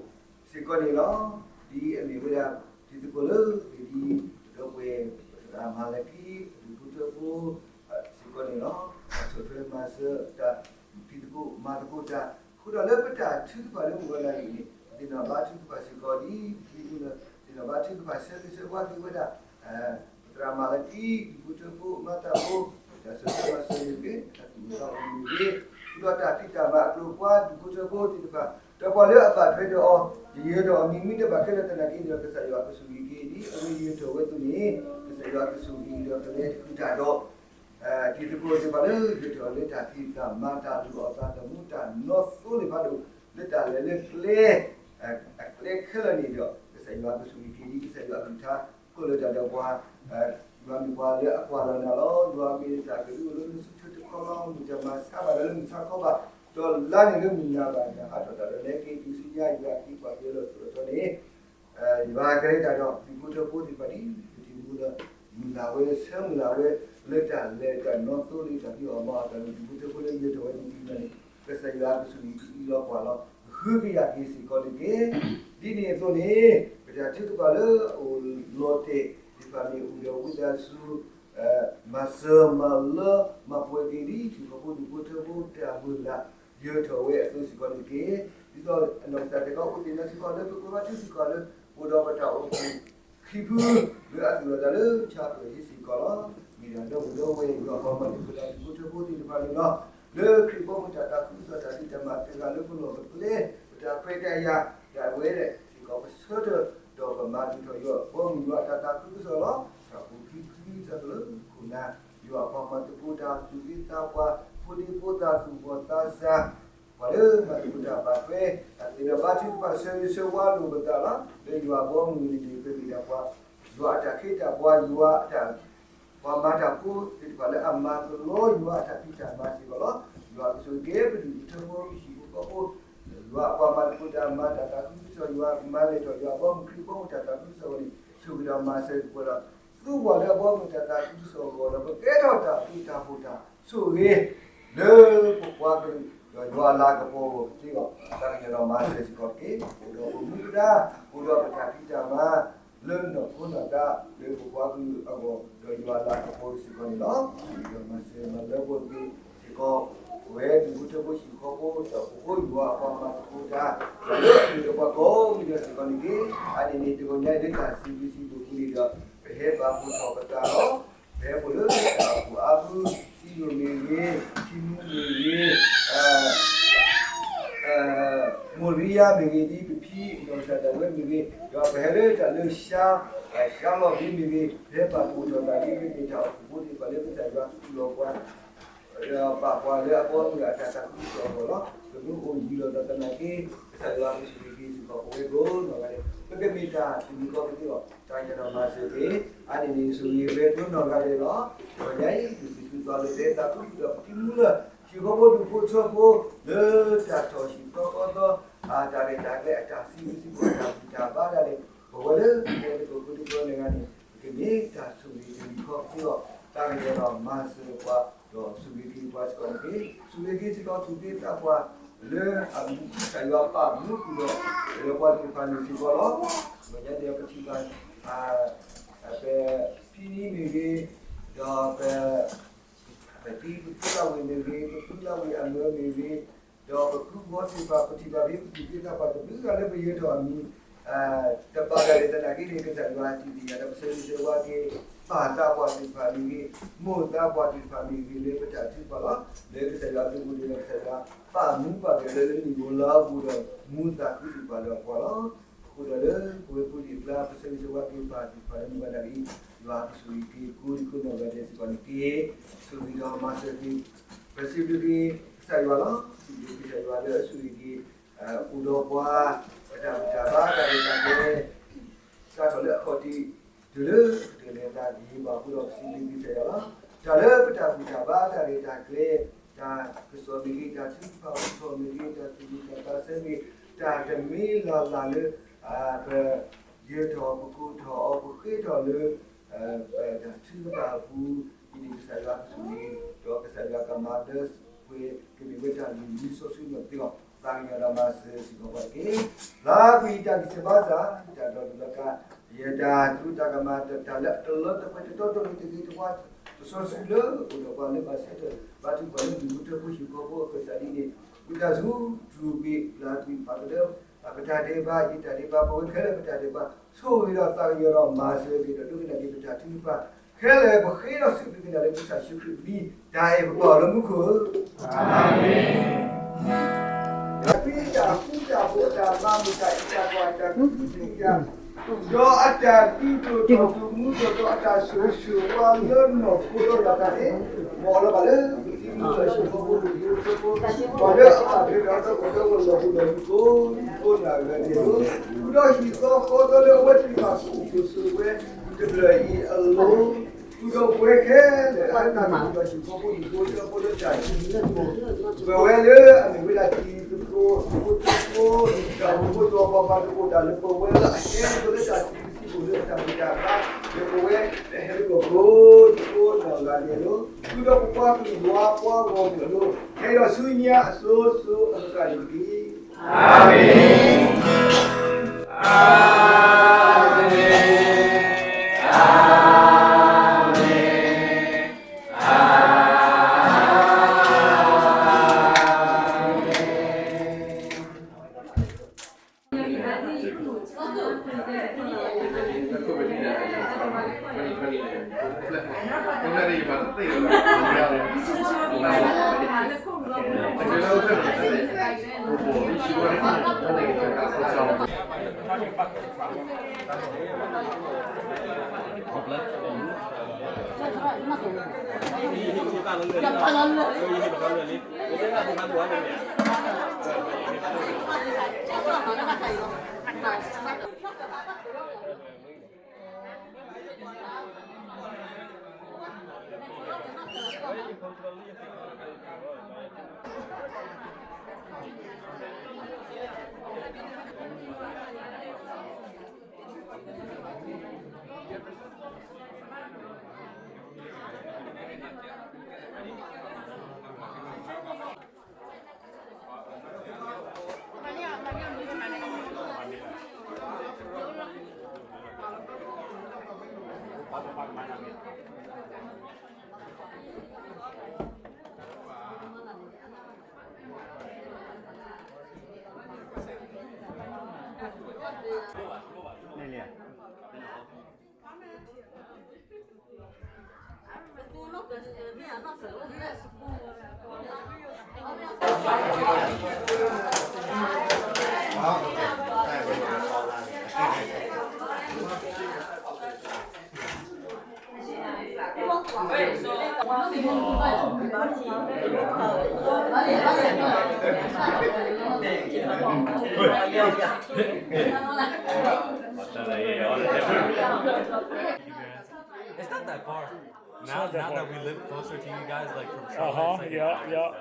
စ့ၢ်ကီးန့ၣ်လီၤ. ဒ်အမ့ၢ်ဝဲဒၣ် တံၤသကိးလၢ ဒ် ဒီပုၢ်ဝဲၢ် ပသရၣ်မၤလကံ ဒူၣ်ဖိထၢဖိ စ့ၢ်ကီးန့ၣ်လီၤ. ဆီၣ်ထွဲမၤစၢၤတၢ် ဖံးသကိးမၤသကိးတၢ် အဃိဒီးလၢပတၢ်ထုကဖၣ်လၢမုၢ်ဂီၤနၣ်ရံၣ်န့ၣ် ပသ့ၣ်နီၣ်ဘါထုကဖၣ်စ့ၢ်ကီးဒ် ပသ့ၣ်နီၣ်ဘါထုကဖၣ်ဆၢဂ့ၤဆၢဝါက့ၤဝဲဒၣ် ပသရၣ်မၤလကံ ဒူၣ်ဖိထၢဖိ မၤသကိး တၢ်ဆီၣ်ထွဲမၤစၢၤမ့ၢ်ဂ့ၤ တၢ်သူၣ်အိၣ်သးအိၣ်မ့ၢ်ဂ့ၤ ဃုာ်ဒီးတၢ်ဖံးတၢ်မၤအကျိၤအကွာ် ဒူၣ်ဖိထၢဖိသ့ၣ်တဖၣ် ဒီးပှၤလၢအဘၣ်ထွဲဒီးအီၤ ယယၢၤထီၣ်အမံၤမ့ၢ်တဘၣ်ခဲလၢာ်သနာ်က့န့ၣ်ဒီး ကစၢ်ယွၤကဆိၣ်ဂ့ၤက့ၤဒ်အဝဲယယၢၤထီၣ်ဝဲအသိးန့ၣ် ကစၢ်ယွၤကဆိၣ်ဂ့ၤဒီးကလဲၤတဃုာ်တၢ်ဒီး တံၤသကိးသ့ၣ်တဖၣ်လၢယယၢၤထီၣ်လၢတၢ်ဖံးတၢ်မၤတၢ်လူၤအီၣ်သးသမူတၢ်နီၣ်သိလ့ၣ်ဖးဒိၣ် လၢတၢ်လဲၤလၢကျဲ အကျဲခဲလၢာ်န့ၣ်ဒီး က ကစၢ်ယွၤကဆိၣ်ဂ့ၤက့ၤဒ်ကစၢ်ယွၤအကလုၢ်ကထါ ဃိလၢတၢ်ဒီးပှၤ, ယွၤမ့ၢ်ပှၤလၢအကွၢ်လီၤနၤလီၤ. ယွၤမ့ၢ်တၢ်ကဒုအိၣ်လၢနစုထွဲတခီလီၤ. မ့ၢ်တၢ်မၤဆါဘၣ်နၤလၢမုၢ်ဆါခီဘၣ်, ဒီးလါန့ၣ်လၢမုၢ်နၤဘၣ် နဟးထီၣ်တၢ်ဒီးနဲက့ၤတုၤဆူညါ ယွၤက့ၤကွၢ်က့ၤလီၤစိၤလီၤထီန့ၣ် ယွၤကလဲၤတၢ်ဒီး သုးဖိထၢဖိသ့ၣ်တဖၣ်ဒ် ပတံၤမူလၢ မုၢ်လၢ်ဝဲ ဆၢမုၢ်လၢ်ဝဲ လၢတၢ်လဲၤတၢ်နီၣ်သိလံတၢ်ဖံးအီၣ်မၤအီၣ်တၢ်န့ၣ် သုးဖိထၢဖိလၢယဲၢ်ထီၣ်ဝဲန့ၣ်ဒ်န့ၣ် ကစၢ်ယွၤကဆိၣ်ဂ့ၤက့ၤအံၤလီၤကွၢ်လီၤ ဃုကယာ်က့ၤစ့ၢ်ကီးန့ၣ်တက့ၢ်. ဒ်န့ၣ်အသိးန့ၣ် ပတၢ်ထုကဖၣ်လၢအအိၣ်လီၤတဲာ်သ့ၣ်တဖၣ်န့ၣ် အိၣ်ဒီးဝံသးစူၤ မၤစၢၤမၤလၢ မၤပှဲၤက့ၤလံ ဟံၣ်ဖိဃီဖိဒူၣ်ဖိထၢဖိတၢ်မုၢ်လၢ် ယဲၢ်ထီၣ်ဝဲအသိးစ့ၢ်ကီးန့ၣ်တက့ၢ်. ဒ်သိးအနီၢ်ကစၢ်တခီအိၣ်သ့ၣ်ညါစ့ၢ်ကီးလၢပကွဲမၤထူစ့ၢ်ကီးလၢ အိၣ်ဒီးပတၢ်အိၣ်ဖှိၣ်ခံဖု လၢအသူၣ်လီၤသးလၢဆါပၢၢ်ဟံၣ်စ့ၢ်ကီးလီၤ. မ့ၢ်ဒၣ်ဒီပုၢ်ဒီဝဲၢ်ယွၤအပှၤမၤသကိးတၢ်ဒူၣ်ဖိထၢဖိသ့ၣ်တဖၣ်န့ၣ်လီၤ. လၢခရံာ်ဘီမုၢ်တၢ်သးခုကစီၣ်တၢ်ဖံးတၢ်မၤတဂၤလၢပလီၢ်ပကျဲ ပတၢ်ခွဲးတၢ်ယာ် ဒၣ်ဝဲဒၣ်စ့ၢ်ကီးပဆၢထၢၣ် ဒီးပမၤဒုးထီၣ်ယွၤဘီမုၢ်ယွၤအတၢ်သးခုကစီၣ်လီၤ. တၢ်အိၣ်ဖှိၣ်ခံဖုတၢ်သိၣ်လိခိၣ်နၢ် ယွၤအပှၤမၤသကိးတၢ်သူၣ်က့သးပှၢ် ဖိဒံဖိသၣ်သူၣ်ဘီၣ်သးစၢ် ပှၤလၢမၤသကိးတၢ်ဘၣ်ထွဲ တၢ်သ့ၣ်နီၣ်ဘါထုကဖၣ်ဆၢဂ့ၤဆၢဝါလိာ်ပသးလီၤ. လၢယွၤဘီမုၢ်န့ၣ် ပမ့ၢ်ဒၣ်ပှၤ ယွၤအတၢ်ခ့တၢ်ပှၤ ယွၤအတၢ် ပှၤမၤတၢ်ဖိသ့ၣ်တဖၣ်လၢအမၤကလီယွၤအတၢ်ဖံးတၢ်မၤစ့ၢ်ကီးလီၤ. ယွၤကဆိၣ်ဂ့ၤက့ၤပဒူၣ်ဖိထၢဖိ ပဟံၣ်ဖိဃီဖိ ယွၤအပှၤမၤသကိးတၢ်မၤတၢ်သးခုကစီၣ် ယွၤမၤလဲၤထီၣ်ယွၤဘီမုၢ်ခရံာ်ဘီမုၢ်တၢ်သးခုကစီၣ်အဂီၢ်န့ၣ် ဆိၣ်ဂ့ၤဒီးမၤစၢၤက့ၤပှၤဒီး သူပှၤလၢအဘီမုၢ်တၢ်သးခုကစီၣ်အဂီၢ်ဒီး ပကဲထီၣ်တၢ်ဘျုးတၢ်ဖှိၣ်တၢ်ဆိၣ်ဂ့ၤ လၢပပှၤကလုာ်ဒီးယွၤအလၤကပီၤအဂီၢ်စ့ၢ်ကီး သးကညီၤဒီးမၤစၢၤစ့ၢ်ကီးတက့ၢ်. အိၣ်ဒီးပမူပဒါ အိၣ်ဒီးပတၢ်ဖံးတၢ်မၤ လၢနီၢ်ခိနီၢ်သး လၢပပှၤကလုာ်အဂီၢ် ဒီးယွၤအလၤကပီၤစ့ၢ်ကီးန့ၣ်လီၤ. ဒီးမၤစၢၤမၤလၢပှဲၤက့ၤစ့ၢ်ကီး ပဝဲဒၣ်ဒူၣ်ဖိထၢဖိဟံၣ်ဖိဃီဖိ ဒီးပဖိယွၤအပှၤမၤသကိးတၢ် ဒီးလၢအပျ့ၤဒီးပှၤကိးမံၤဒဲးစ့ၢ်ကီးန့ၣ်တက့ၢ်. အါန့ၢ်န့ၣ် တဂီၤညါအံၤလၢတၢ်စံးဘျုးစံးဖှိၣ်အပူၤန့ၣ်ဒီး ပဟဲပာ်ဖှိၣ်ထီၣ်ပသးလီၤ. ပဟဲပာ်ဖှိၣ်လၢတၢ်အိၣ်ဖှိၣ်အါဖု စံယိၣ်မ့ၢ်ဂ့ၤ, ထံမူမ့ၢ်ဂ့ၤ, မိၢ်ရံယါမ့ၢ်ဂ့ၤ ဒ်ပဖံနီၢ်ကစၢ်ဒၣ်ဝဲမ့ၢ်ဂ့ၤ, ဒီးပဟဲလၢတၢ်လၢ ရှါလီၢ်ဘ့မ့ၢ်ဂ့ၤ, ပဟဲပာ်ဖှိၣ်ထီၣ်သးဒ် ပမ့ၢ်တၢ်အိၣ်ဖှိၣ်ဖိသ့ၣ်တဖၣ်လၢကစၢ်ယွၤသူၣ်လီၤပှၤ ဒီးပာ်ပှၤလၢအဘီအမုၢ်အတၢ်သးခုကစီၣ်အဂီၢ်လီၤ. ပမ့ၢ်အိၣ်ယံၤလီၤသးသနာ်က့ ကစၢ်ယွၤကဆိၣ်ဂ့ၤက့ၤစ့ၢ်ကီးပဝဲကိးနီၢ်ဂၤဒဲး, ပကမ့ၢ်တၢ်တမံၤဃီကသ့အီၤ သးကညီၤဒီးမၤစၢၤက့ၤ, အါန့ၢ်န့ၣ် ဆိၣ်ဂ့ၤဝဲကိးနီၢ်ဂၤဒဲးလီၤ. တဂီၤညါအံၤ ယစံးဘျုးသးလၢ ပသးခုဃုာ်ဒီးပတံၤမူလၢ ဟံၣ်ဖိဃီဖိဒူၣ်ဖိထၢဖိ လၢတၢ်ထီၣ်ဟံၣ်သီဃီသီ အတၢ်ရဲၣ်တၢ်ကျဲၤ အတၢ်စံးဘျုးစံးဖှိၣ် အတၢ်ဘူၣ်တၢ်ဘါဒၣ်န့ၣ် ပဝဲလၢပလဲၤသကိးပူၤတကီၢ်န့ၣ်ဂၤန့ၣ် ပကမ့ၢ်တၢ်ဆိၣ်ဂ့ၤတမံၤဃီကသ့အီၤ သးကညီၤဒီးမၤစၢၤပှၤ ဒီးဆိၣ်ဂ့ၤက့ၤပှၤစ့ၢ်ကီးန့ၣ်တက့ၢ်. ဆိၣ်ဂ့ၤက့ၤစ့ၢ်ကီးသူၣ်က့သးပှၢ် လၢအမူကစၢ်ယွၤပာ်မူဃုာ်ဒီး လၢပှၤသ့ၣ်တဖၣ်န့ၣ်စ့ၢ်ကီးလီၤ. တဂီၤညါအံၤ ပထံၣ်ဘၣ် ပဖံနံမ့ၢ်ဂ့ၤ, ဒီးပ ပတံၤပဖုလၢဝ့ၢ်မ့ၢ်ဂ့ၤ, ပဖုလၢဝ့ၢ်အမၢမ့ၢ်ဂ့ၤ, ဒီးပဖုဂီၢ်သ့ၣ်တဖၣ် ပထံၣ်ဘၣ်ဖဲပသူၣ်က့သးပှၢ်တဘျုးဂၤလၢပယဲၢ်ထီၣ်အမံၤ တဘၣ်ဒၣ်လဲာ်သနာ်က့န့ၣ် ကစၢ်ယွၤတံၢ်သ့ၣ်ညါဒီး ပဆၢဂ့ၤဆၢဝါက့ၤ ပၢ်သးပှၢ်သ့ၣ်တဖၣ်မ့ၢ်ဂ့ၤ, မိၢ်သးပှၢ်သ့ၣ်တဖၣ်မ့ၢ်ဂ့ၤ လၢပတၢ်ထုကဖၣ်လီၤ. လၢကစၢ်ယွၤအဘျုးအဃိန့ၣ်ဒီး ကစၢ်ယွၤပာ်မူပာ်ဂဲၤလၢလၢနံၣ်ဧိၤလါဧိၤဒီး မူသးခုသ့ၣ်တဖၣ်ဒီးပှၤလီၤ. အဃိဒီးလၢပဝဲဖိသ့ၣ်အကျါ ပဆၢဂ့ၤဆၢဝါက့ၤပၢ်သ့ၣ်တဖၣ်လၢမုၢ်ဂၤဒၣ်အံၤ ယွၤကဆိၣ်ဂ့ၤက့ၤကိးဒံကိးနီၢ်ဂၤဒဲးစ့ၢ်ကီးန့ၣ်တက့ၢ်. ဆိၣ်ဂ့ၤဒီးမၤစၢၤက့ၤ ပစံးဘျုးက့ၤကစၢ်ယွၤလီၤ. စံးဘျုးကစၢ်ယွၤလၢအဆိၣ်ဂ့ၤက့ၤ အိၣ်ဒီးပှၤ ပတၢ်ဘူၣ်တၢ်ဘါတၢ်ရဲၣ်တၢ်ကျဲၤ စးထီၣ်လၢအခီၣ်ထံး တုၤလၢကလဲၤသးကယံၤဘၣ်အဃိဒီး ပစံးဘျုးကစၢ်ယွၤလီၤ. တၢ်လၢပတၢ်ဘူၣ်တၢ်ဘါတၢ်ရဲၣ်တၢ်ကျဲၤ တၢ်ကစီၣ်မ့ၢ်ဂ့ၤ တၢ်ထုကဖၣ်အိၣ်ထီၣ်မ့ၢ်ဂ့ၤ တၢ်သူၣ်မံတၢ်သးဆၢမ့ၢ်ဂ့ၤ တၢ်တမံၤလၢ်လၢ်လၢ ပ ယဲၢ်ထီၣ်ပကိးထီၣ်အီၤ ပဃ့ထီၣ်လၢ ပတၢ်ထုကဖၣ်အပူၤ ဒ်န့ၣ်ကစၢ်ယွၤကဆိၣ်ဂ့ၤ ဒီးကစၢ်ယွၤကမၤလၢပှဲၤကမ့ၢ်ဝဲတၢ်လုၢ်လီၤစီဆှံန့ၣ်သ့လီၤ. သးကညီၤဒီးမၤစၢၤစ့ၢ်ကီးပှၤတက့ၢ်. လၢအပူၤအံၤတၢ်ဂံၢ်ဆၢဘါစၢ် တၢ်ဒီးဒုးလီၤကါ ယတၢ်သရူးတၢ်ကမၣ် တၢ်လၢအတလၢတပှဲၤတတီတလိၤတဂ့ၤတဝါ တစီဆှံလၢအိၣ်ဒီးပှၤလၢဘၣ်ဆၢထၢၣ် ဘါထုကဖၣ်လၢဒူၣ်ဖိထၢဖိဟံၣ်ဖိဃီဖိအကစၢ်ဒ်န့ၣ် ဝံသးစူၤ တူၢ်ဘ့ၣ်ပျၢ်ကွံာ်ပာ်ကဒၢ ပတၢ်ဒဲးဘး ယတၢ်ဒဲးဘး ပဝဲခဲလၢာ်ပတၢ်ဒဲးဘး ဆိၣ်ဂ့ၤဒီးသးကညီၤဒီးမၤစၢၤက့ၤဒီးဒိကနၣ်က့ၤပတၢ်ထုကဖၣ် ခဲလၢာ်ပဃ့ဒီးစံးဘျုးက့ၤနၤလၢကစၢ်ယ့ၣ်ၡူးခရံာ်အမံၤ တၢ်အဲၣ်ပကိးလၢမူခိၣ် အၤမ့ၣ်. တၢ်ဖံးတၢ်ဃူတၢ်ဖိးတၢ်မၤမုာ်တၢ်အံးတၢ်ကွၢ်တၢ်ကူကူတံၢ်တၢ် ဒီးအတၢ်ဒုးဒိၣ်ထီၣ်ဒိၣ်မူထီၣ်ဒီးအတၢ်ဆိၣ်ဂ့ၤဆိၣ်ဝါလၢနီၢ်ခိဒီးတၢ်သးန့ၣ်, မ်အလီၤဘၣ်လၢပထံပကီၢ်ဆၢဖိဒိၣ်ဒိၣ်ဖိ ပှၤလၢအပာ်ဖျါဒီးအတၢ်ကတိၤလီၤပူၤလီၤမူကိးဒံကိးနၢ်ဂၤဒဲးလီၤ. ဃုာ်ဒီးဟံၣ်သီဃီသီလၢအဝဲသ့ၣ်တဖၣ်ကအိၣ်ဖှိၣ်ဆိၣ်ဂ့ၤဝဲတဖျၢၣ်အံၤအလိၤ, ဃုာ်ဒီးပဝဲခဲလၢာ်အတၢ်မ့ၢ်ပှၤဟံၣ်ဖိဒိၣ်ဖိလၢအဖိလၢတၢ်ထံၣ်န့ၣ် ပဝဲလၢအမ့ၢ်ဝဲဒၣ်တံၤသကိး ဖိသကိး တၢ်အိၣ်ဖှိၣ်သကိး ပှၤဘၣ်သကိးတၢ်လၢပဝဲလၢအဟဲလၢပဝဲလၢတၢ်ထံၣ်သကိးလၢအတၢ်မ့ၢ်တၢ်တီ လၢပဝဲ ပဟဲလၢပှၤကိးဒံကိးနၢ်ဂၤဒဲးလီၤ. ဃုာ်ဒီးပပှၤကလုာ်ယွၤပှၤဂီၢ်မုၢ်အလိၤ ဟဲဒီးဆူညါအစိၤစိၤအဃၣ်ဃၣ်န့ၣ်တက့ၢ်. အၤမ့ၣ်. အၤမ့ၣ်. အၤမ့ၣ်. It's not that far. Now, now that we live closer to you guys, like from Charlotte, it's like yeah, yeah.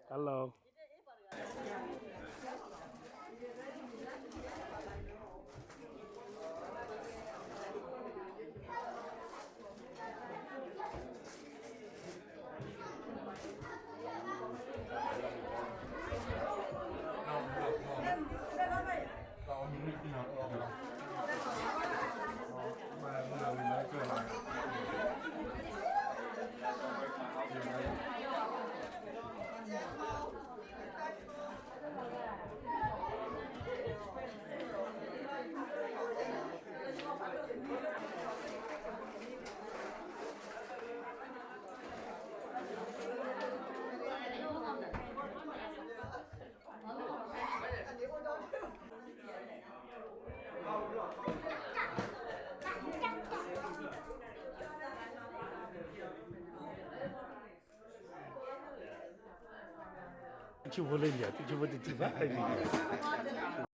Hello. Tissue paper လၢညါ, tissue paper တထံၣ်ဘၣ်,